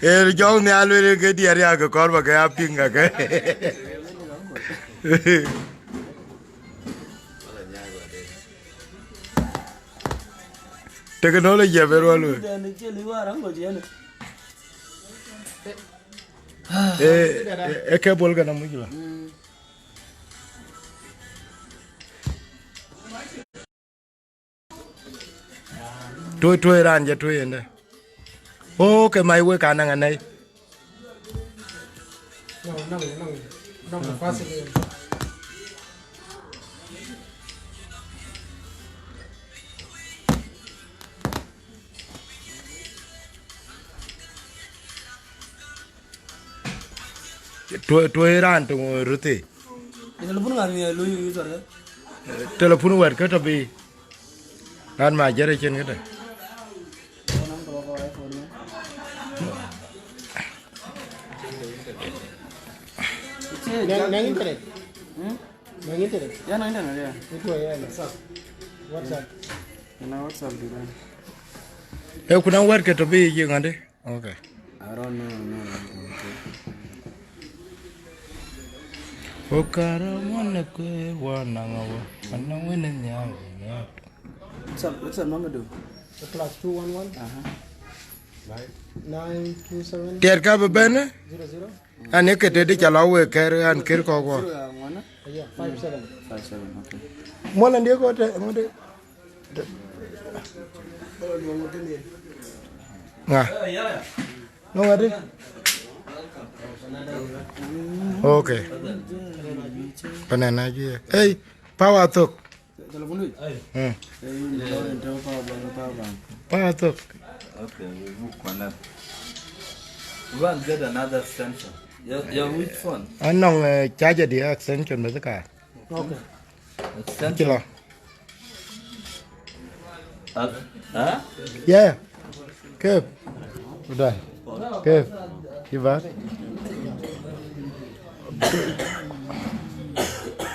Ɣer jɔŋ nhial wël ke diɛt ya ke kɔr ba ke ya piŋ ka ke. Technology ya ben wal wël. Eh, eh, eh, ke bol kana mujila. Tuoi, tuoi raan jɛ tuoi ëndë. Oh, ke mai wek anaŋ anɛi. No, no, no, no, no, fast. Tuoi, tuoi raan töŋ röt thii. Ë telepun ŋa mi ë lui user ë? Telepun wɛ̈t ke tɔ̈ bï. Raan Majer ë cin këdë. Nang, nang internet. Hmm? Nang internet. Ya, nang internet, ya. Itu ya, WhatsApp. WhatsApp. Ina WhatsApp di dan. Eh, ku nang wɛ̈t ke tɔ̈ bï yic ŋadï. Okay. I don't know, no, no, no. Okara mwana kwe wana ngawa. Ana wene nyama. WhatsApp, WhatsApp number do? The plus two one one. Aha. Nine two seven. Tiɛt ka bï bɛ̈n, eh? Zero zero. An, ee ke tëde ca lɔ wek kɛ̈r, an, kër kɔ̈k wɔ. Zero, uh, one, eh? Yeah, five seven. Five seven, okay. Muɔl, an, diëk ɣöt, eh, ŋöt, eh. Ŋa? Ŋa ŋäth? Okay. Panɛn na juëc. Hey, power thok. Telephone du? Hmm. Eh, yïn lɔ rin tɔ̈ power bank, power bank. Power thok. Okay, we will connect. We go and get another extension. Your, your which phone? Anɔŋ, eh, charger di extension bes ka. Okay. Extension. Cï lɔ. Uh, huh? Yeah. Kef. Udah. Kef. Kibar.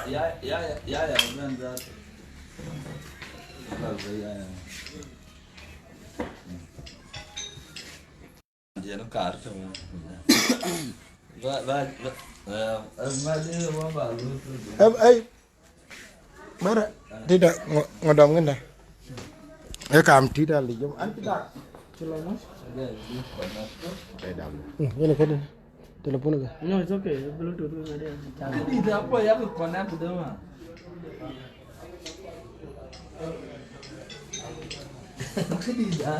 Yeah, yeah, yeah, yeah, yeah, man, that. Well, yeah, yeah. Yen kar të. Ba, ba, ba, eh, eh, ma de wa ba lu. Em, ei. Bara, tïda, ŋö, ŋö dɔm ŋënda. E kam tïda li jom. An tïda. Cï lɔ mɔ? Ai dam. Hmm, yen këdë. Telephone ke. No, it's okay. Bluetooth ke ŋade. Këdï da po ya ke connect de ma. Këdï da.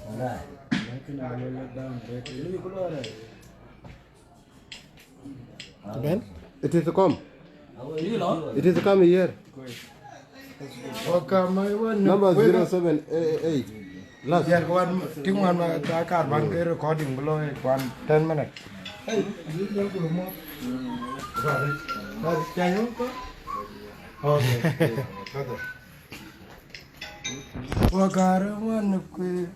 Wala. Lakin a le dam de. Ni ku lo re. Ben? It is come. It is come here. Number zero seven eight. Last. Yar ko wan, ting wan ma ka kar ban ke recording below one ten minutes. Hey, you don't go more. Sorry. Sorry. Can you go? Okay. Okay. Wakar wan kwe.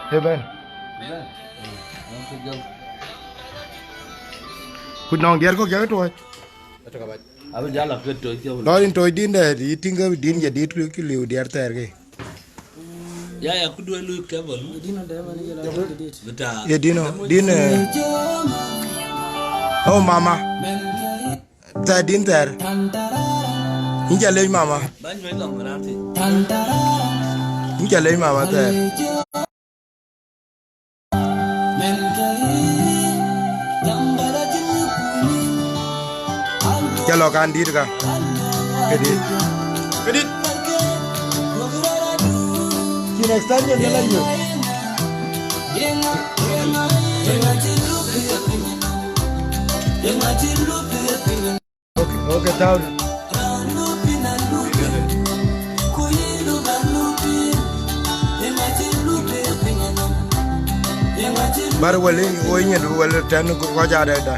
Hey, Ben. Ku nɔŋ diɛt kɔ̈k jake tuɔɔc. Abï jal a ke toc ke wël. Lɔ rin toc din dɛ, yï tïŋ ke din jadid ku kï liu diɛr thɛɛr ke. Ya, ya, ku duel lui ke bol. Din ade man jela dit. Bita. Ye din o, din, eh. Oh, mama. Thɛɛr din thɛɛr. Yïn ca lec mama. Ba nyuec lɔ mërati. Yïn ca lec mama thɛɛr. Ca lɔ kan dit ka. Kedit. Kedit. Cïn extension de la yök. Okay, okay, tau. Bar wali, wo nyin wali tɛn ku kɔc adɛ̈ da.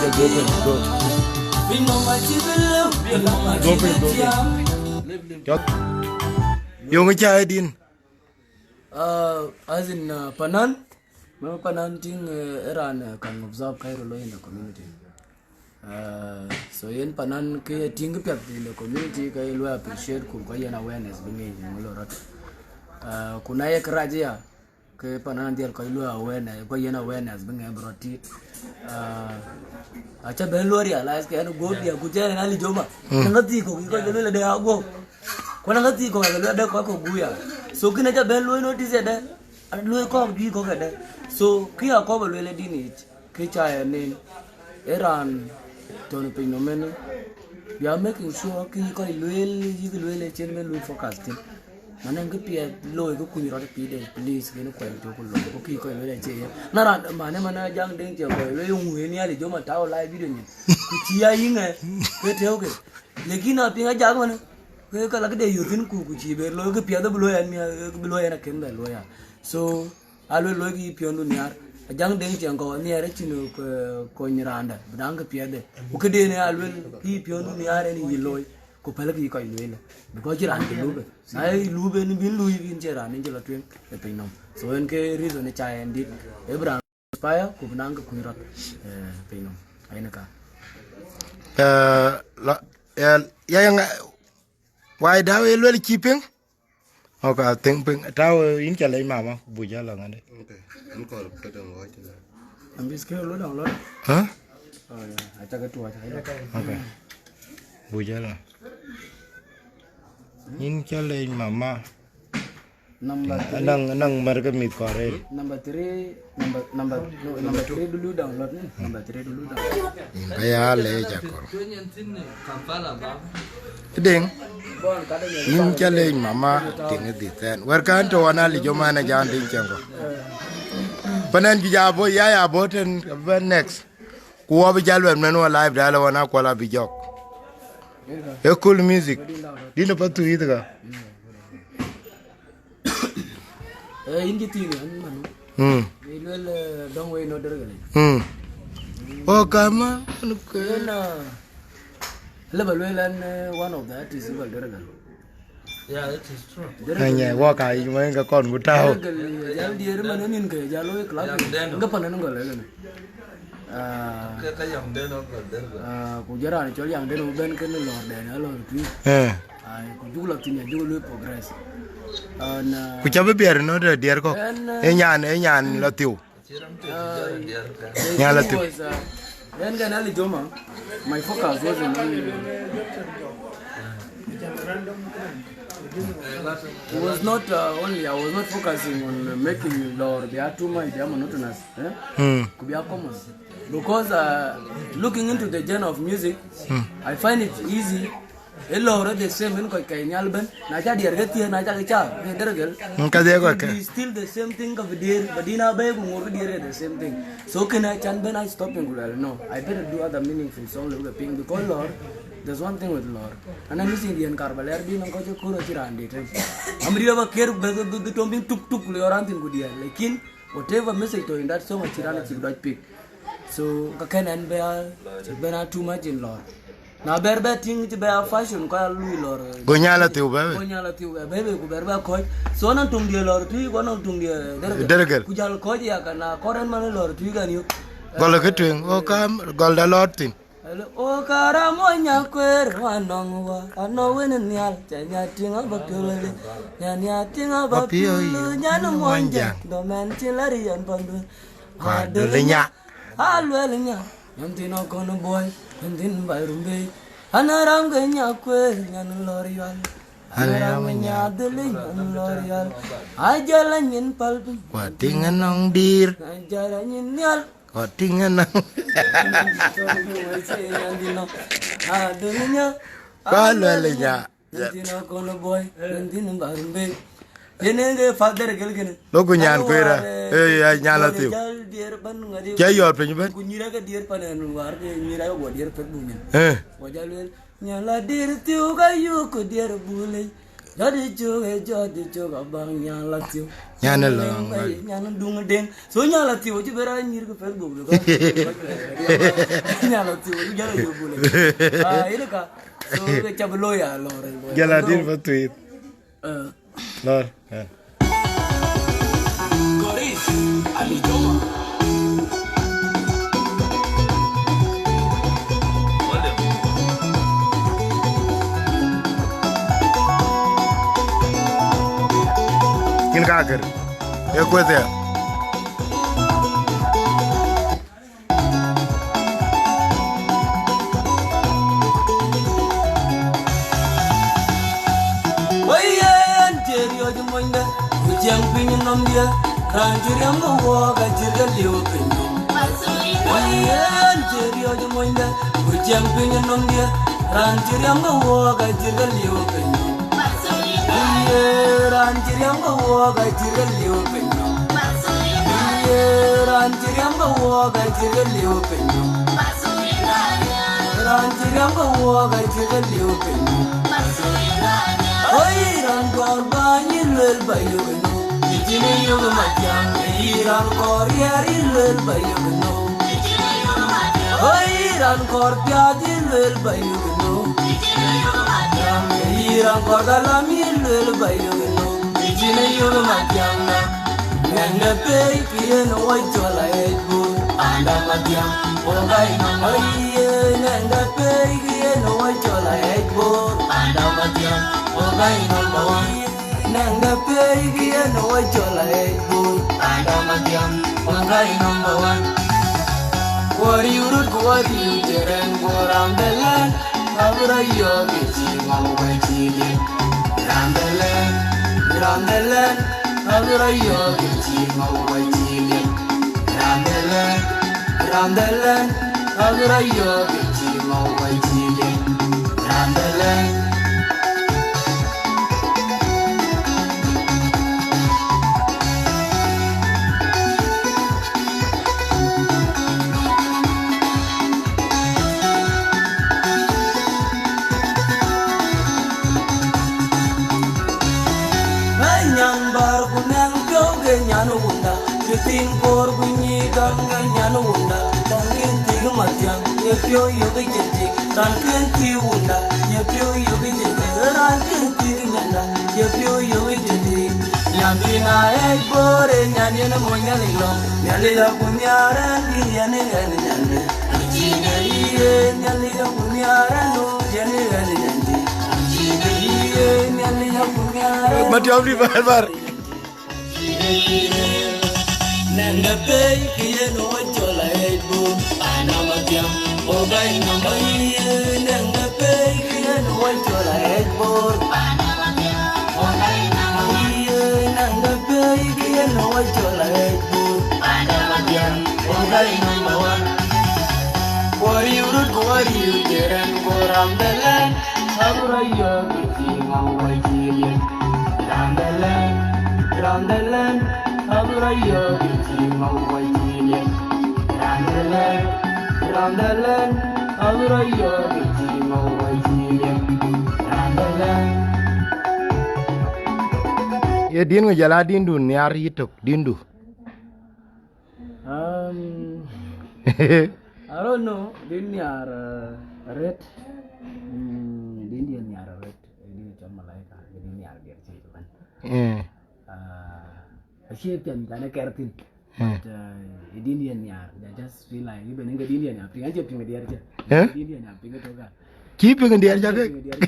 Go piny, go. Go piny, go piny. Yöŋ cä ë din. Uh, as in, uh, panan, me panan ting, uh, eran, uh, kan observe kairo lo in the community. Uh, so yen panan ke ting ke piath in the community ke lo appreciate ku ko yen awareness bi ngi lo rot. Uh, kuna ye kraja ke panan dial ko lo awareness, ko yen awareness bi ngi bro ti. Uh, acha ben lo realize ke an go dia ku je na li joma. Mm. Na ngati ko ko lo le de ago. Kuna ngati ko lo de ko ko guya. So kina cha ben lo notice de. An luel kɔ̈k juëc kɔ̈k këdë. So kë ya kɔ̈k bä lueel ë dïn yic, kë ca ya nen, ë raan tɔ̈ në piny nɔm ënë, we are making sure kë yï kɔc lueel, yïk lueel ë cïn bën luel focus thïn. Manë kë piɛth looi kë kuny rɔt pïïrde, please, kën kuany tök ku looi, ku kë yï kɔc lueel acie ye. Na raan, manë, manë Ajaŋ Deŋ cï kɔc lueel, ŋu ë Nhialic jɔ man tääu live video nyin. Ku cï ya yïŋ ë, kë tëëu kë. Lakin apiŋ Ajak manë, ke ka la këde yöth thïn ku, ku cïï ber looi, kë piɛth bï looi ɛn miäk, bï looi ɛn akën bɛ looi ya. So, a luel looi kë yï piɔ̈ndu nhiaar, Ajaŋ Deŋ Ciɛŋkɔ̈u nhiaar acïn, eh, kony raandä, bï daŋ kë piɛthde. Ku këden a luel kë yï piɔ̈ndu nhiaar ɛn yï looi, ku päl kë yï kɔc lueel. Because cï raan cï lup ë. Na ye lup ë, në bïn luui, bïn cï raan, në cï lɔ tueŋ ë piny nɔm. So, en ke reason ë ca ɛn dït, ë bï raan inspire, ku bï naŋ kë kuny rɔt, eh, piny nɔm. Ayïn ka. Eh, la, eh, ya, ya, nga-, wai daw ye luel cï piŋ? Ok, I think piŋ. Taw, eh, yïn ca lec mama, ku buc jal la ŋande. Ok, an kɔɔr ke döŋ ɣɔc tënë. Am bis ke lo döŋ lo. Hä? Oh, yeah, aca ke tuɔɔc, aca ke. Ok. Buc jal la. Yïn ca lec mama. Number three. Anang, anang mär ke mïth kɔɔr rëër. Number three, number, number, no, number three, du lu download ni. Number three, du lu download. Ka ya le ja kɔɔr. Ding. Yïn ca le mama ting di ten. Wer kan to wana li joma na jan ding chengo. Panen bi ja bo, ya ya bo ten, ben next. Ku wa bi jal ben men wa live da la wana kwala bi jok. E cool music. Dino pa tu idga. Eh, in ji tini, an manu. Hmm. Ni luel, eh, dong wei no dergale. Hmm. Oh, kama, anu ke. Yen, ah, leba luel an, eh, one of the artists iba dergale. Yeah, it is true. Dergale. Anya, wa ka yi mo nga kon gutao. Dergale, jal dier manu nin ke, jal wei club. Nga panan ngol gane. Ah, ke ka yam den of the dergale. Ah, ku jara ni chol yam den u ben ken lor den, lor tu. Eh. Ai, ku jugla tin ya jugla progress. An, ah, ku chabe bier no de dier ko. En, ah, e nyan, e nyan la tiu. Ah, nyan la tiu. It was, ah, then can Ali Joma, my focus wasn't only, it was not, uh, only, I was not focusing on making lor be too much, be monotonous, eh? Hmm. Could be a common. Because, uh, looking into the genre of music, hmm, I find it easy. E lor the same in kɔc kɛc nhial ben. Na ca diɛr ke thiëër, na ca ke ca, ke dergel. Mm, ka dhiɛr kɔc ke. It is still the same thing ka bi diɛr, but dina bɛ̈ɛ̈i ku ŋor ke diɛr ke the same thing. So kena can ben I stopping ku luel, no. I better do other meaningful song luk ke piny because lor, there's one thing with lor. Ana missing dien kar ba lɛr bi nɔŋ kɔc ke kur acï raan dit. Am riɛp aker bɛ, bɛ, bɛ tom piny tuk tuk ku lor an thin ku diɛr. Lakin whatever message to in that song acï raan acï dɔc pick. So ka kɛn ɛn bɛ a, cï ben a too much in lor. Na ber bɛ tiŋ cï bɛ a fashion kɔc a lui lor. Go nyal a thiu bɛ. Go nyal a thiu bɛ, bɛ, bɛ ku ber bɛ kɔc. So nɔŋ tuŋ diɛ lor tui, go nɔŋ tuŋ diɛ dergel. Dergel. Ku jal kɔc ya ka na kɔr ɛn man lor tui kan yök. Gɔl kë tueŋ, o kam gɔl da lɔɔr thïn. Alo, o kara mo nya kueer, wa nɔŋ wa, anɔ wen nhial, ca nya tiŋ aba piöl le, nya nya tiŋ aba piöl, nyan mo nya, do men chin la ri yan pandu. Kwa dul nya. A luel nya, nyan tin o kon boy, nyan tin ba rumbe, ana ram ge nya kueer, nyan lor yal. Ana ram ge nya dul, nyan lor yal. A jala nyin pal piny. Kwa tiŋ anɔŋ dir. A jala nyin nhial. Kɔc tïŋ ënɔŋ. Kua luel nya. Loku nyan kuera. Ë ya nyan la thiu. Ca yɔɔt piny bɛn. Eh. Nyan la dir thiu ka yuku dier bule. Jɔt icök, eh, jɔt icök, abang nyan la thiu. Nyan ë lɔŋ. Nyan duŋ deŋ. So nyan la thiu, cï bera nyir ke Facebook. Nyan la thiu, jɔt icök bule. Ah, ini ka. So ke cab lo ya lor. Jala dir ba tuit. Eh. Lor. Eh. Goris, Ali Joma. Kin ka kër. E kueth ya. Wëi yen cï riɔ̈c monyde, ku ciɛŋ piny nɔm dië, raan cï riɛm ke wuɔɔk acït ke liu piny nɔm. Wëi yen cï riɔ̈c monyde, ku ciɛŋ piny nɔm dië, raan cï riɛm ke wuɔɔk acït ke liu piny nɔm. Wëi yen raan cï riɛm ke wuɔɔk acït ke liu piny nɔm. Wëi yen raan cï riɛm ke wuɔɔk acït ke liu piny nɔm. Raan cï riɛm ke wuɔɔk acït ke liu piny nɔm. Oi, raan kɔɔr bäny yï luel ba yök ënɔm. Yï cïn ë yök ë Matiang, yï raan kɔɔr riɛɛr yï luel ba yök ënɔm. Oi, raan kɔɔr piath yï luel ba yök ënɔm. Yï raan kɔɔr galam yï luel ba yök ënɔm. Yï cïn ë yök ë Matiang na. Nɛŋ de pei kï yen wɔ cɔl aɣec bur, panda Matiang, wɔ gai nɔm ɣɔ̈i ye. Nɛŋ de pei kï yen wɔ cɔl aɣec bur, panda Matiang, wɔ gai nɔm ɣɔ̈i. Nɛŋ de pei kï yen wɔ cɔl aɣec bur, panda Matiang, wɔ gai nɔm ɣɔ̈i. Wɔ riu rut ku wɔ riu cï rɛn ku raan de lɛn, abï rɔ yɔ̈ɔ̈k ë cï ŋɔu wɔ cï liep. Raan de lɛn, raan de lɛn, abï rɔ yɔ̈ɔ̈k ë cï ŋɔu wɔ cï liep. Raan de lɛn, raan de lɛn, abï rɔ yɔ̈ɔ̈k ë cï ŋɔu wɔ cï liep. Raan de lɛn. Nyan bär ku nɛŋ piɔ̈u ke nyan wunda, cï thiin koor ku nyic gam ke nyan wunda, tɔŋ kën thïk Matiang, ye piɔ̈u yök ë cïn tik, raan kën thïk wunda, ye piɔ̈u yök ë cïn tik, raan kën thïk nyanda, ye piɔ̈u yök ë cïn tik. Nyan thïn a ɣɛc boor, ee nyan yen ë mony Nhialic lɔ̈ŋ, Nhialic aku nhiaar ɛn, bï yɛn ë ɣɛn nyande. Ku cïn ë ye Nhialic aku nhiaar ɛn, yen ë ɣɛn nyande. Ku cïn ë ye Nhialic aku nhiaar ɛn. Matiang di bar bar. Nɛŋ de pei kï yen wɔ cɔl aɣec bur, panda Matiang, wɔ gai nɔm ɣɔ̈i ye. Nɛŋ de pei kï yen wɔ cɔl aɣec bur, panda Matiang, wɔ gai nɔm ɣɔ̈i ye. Nɛŋ de pei kï yen wɔ cɔl aɣec bur, panda Matiang, wɔ gai nɔm ɣɔ̈i. Wɔ riu rut ku wɔ riu cï rɛn ku raan de lɛn, abï rɔ yɔ̈ɔ̈k ë cï ŋɔu wɔ cï liep. Raan de lɛn, raan de lɛn, abï rɔ yɔ̈ɔ̈k ë cï ŋɔu wɔ cï liep. Raan de lɛn, raan de lɛn, abï rɔ yɔ̈ɔ̈k ë cï ŋɔu wɔ cï liep. Raan de lɛn. Ye din ku jɔl a dindun nhiaar yïtök, dindu. Um, I don't know. Din nhiaar, uh, arët. Mm, din diɛn nhiaar arët. Din cɔl malaika. Din nhiaar diɛn cï bɛ̈n. Eh. Ah, acie piɛth tɛ̈n ë kɛr thïn. Eh. But, uh, it didn't end, yeah. I just feel like even in the Indian, yeah, piŋ, an cï piŋ diɛɛr cä. Eh? Indian, yeah, piŋ tök a. Cï piŋ diɛɛr cä ke? Piŋ diɛɛr cä.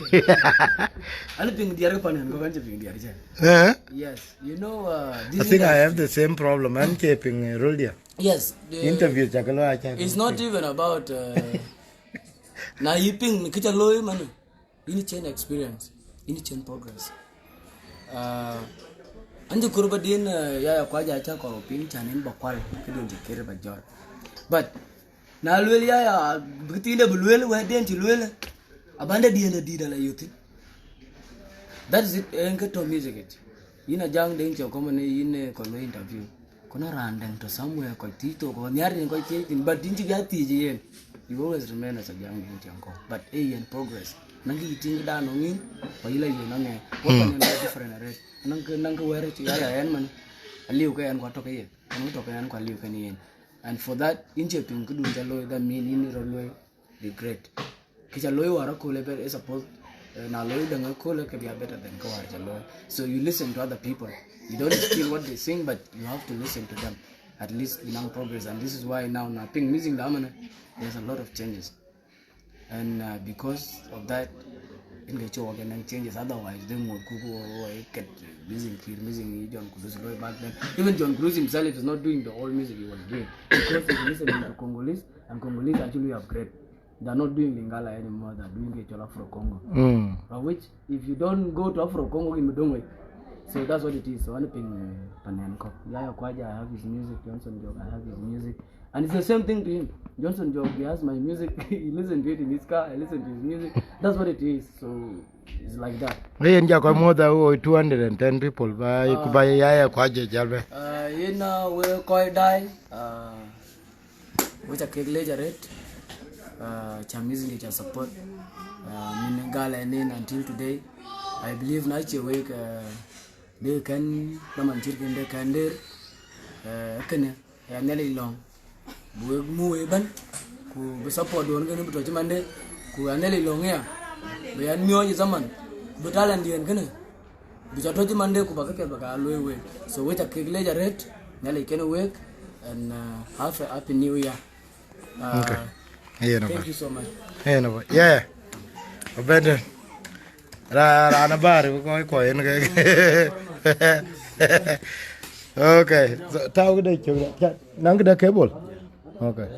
An piŋ diɛɛr ke panen kɔ̈k, an cï piŋ diɛɛr cä. Eh? Yes, you know, uh, I this think I industry have the same problem. An cï piŋ, eh, rol dia. Yes, the Interview cä ke lo a cä ke. It's not even about, uh, na yï piŋ kë cä looi man. Yïn cïn experience, yïn cïn progress. Uh, an cï kɔɔr ba din, uh, ya ya kuac a cä kɔɔr piŋ cän in ba kual, këdun cï kër ba jɔt. But na luel ya ya, bï thiinde bï luel, wɛ̈tden cï luel, abanda diɛn de dït ala yöth thïn. That is it, en ke tɔ music it. Yïn a jaŋ den cï kɔmën yïn, eh, kɔn interview. Ku na raan dɛŋ tɔ somewhere kɔc thiëc thok, ku nhiar rin kɔc thiëc thïn, but yïn cï bï a thiëc yen. You always remain as a young in tiang kɔ̈u. But ee yen progress. Naŋ kë yï tïŋ këdan nɔŋ yïn, ku yï la yen nɔŋ ŋɛ. Wok kan en ba different arëët. Naŋ kë, naŋ kë wɛ̈ɛ̈r cï ya ya ɛn man. Aliu ke ɛn ku atɔ̈ ke ye. Ɛn ku tɔ̈ ke ɛn ku aliu ke ni yen. And for that, yïn cï piŋ këdun cä looi, that mean yïn rɔt looi. Be great. Kë cä looi wäär aköl ë bɛ, ë suppose, eh, na looi däŋ aköl ke bï a better than kë wäär cä looi. So you listen to other people. You don't steal what they sing, but you have to listen to them. At least you know progress. And this is why now, na piŋ music da man, there's a lot of changes. And, uh, because of that, in ke cɔk ke nang changes. Otherwise, they would cook or, or get music here, music in John Cruz looi back then. Even John Cruz himself is not doing the old music he was doing because he's listening to Congolese, and Congolese actually upgrade. They're not doing Lingala anymore, they're doing ke cɔl Afro Congo. Mm. Of which, if you don't go to Afro Congo, you don't wait. So that's what it is. So anything, uh, Panenko. Yaya Kwaja, I have his music. Johnson Job, I have his music. And it's the same thing to him. Johnson Job, he has my music. He listens to it in his car. I listen to his music. That's what it is. So it's like that. Yen ja kɔc muɔ̈th a woi two hundred and ten people ba, ah, ku ba Yaya Kwaja jal bɛ. Uh, you know, we kɔc die. Uh, Wek ca kek leec arëët, uh, ca music ca support, uh, min gal ɛn en until today. I believe na cie wek, uh, de kɛn, naman cït kën de kɛn der, uh, kënë, ya Nhialic lɔ̈ŋ. Bï wek mu wek bɛ̈n, ku bï support duɔ̈n kënë bï tɔ̈ cï mande, ku ya Nhialic lɔ̈ŋ ya, bï yɛn miɔɔc ë zaman, ku bï talent diɛn kënë. Bï ca tɔ̈ cï mande ku ba käpiɛth ba ka luɔ̈i wek. So wek ca kek leec arëët, Nhialic kenë wek, and, uh, have a happy new year. Uh, okay. Yen aba. Thank you so much. Yen aba. Yeah. Abandon. Ra, raan abäär bï kɔc kuɔ yen ke. Okay. So, tau këde cök da. Ca, naŋ këde cable. Okay.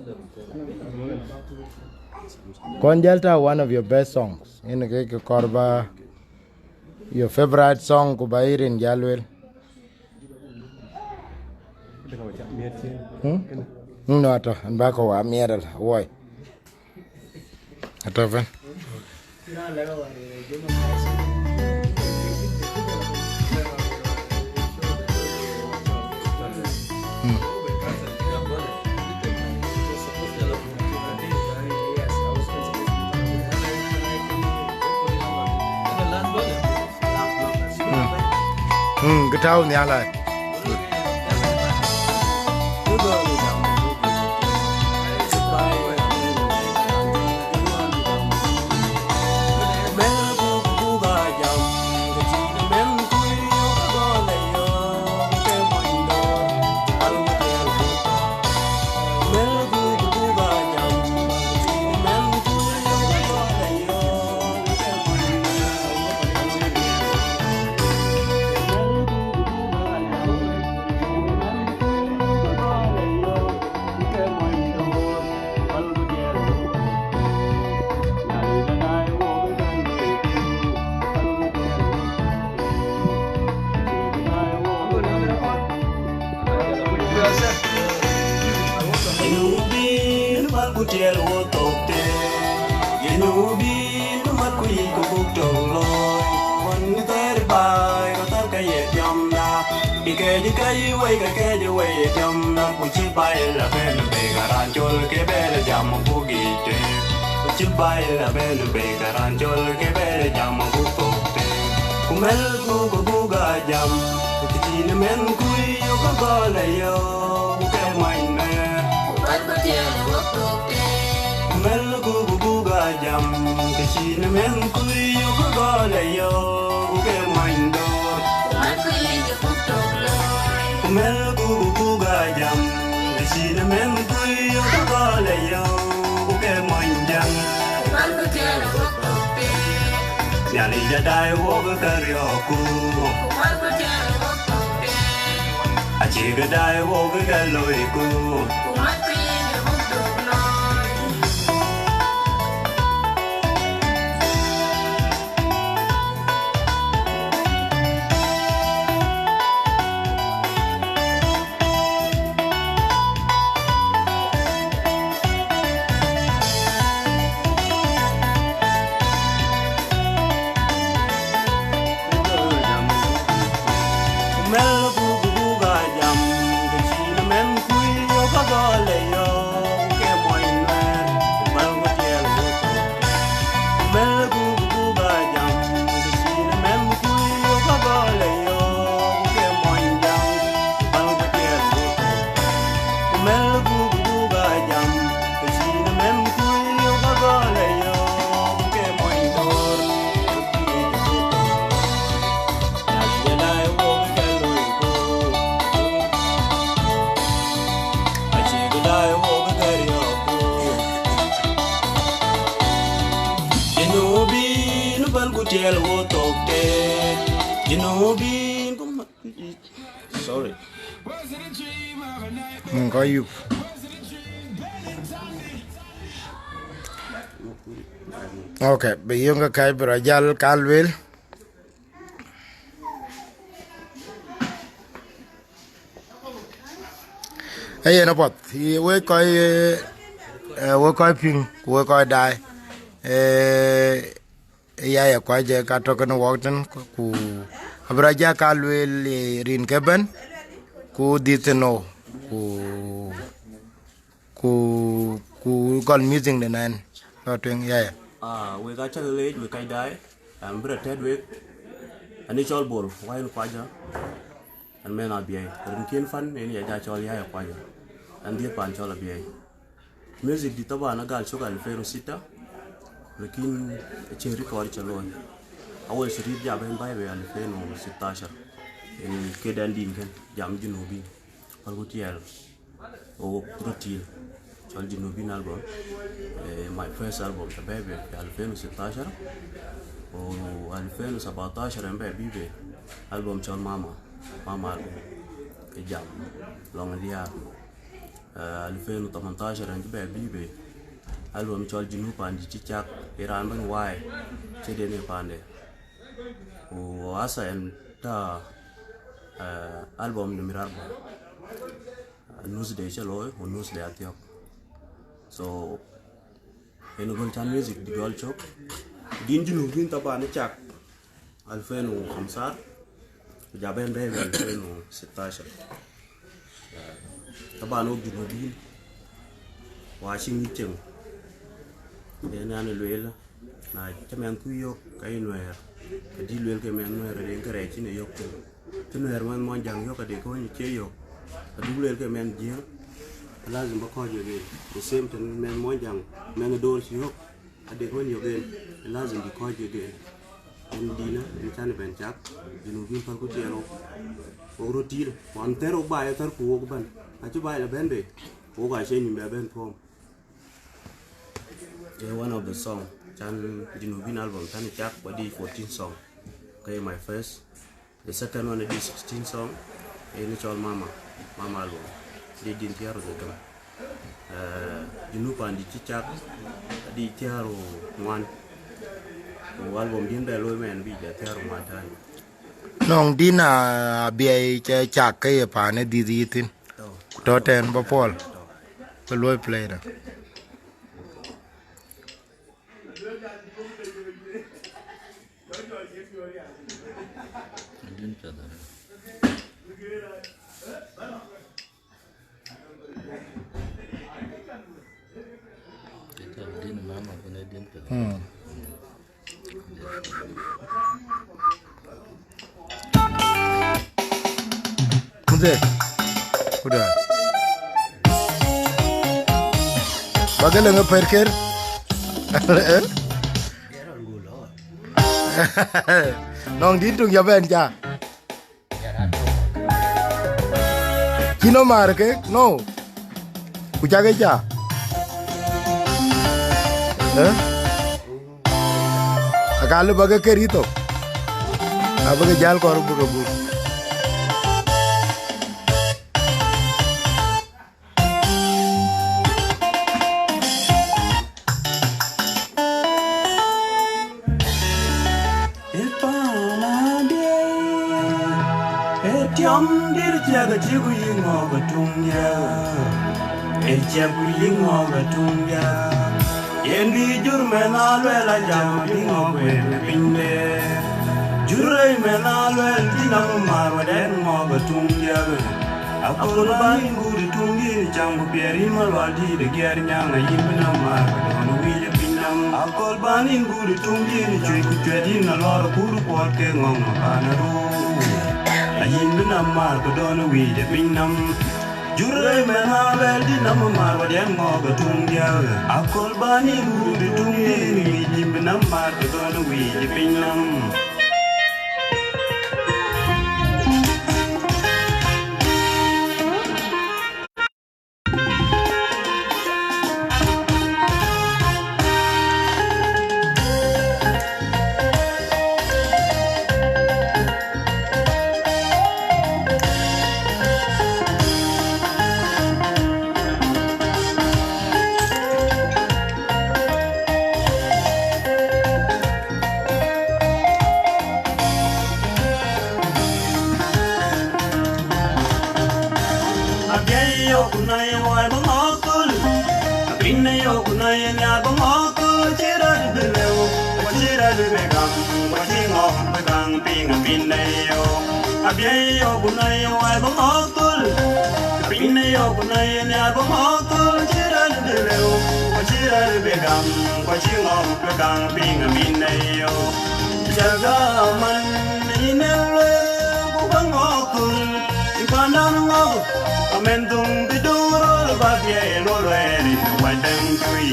Kɔn jäl tau one of your best songs. Yen ke, ke kɔɔr ba Your favorite song ku ba yï rin jal luel. Hmm? No, atɔ̈, an ba kɔ̈u wa miɛt ala, woi. Atɔ̈ bɛ̈n. Hmm. Hmm. Hmm, kë tau nhial ai. Yen wun bï mat ku tiɛɛl wo thok tëë, yen wun bï mat ku yic ku buk tök looi. Ɣɔn thɛɛr baai, rɔt thar ke ye tiɔmda, bï kɛɛc kɛɛc wei, ke kɛɛc wei ye tiɔmda, ku cï baai la ben bei, ka raan col ke bɛ̈ɛ̈r jam buk yic tëë, ku cï baai la ben bei, ka raan col ke bɛ̈ɛ̈r jam buk thok tëë. Ku mɛlku ku buk a jam, ku kë cïn mɛnhkui yök gɔl ayö, ku ke muɔny mɛɛr. Ku mɛlku ku buk a jam, kë cïn mɛnhkui yök gɔl ayö, ku ke muɔny döör. Ku mɛlku ku buk a jam, Nhialic adai wok kë riɔ̈ɔ̈kku, acïk adai wok kë loiku. Jinubin bal ku tiɛl wo thok te. Jinubin ku ma-, sorry. Mm, kɔc yup. Okay, bï yöŋ ke kac bï rɔ jäl ka lueel. Ee yen apath, ye wek kɔc, ee, wek kɔc piŋ, ku wek kɔc daai. Ee, Yaya Kuac ë ka tɔ̈ kenë wɔk tën, ku abï rɔ ja ka lueel, ee, rin ke bɛ̈n, ku dhith tën nou, ku, ku, ku gɔl music de nɛn, lɔ tueŋ, Yaya. Ah, wek acä ke leec, wek kac daai, an bï rɔ tɛ̈t wek, an ë cɔl Bol, wä yen Kuac ë, an mɛn Abiɛi, rinkiɛn pan, en ya ja cɔl Yaya Kuac ë, an dhiëth pan cɔl Abiɛi. Music di taban agal cök alfen u sita, lakin acïn record cä looi. Awal sharif ja ben bai be alfen u sitashar. En keden din ken, jam Junubin. Pal ku tiɛl. O rotil. Cɔl Junubin album. Eh, my first album cä bai be fi alfen u sitashar. O alfen u sabatashar en bai bi be. Album cɔl Mama. Mama album. Ke jam. Long liar. Eh, alfen u tamantashar an cï bɛ bï be. Album cɔl Junub pandi cï cak, ë raan bɛ̈n waai, cï den ë pande. Ku asa en ta, eh, album de mirar ba. Nus de cï looi, ku nus de athiɔk. So, en gɔl can music di gɔl cök. Din Junubin taban ë cak. Alfen u khamsar, ku ja ben bɛ̈ɛ̈i alfen u sitashar. Taban wok Junubin, wa cï ŋic ceŋ. Yen an lueel, na cï mɛnhkui yök, ka yï Nuɛɛr, ka dï lueel ke mɛnh Nuɛɛr, ade kërɛɛc cïn ë yök thïn. Cï Nuɛɛr mɛnh Muɔnyjäŋ yök, ade ke wën cie yök. Aduk lueel ke mɛnh Jiëëŋ, lazim ba kɔc wek en. The same tën mɛnh Muɔnyjäŋ, mɛnh Dor cï yök, ade ke wën yök en, lazim bï kɔc wek en. En dïnë, en can bɛn cak, Junubin pälku tiɛɛl wok. Wok röt tiit, wan thɛr wok baai, thɛr ku wok bɛ̈n. Acï baai la bɛ̈n bei, wok acie nïm bɛ bɛ̈n thuɔɔm. Ee one of the song, can Junubin album, can cak, ba di fourteen song. Ke my first, the second one di sixteen song, en cɔl Mama, Mama album. Di din thiäär ku dhetem. Eh, Junub pandi cï cak, di thiäär ku ŋuan. Ku album din bɛ looi mɛn bi bɛ thiäär ku ŋuan tani. Nɔŋ din a biɛi cɛ cak ke ye paan ë dhith yï thïn. Tɔ̈. Ku tɔ̈ tɛn ba puɔl. Tɔ̈. Ke luɔi play da. Hmm. Mzee. Kuda. Bagala nga perker. Nong din tung ya ben ja. Kino mar ke? No. Ku cak e ca. Eh? Ka lëu ba ke kër yï thok. Abï ke jäl kɔɔr bï ke buk. Ë paan adiɛɛr, ë tiɔm dït ciɛk acï ku yï ŋɔɔk ë tuŋ diɛɛr, ë ciɛk ku yï ŋɔɔk ë tuŋ diɛɛr. Yen bï jur mɛn aa luɛl ajam bï ŋɔɔk wël ë pinyde. Jur rɛy mɛn aa luɛl dï nɔm maar wɛ̈t ɛn ŋɔɔk ë tuŋ diɛɛr. Aköl bän yïn guut ë tuŋ dït cam ku piɛɛr yïn malual dït ë giɛɛr nyaŋ ayïn bï nɔm maar ku dɔn ë wic ë piny nɔm. Aköl bän yïn guut ë tuŋ dït cuëc ku cuɛt yïn alɔɔr ë kuur kuɔɔt ke ŋɔŋ ë paan ë ruu. Ayïn bï nɔm maar ku dɔn ë wic ë piny nɔm. Jur rɛy mɛn aa luɛl dï nɔm maar wɛ̈t ɛn ŋɔɔk ë tuŋ diɛɛr. Aköl bän yïn guut ë tuŋ dït yïn bï nɔm maar ku dɔn ë wic ë piny nɔm. Abiɛc yök ku nɔ̈i wai bï ŋɔ̈k thöl, abïn ë yök ku nɔ̈i nhiaar bï ŋɔ̈k thöl, cï rɛ̈t bï lëu, ku cï rɛ̈t bï gam, ku cï ŋɔ̈k bï kaŋ piŋ abïn ë yök. Abiɛc yök ku nɔ̈i wai bï ŋɔ̈k thöl, abïn ë yök ku nɔ̈i nhiaar bï ŋɔ̈k thöl, cï rɛ̈t bï lëu, ku cï rɛ̈t bï gam, ku cï ŋɔ̈k bï kaŋ piŋ abïn ë yök. Cäk aman yïn ë lueel ku bä ŋɔ̈k thöl, yï pandan ŋɔ̈k, amɛn dhuŋ bï duur röl bä biɛɛi luɔl wɛɛr yïn wä däŋ tui.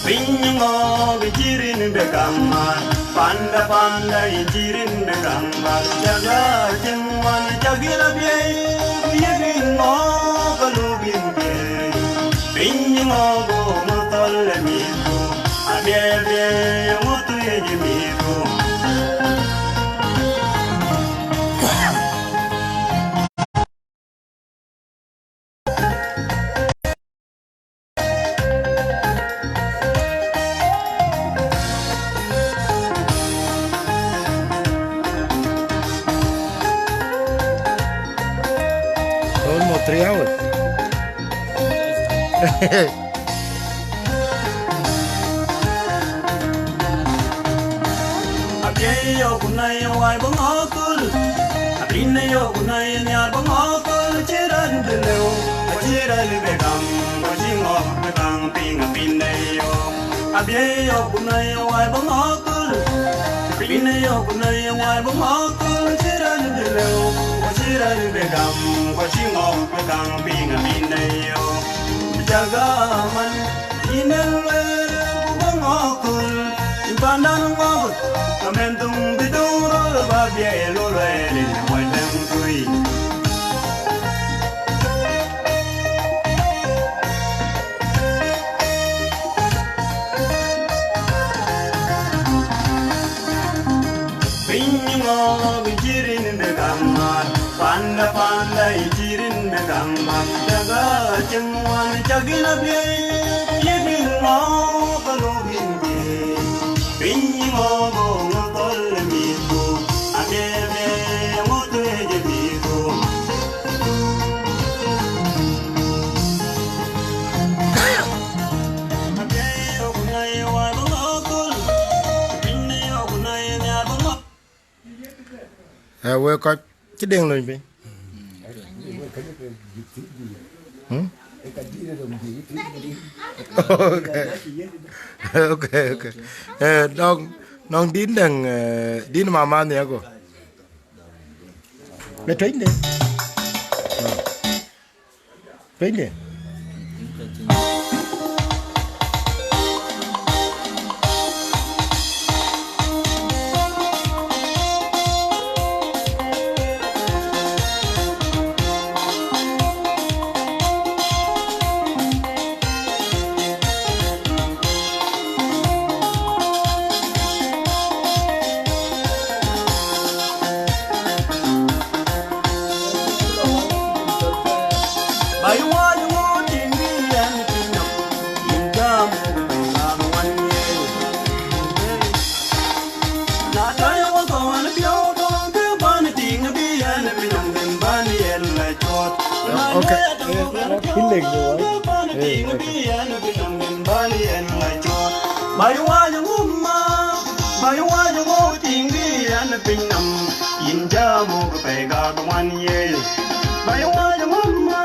Piny ŋɔɔk ë cï rin bï gam mat, panda, panda ë cï rin bï gam mat. Cäk acïn ŋuan, cäk yïn abiɛɛi, ku yïk yïn ŋɔɔk, ka luk yïn biɛɛi. Piny ŋɔɔk, go ŋö thɔl ë mïthku, abiɛɛi, abiɛɛi, ŋö thuëëc ë mïthku. Almost three hours. Abiɛɛi yök ku nɔ̈i wai bï ŋɔ̈k thöl, abïn ë yök ku nɔ̈i nhiaar bï ŋɔ̈k thöl, cï rɛ̈t bï lëu, ku cï rɛ̈t bï gam, ku cï ŋɔ̈k bï kaŋ piŋ abïn ë yök. Abiɛɛi yök ku nɔ̈i wai bï ŋɔ̈k thöl, abïn ë yök ku nɔ̈i wai bï ŋɔ̈k thöl, cï rɛ̈t bï lëu, ku cï rɛ̈t bï gam, ku cï ŋɔ̈k bï kaŋ piŋ abïn ë yök. Cäk aman yïn ë lueel ku bä ŋɔ̈k thöl, yï pandan ŋɔ̈k, ka mɛn dhuŋ bï duur röl bä biɛɛi luɔl wɛɛr yïn wä däŋ tui. Piny ŋɔɔk ë cï rin bï gam mat, panda, panda ë cï rin bï gam mat. Cäk acïn ŋuan, cäk yïn abiɛɛi, yïk yïn ŋɔɔk, ka luk yïn biɛɛi. Piny ŋɔɔk, go ŋö thɔl ë mïthku, abiɛɛi, abiɛɛi, ŋö thuëëc ë mïthku. Ë, wek kɔc cï deŋ lony piny. Hmm? Okay. Okay, okay. Eh, nɔŋ, nɔŋ din deŋ, eh, din mama ni ako. Be tuny de. Tuny de. Okay. Eh, what feeling you want? Eh, okay. Bai wany ŋum ma, bai wany ŋum tiŋ bi ɛn piny nɔm, yin jam wok pɛi ga ŋuan ye. Bai wany ŋum ma,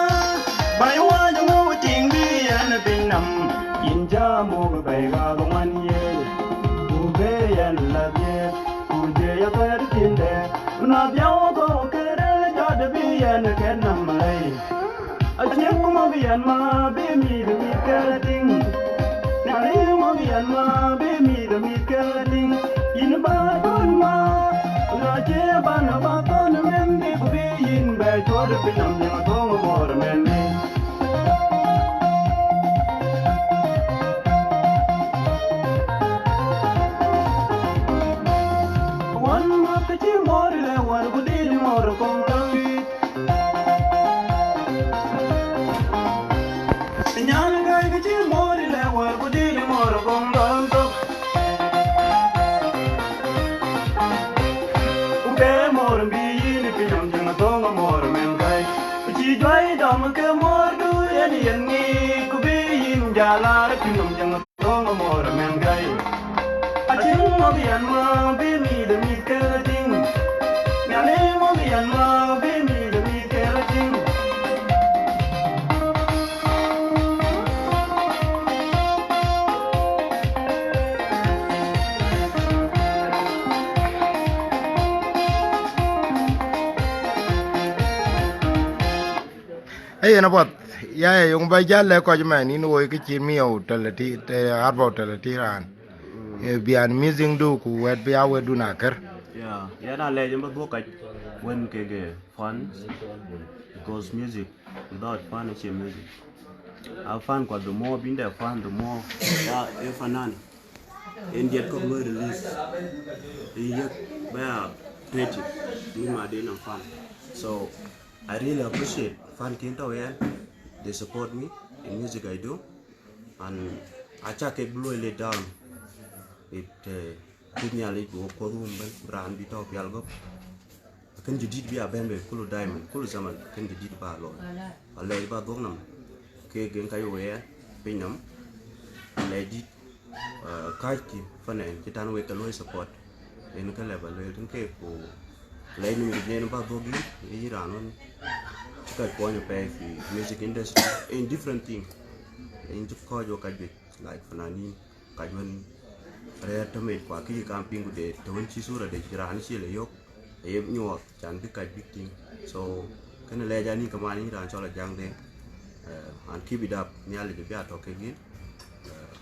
bai wany ŋum tiŋ bi ɛn piny nɔm, yin jam wok pɛi ga ŋuan ye. Ku be ɛn la ye, ku je ya pɛr tinde, na bia wok ko kere jɔt bi ɛn ken nɔm lei. Acie ku mɔ̈k yɛn ma bï mïth mïth ke tïŋ. Nhialic mɔ̈k yɛn ma bï mïth mïth ke tïŋ. Yïn ba dun ma, na cie ban ba thɔn mɛn bï ku bï yïn bɛ cuɔt piny nɔm, nyaŋ thɔŋ bɔr mɛn bï. Wan ma ke cï mɔr le war ku dït mɔr kɔŋ dɔŋ. Nyan gai ke cï mɔr le war ku dït mɔr kɔŋ dɔŋ tök. Ku ke mɔr bï yïn piny nɔm, nyaŋ thɔŋ mɔr mɛn gai. Ku cï juai dɔm ke mɔr du yen yen ŋic, ku bï yïn jal ar piny nɔm, nyaŋ thɔŋ mɔr mɛn gai. Acïn mɔ̈k yɛn ma bï mïth mïth ke tïŋ. Nhialic mɔ̈k yɛn ma bï mïth mïth ke tïŋ. Ee yen apuɔth, ya ye yöŋ ba jäl lɛ̈k kɔc mɛn, yïn woi kë cï miɔu tɛ̈ lë tï, tɛ̈ arbau tɛ̈ lë tï raan. Eh, bian missing du ku wɛ̈t bï a wɛ̈tdun akër. Yeah, yɛn alɛc ë bä dhuɔ̈k kac wën kek, eh, fun, because music without fun acie music. A fun kua, the more bïn dɛ fun, the more ba ë fanan en diɛt kɔ̈k luɔi release, ë yek bɛ a creative, min ma den am fun. So I really appreciate fan kin tɔ̈ yɛn, they support me in music I do, and aca kek bï luɔi let down. It, eh, kuc Nhialic bï wok kuɔth wum bɛ̈n, bï raan bï tɔ̈ pial gɔ̈p. Kën jadid bï a bɛ̈n bei kulu diamond, kulu zaman kën jadid ba looi. Alɛc ba dhuɔ̈k nɔm, kek gen ka ye wëë piny nɔm, alɛc dït, eh, kääckï fanan cï tän wek ke luɔi support. Yen kë lɛ ba lueel tën keek, ku lɛc nïm dït nen ba dhuɔ̈k yïn, yï raan wën cï kac kuɔny apɛi fi music industry in different thing. Yen cï kɔc wok kac juëc, like fananin, kac wën rɛ̈ɛ̈r tëmec, ku akï kam piŋ ku de të wën cï thura de cï raan cï le yök, aye nyuɔɔth can bï kac bïk tïŋ. So kënë lɛc anï kaman yïn raan cɔl Ajaŋ Deŋ, eh, and keep it up. Nhialic bï a tɔ̈ kek yïn, eh,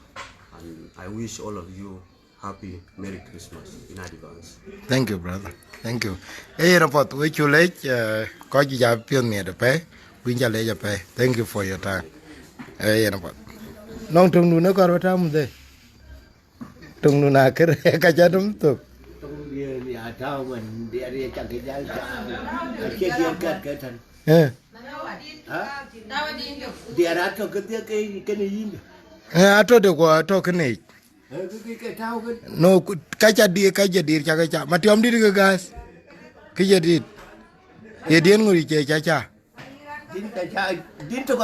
and I wish all of you happy Merry Christmas in advance. Thank you, brother. Thank you. Ee yen apuɔth, wek cuk lec, eh, kɔc juëc apiɔ̈th miɛt apɛi, wïn ca lec apɛi. Thank you for your time. Ee yen apuɔth. Nɔŋ töŋdu në kɔɔr ba tääu mudhe. Töŋdu na kër, ka ca döm thök. Töŋdiɛ̈n ya tääu man, diɛt ye ca ke jäl tääu. Acie diɛt kat ke tën. Eh. Ha? Diɛt atɔ̈ ke dhiëk ke, kënë yïn. Eh, atɔ̈ de kuɔ, atɔ̈ kënë yic. No, ku-, ka ca dir, ka ca dir, ca ke ca. Matiɔm dit ke gas. Ke ca dit. Ye diɛn ŋuri ce ca ca.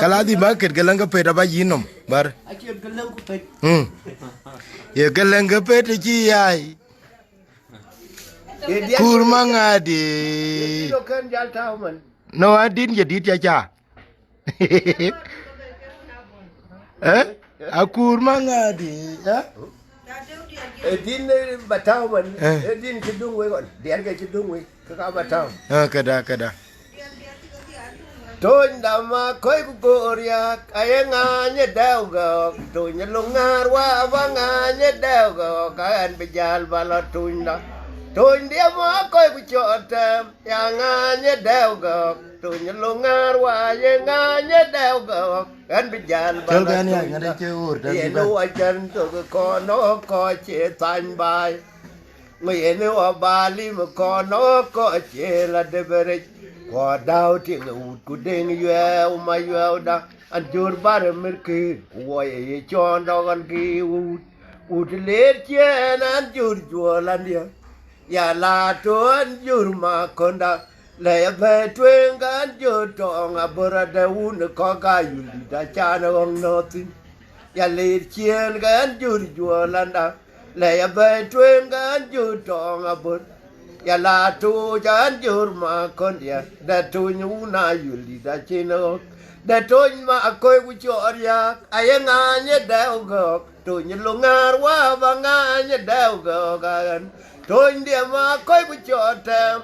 Kala di ba ket ke läŋ ke pet aba yïn nom, bar. Hmm. Ye ke läŋ ke pet ci yai. Kur ma ŋadi. No, adin ye dit ca ca. Eh? Akur ma ŋadi, eh? Ë din, eh, ba tääu man, eh, ë din cï duŋ wek ɣɔn, diɛt ke cï duŋ wek, ke ka ba tääu. Eh, këda, këda. Tony da ma kɔc ku gor yak, aye ŋany ë dɛu gɔ̈k, Tony ë luŋ ŋäär wa ba ŋany ë dɛu gɔ̈k, ka ɣɛn bï jäl ba lɔ Tony da. Tony diɛ ma kɔc ku cɔɔt tɛm. Ya ŋany ë dɛu gɔ̈k, Tony ë luŋ ŋäär wa ye ŋany ë dɛu gɔ̈k, ɣɛn bï jäl ba lɔ Tony da. Yen ë wa cän thök kɔn ë kɔc cie thany baai. Ŋö yen ë wa ba lim kɔn ë kɔc cie la deberic. Kuɔ däu tiŋ ë wut ku deŋ yuɛɛu ma yuɛɛu da. An jur bar ë mirkï, ku wɔ ye ye cɔɔn dɔk an kï wut. Wut leer ciɛɛn an jur juɔl an diɛ. Ya la tɔ̈ an jur ma kɔnda, Lɛ̈ ya bɛ̈ɛ̈i tueŋ ke ɣɛn jur tɔŋ abör adɛ wun ë kɔ̈k ka yul dït acan ɣɔ̈ŋ nɔ̈k thïn. Ya leer ciëën ke ɣɛn jur juɔ̈ɔ̈r landa. Lɛ̈ ya bɛ̈ɛ̈i tueŋ ke ɣɛn jur tɔŋ abör. Ya la tooc ɣɛn jur ma kɔ̈ndiɛ̈ dɛ tony wun ayul dït acïn ɣɔ̈k. Dɛ tony ma akɔ̈i ku cɔɔr riääk aye ŋaany ë dɛ̈u gɔ̈ɔ̈k. Tony luŋäär wä ba ŋaany ë dɛ̈u gɔ̈ɔ̈k aɣɛn. Tony diɛ̈ ma akɔ̈i ku cɔɔr tɛ̈m.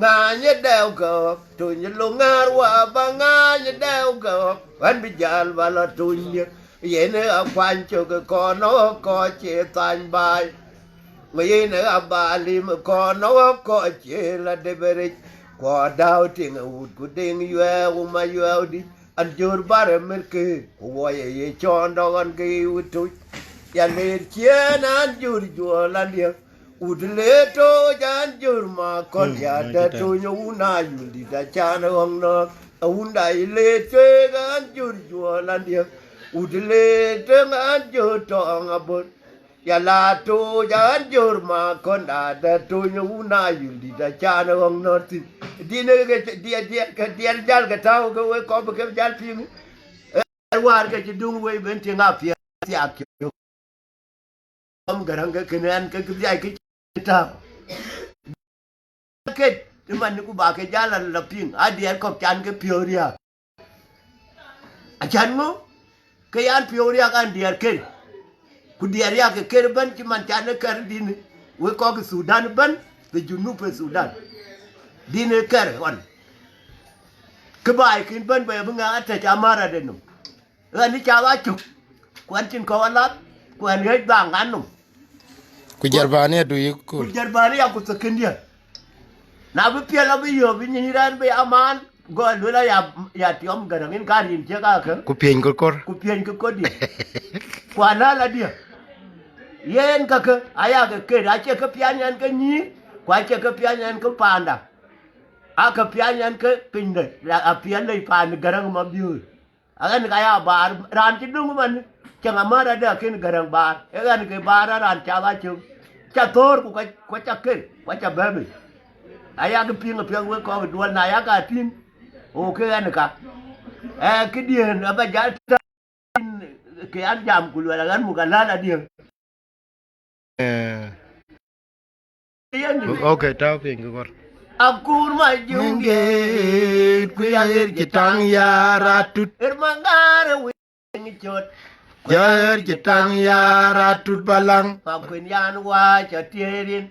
Ŋaany ë dɛ̈u gɔ̈ɔ̈k, tony luŋäär wä ba ŋaany ë dɛ̈u gɔ̈ɔ̈k, ɣɛn bï jäl ba lɔ tony diɛ̈. Yen ë akuany cök ë kɔn ɣɔ̈k kɔc cie thany baai. Yen ë abalim ë kɔn ɣɔ̈k kɔc cie la deberic. Kuɔ däu tiŋ ë wut ku deŋ yuɛɛu ma yuɛɛu dï. An jur bär ë mirke, ku wuɔyë ye cɔɔn dɔk ɣɔn ke wut tuc. Ya leer ciëën an jur juɔ̈ɔ̈r la diɛ̈. Wut le tooc an jur ma kɔ̈ndiɛ̈ dɛ tony wun ayul dït acan ɣɔ̈ŋ nɔ̈k. Awunda ye leer tueŋ an jur juɔ̈ɔ̈r landa. Wut le tueŋ an jur tɔŋ abör. Ya la tooc an jur ma kɔ̈nda dɛ tony wun ayul dït acan ɣɔ̈ŋ nɔ̈k thïn. Din ke diɛl, diɛl, ke diɛl jäl ke tääu ke wek kɔ̈k bï ke jäl piŋ. Ë wäär ke cï duŋ wei ben tïŋ apiɛth thiak cök. Ɣɔn Gäräŋ ke kën ɣɛn ke kë dhiac kë cï tääu. Ket ëmën ku ba ke jäl la piŋ, a diɛɛr kɔ̈k can ke piɔ̈u riääk. Acan ŋö? Ke yan piɔ̈u riääk an diɛɛr ket. Ku diɛɛr riääk ke ket ëbɛ̈n cï man can ë kɛ̈r dïn wek kɔ̈k ë Thudan ëbɛ̈n, the Junub ë Thudan. Dïn ë kɛ̈r ɣɔn. Kë baai kën bɛ̈n ba ye bï ŋa atɛ̈c amär adë nɔm. Ɣɛn ë cath acök, ku ɣɛn cïn kɔ̈u alath, ku ɣɛn ɣɛc dhaŋ ɣan nɔm. Ku Jarbani adu yï ku kul. Jarbani ya ku thëkëndiɛ̈. Na bï piɛl abï yöök bï nyiny rɛ̈ɛ̈r bï amaan, go luel aya, ya tiɔm Gäräŋ in ka rin ciek akë. Ku piëny ke kor. Ku piëny ke kor diɛ̈. Ku alal adiɛ̈. Yen kakë aya ke ket, acie ke piany ɛn ke nyïïr, ku acie ke piany ɛn ke paanda. Aa ke piany ɛn ke pinyde, apiɛl lei paan Gäräŋ ma biöör. Aɣɛn ka ya baar, raan cï döŋ ëmën, cäŋ amär adë akën Gäräŋ baar. Ë ɣɛn ke baar raan cath acök. Ca thöör ku ka, ku ca ket, ku ca bɛ̈ɛ̈i. Ayak piŋ apiɛth wek kɔ̈k duɔl na yak a tïŋ, ɣo ke ɣɛn ka. Ë, këdiɛ̈n aba jäl tääu ke an jam ku luɛl aɣɛn muk alal adiɛ̈. Eh. Yen dï. Okay, tääu piny ke kor. Akur ma juŋ geet ku ya ɣer cï taŋ yar atut. Ɣer ma ŋaar ë wic cöt. Ya ɣer cï taŋ yar atut balaŋ. Ma kuen yan wä ca tiëërin.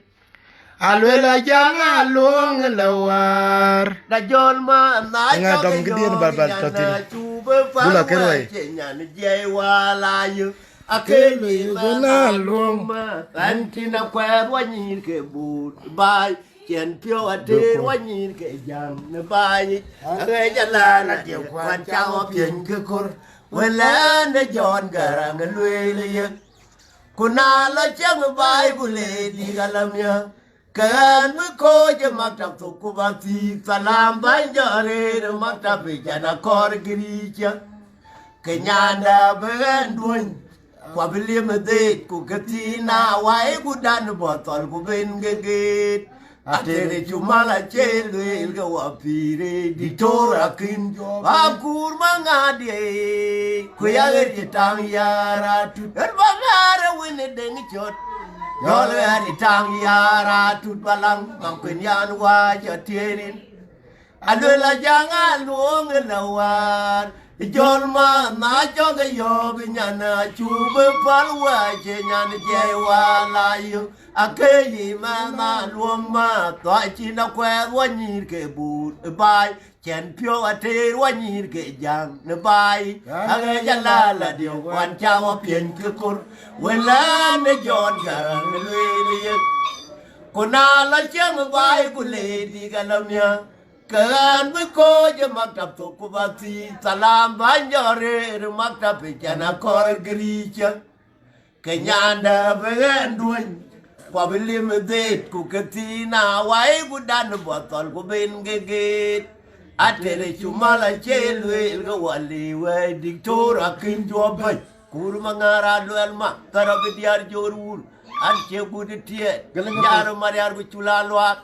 Aluel ajaŋ aluɔŋ ë la wäär. Da jɔl ma na ŋa jɔl dɔm ke këdiɛ̈n jɔl bal bal nyan tɔ̈ thïn. Cu bï pal wä cï nyan jiɛi wä la yök. Akëc bï bï na luɔŋ ma ɣɛn tïn akuɛth wanyïïr ke buut baai. Cɛn piɔ̈u ater wanyïïr ke jäŋ në baai. Aŋɛc alal adiɛ̈ kuan ca ɣɔ piɛny ke kor. Wël ɛn de Jɔn Gäräŋ lueel ye. Ku na lɔ cieŋ baai ku le dïk alamia. Ke ɣɛn bï kɔc ë maktap thok ku ba thiëëk thalam bäny jɔ rëër ë maktap ë can akɔɔr giricia. Ke nyanda bï ɣɛn duöny, ku abï liëm ë dheet ku ke thiin na wai ku dan bɔ̈ thɔl ku ben ke geet. Atere cu mal acie lueel ke wɔ pïïr ë diktor akïn jɔ ba kuur ma ŋaadiɛ. Ku ya ɣer cï taŋ yar atut ɣer ba ŋaar ë wën ë deŋ cöt. Jɔl ɣɛn ë taŋ yar atut balaŋ, ma kuen yan wä ca tiëërin. Aluel ajaŋ aluɔŋ ë la wäär. Jɔl ma na cɔk ë yɔ̈ɔ̈k nyan acu bï päl wä cï nyan jiɛi wä la yök. Akëc yï mɛn aluɔŋ ma thua cïn akuɛth wanyïïr ke buut ë baai. Cɛn piɔ̈u ater wanyïïr ke jäŋ në baai. Aŋɛc alal adiɔ̈ wan ca wä piɛny ke kor. Wël ɛn ë Jɔn Gäräŋ lueel ye. Ku na lɔ cieŋ baai ku le dïk alamia. Ke ɣɛn bï kɔc ë maktap thok ku ba thiëëk thalam bäny jɔ rëër ë maktap ë can akɔɔr giricia. Ke nyanda bï ɣɛn duöny, ku abï liëm ë dheet ku ke thiin na wai ku dan bɔ̈ thɔl ku ben ke geet. Atere cu mal acie lueel ke wali wɛi diktor akïn juɔp bɛ̈ny. Kuur ma ŋaar aluɛl ma thär abï diäär jor wur. An cie gut ë tiɛɛt. Nyar mariar ku cul aluaak.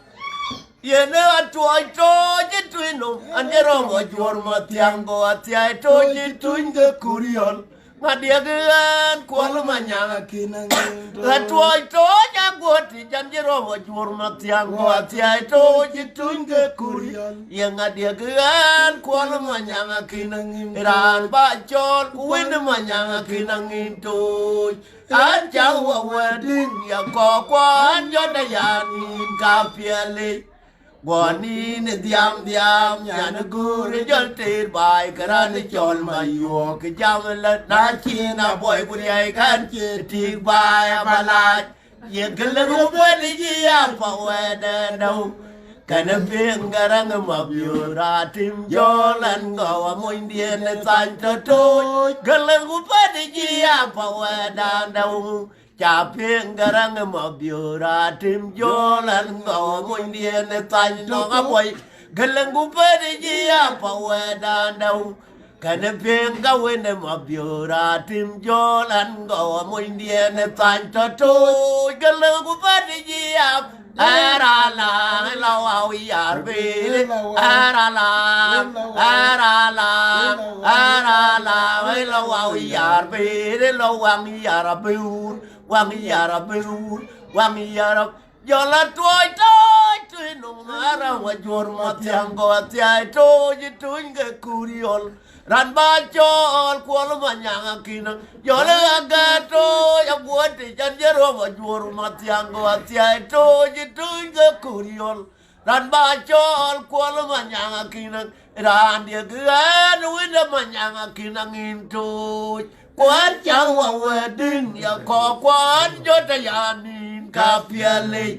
Yen ë atuɔɔc tooc ë tuny nɔm, an, jɛ rɔm ajuɔ̈r mathiaŋ, go athiai tooc ë tuny ke kuriɔl. Ŋa diɛk ɣɛn kuɔl manyaŋ akïn aŋiɛn tooc. Atuɔɔc tooc aguɔ̈t tic, an, jɛ rɔm ajuɔ̈r mathiaŋ, go athiai tooc ë tuny ke kuriɔl. Ye ŋa diɛk ɣɛn kuɔl manyaŋ akïn aŋiɛn, raan ba cɔɔl, ku wën manyaŋ akïn aŋiɛn tooc. An, cä wä wɛ̈t dïŋ ya kɔɔr kuan jɔt aya nïn ka piɛlic. Guɔ nïn ë dhiam dhiam, nyan ë göör ë jɔl teer baai, ke raan ë cɔl Mayuɔk, ke jam lät na cïn abuɔi ku riɛi kan cie tik baai abalac. Ye gëlë ku bɛ̈n ë jï ya pa wɛ̈t dɛ̈dɛ̈u. Kɛn ë piŋ Gäräŋ ë Mabiöör, atim jɔl ɛn gɔu amonydiɛn ë thany tɔ̈ tooc. Gëlë ku bɛ̈n ë jï ya pa wɛ̈t dɛ̈dɛ̈u. Ca piŋ Gäräŋ ë Mabiöör, atim jɔl ɛn gɔu amonydiɛn ë thany nɔ̈k abuɔi. Gëlë ku bɛ̈n ë jï ya pa wɛ̈t dɛ̈dɛ̈u. Kɛn ë piŋ ka wën ë Mabiöör, atim jɔl ɛn gɔu amonydiɛn ë thany tɔ̈ tooc. Gëlë ku bɛ̈n ë jï ya. Era la, ila wa wi yar bir. Era la, era la, era la, ila wa wi yar bir. Ila wa wi yar bir. Wa wi yar bir. Wa wi yar. Jɔl atuɔɔc tooc tuny nɔm, arɛm ajuɔ̈r mathiaŋ, go athiai tooc ë tuny ke kuriɔl. Raan ba cɔɔl kuɔl manyaŋ akïn, jɔl ë agɛ̈t tooc aguɔ̈t tic, an, jɛ rɔm ajuɔ̈r mathiaŋ, go athiai tooc ë tuny ke kuriɔl. Raan ba cɔɔl kuɔl manyaŋ akïn, raan diɛk ɣɛn wën ë manyaŋ akïn aŋiɛn tooc. Kuan cä wä wɛ̈t dïŋ ya kɔɔr kuan jɔt aya nïn ka piɛlic.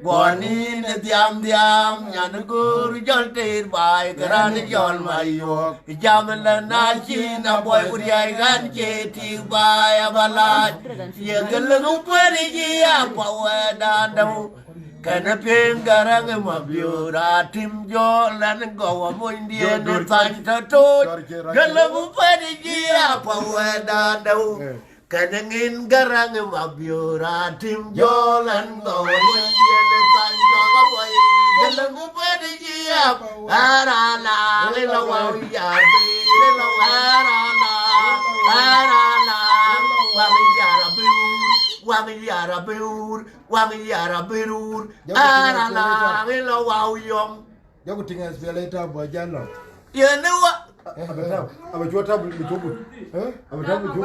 Guɔ nïn ë dhiam dhiam, nyan ë göör jɔl teer baai, ke raan ë cɔl Mayuɔk, jam lät na cïn abuɔi ku riɛi kan cie tik baai abalac. Ye gëlë ku bɛ̈n ë jï ya pa wɛ̈t dɛ̈dɛ̈u. Kɛn ë piŋ Gäräŋ ë Mabiöör, atim jɔl ɛn gɔu amonydiɛn ë thany tɔ̈ tooc. Gëlë ku bɛ̈n ë jï ya pa wɛ̈t dɛ̈dɛ̈u. Kɛn ë ŋiɛn Gäräŋ ë Mabiöör, atim jɔl ɛn gɔu amonydiɛn ë thany nɔ̈k abuɔi. Gëlë ku bɛ̈n ë jï ya pa wɛ̈t. Era la, ila wa wi yar bir, ila wa, era la, era la, wa wi yar bir, wa wi yar bir. Waŋ yar abï rur, ara laŋ ë lɔ wau yɔm. Jɔku tiŋ S P L A tap bɔ jal lɔ. Yen ë wa. Eh, abï tap, abï cuɔ tap bï cuɔ gut. Eh, abï tap bï cuɔ gut.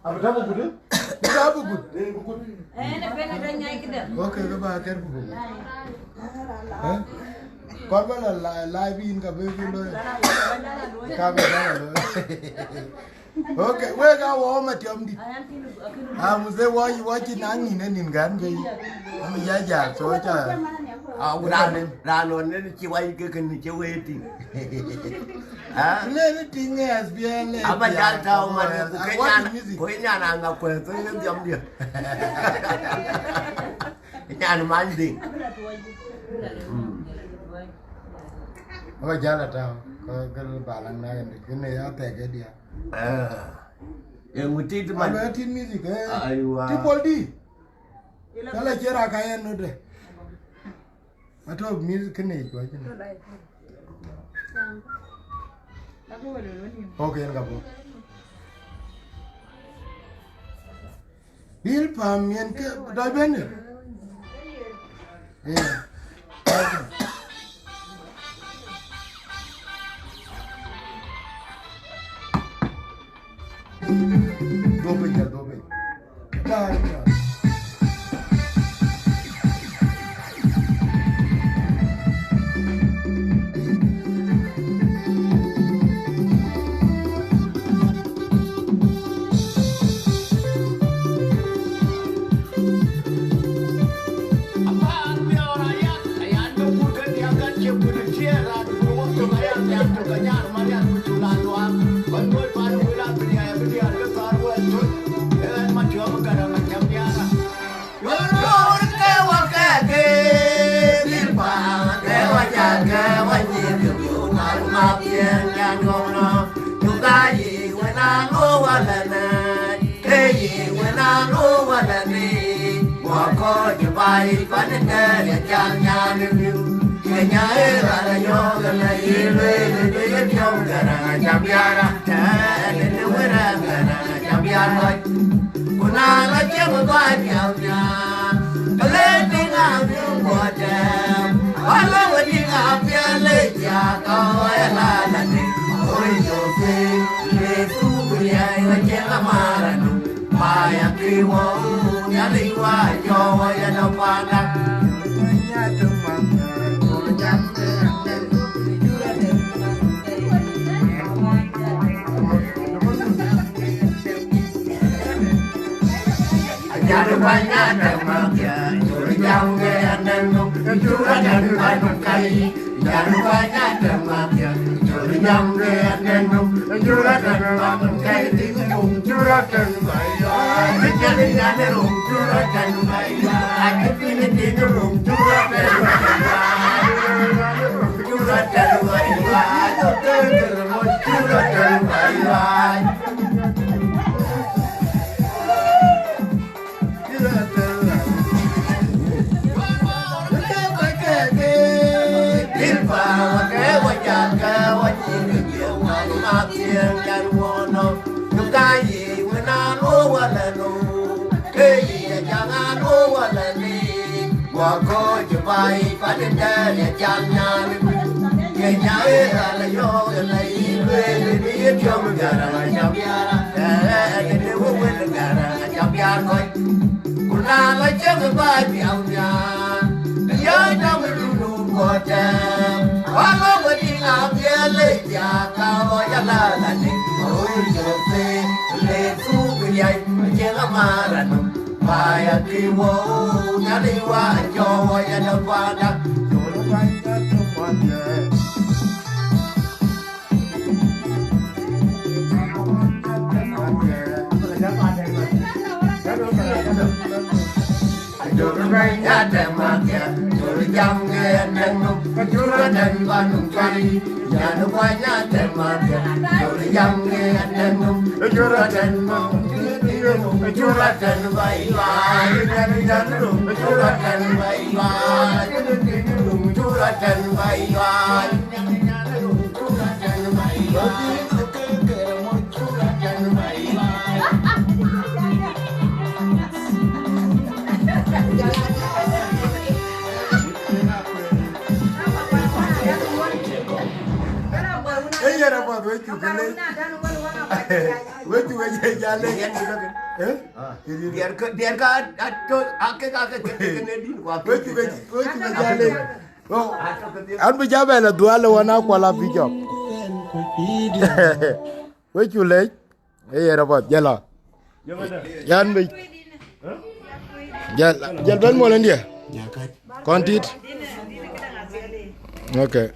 Abï tap bï gut, eh? Bï tap bï gut. Eh, bï gut. Okay, ke ba kɛr bï gut. Eh? Kɔn ba la, la, la bï yïn ka bï bï lɔ. Ka bï ba lɔ. Okay, wek a wɔ ma tiɔm di. A muse wɔ, wɔ ci na ŋin nin gan ke. Am ya ja so cha. A ran, ran on ne ci wai ke ken ci weti. Ah? Le ni ting S B L. Aba ja ta o ma ne ku ke nyan. Ko nyan anga ko to ne diam dia. Nyan man ding. Mm. Aba ja la ta ko ke ba la na ne ke ne ya te ke dia. Ah. Ye ŋu tit man? Alo tit music, eh. Aiwa. Triple D. Kala chera ka yen no de. Ato music kene kwa chene. Okay, yen ka bo. Bil pam yen ke da bende. Eh. Dhope nya, dhope. Dar nya. Ee, yen apath, wek cuk ke leec. Wek cuk ke jal leec. Eh? Diɛt ka, diɛt ka, ato, ake, ake, ke, ke, ke ne din, wa ke, wek cuk ke, wek cuk ke jal leec. Oh, an bï jam bɛ la dhual wan Akual Abijɔk. Wek cuk leec. Ee, yen apath, jal a. Yan bï. Jal, jal ben mol ndiɛ. Kɔn tit. Okay.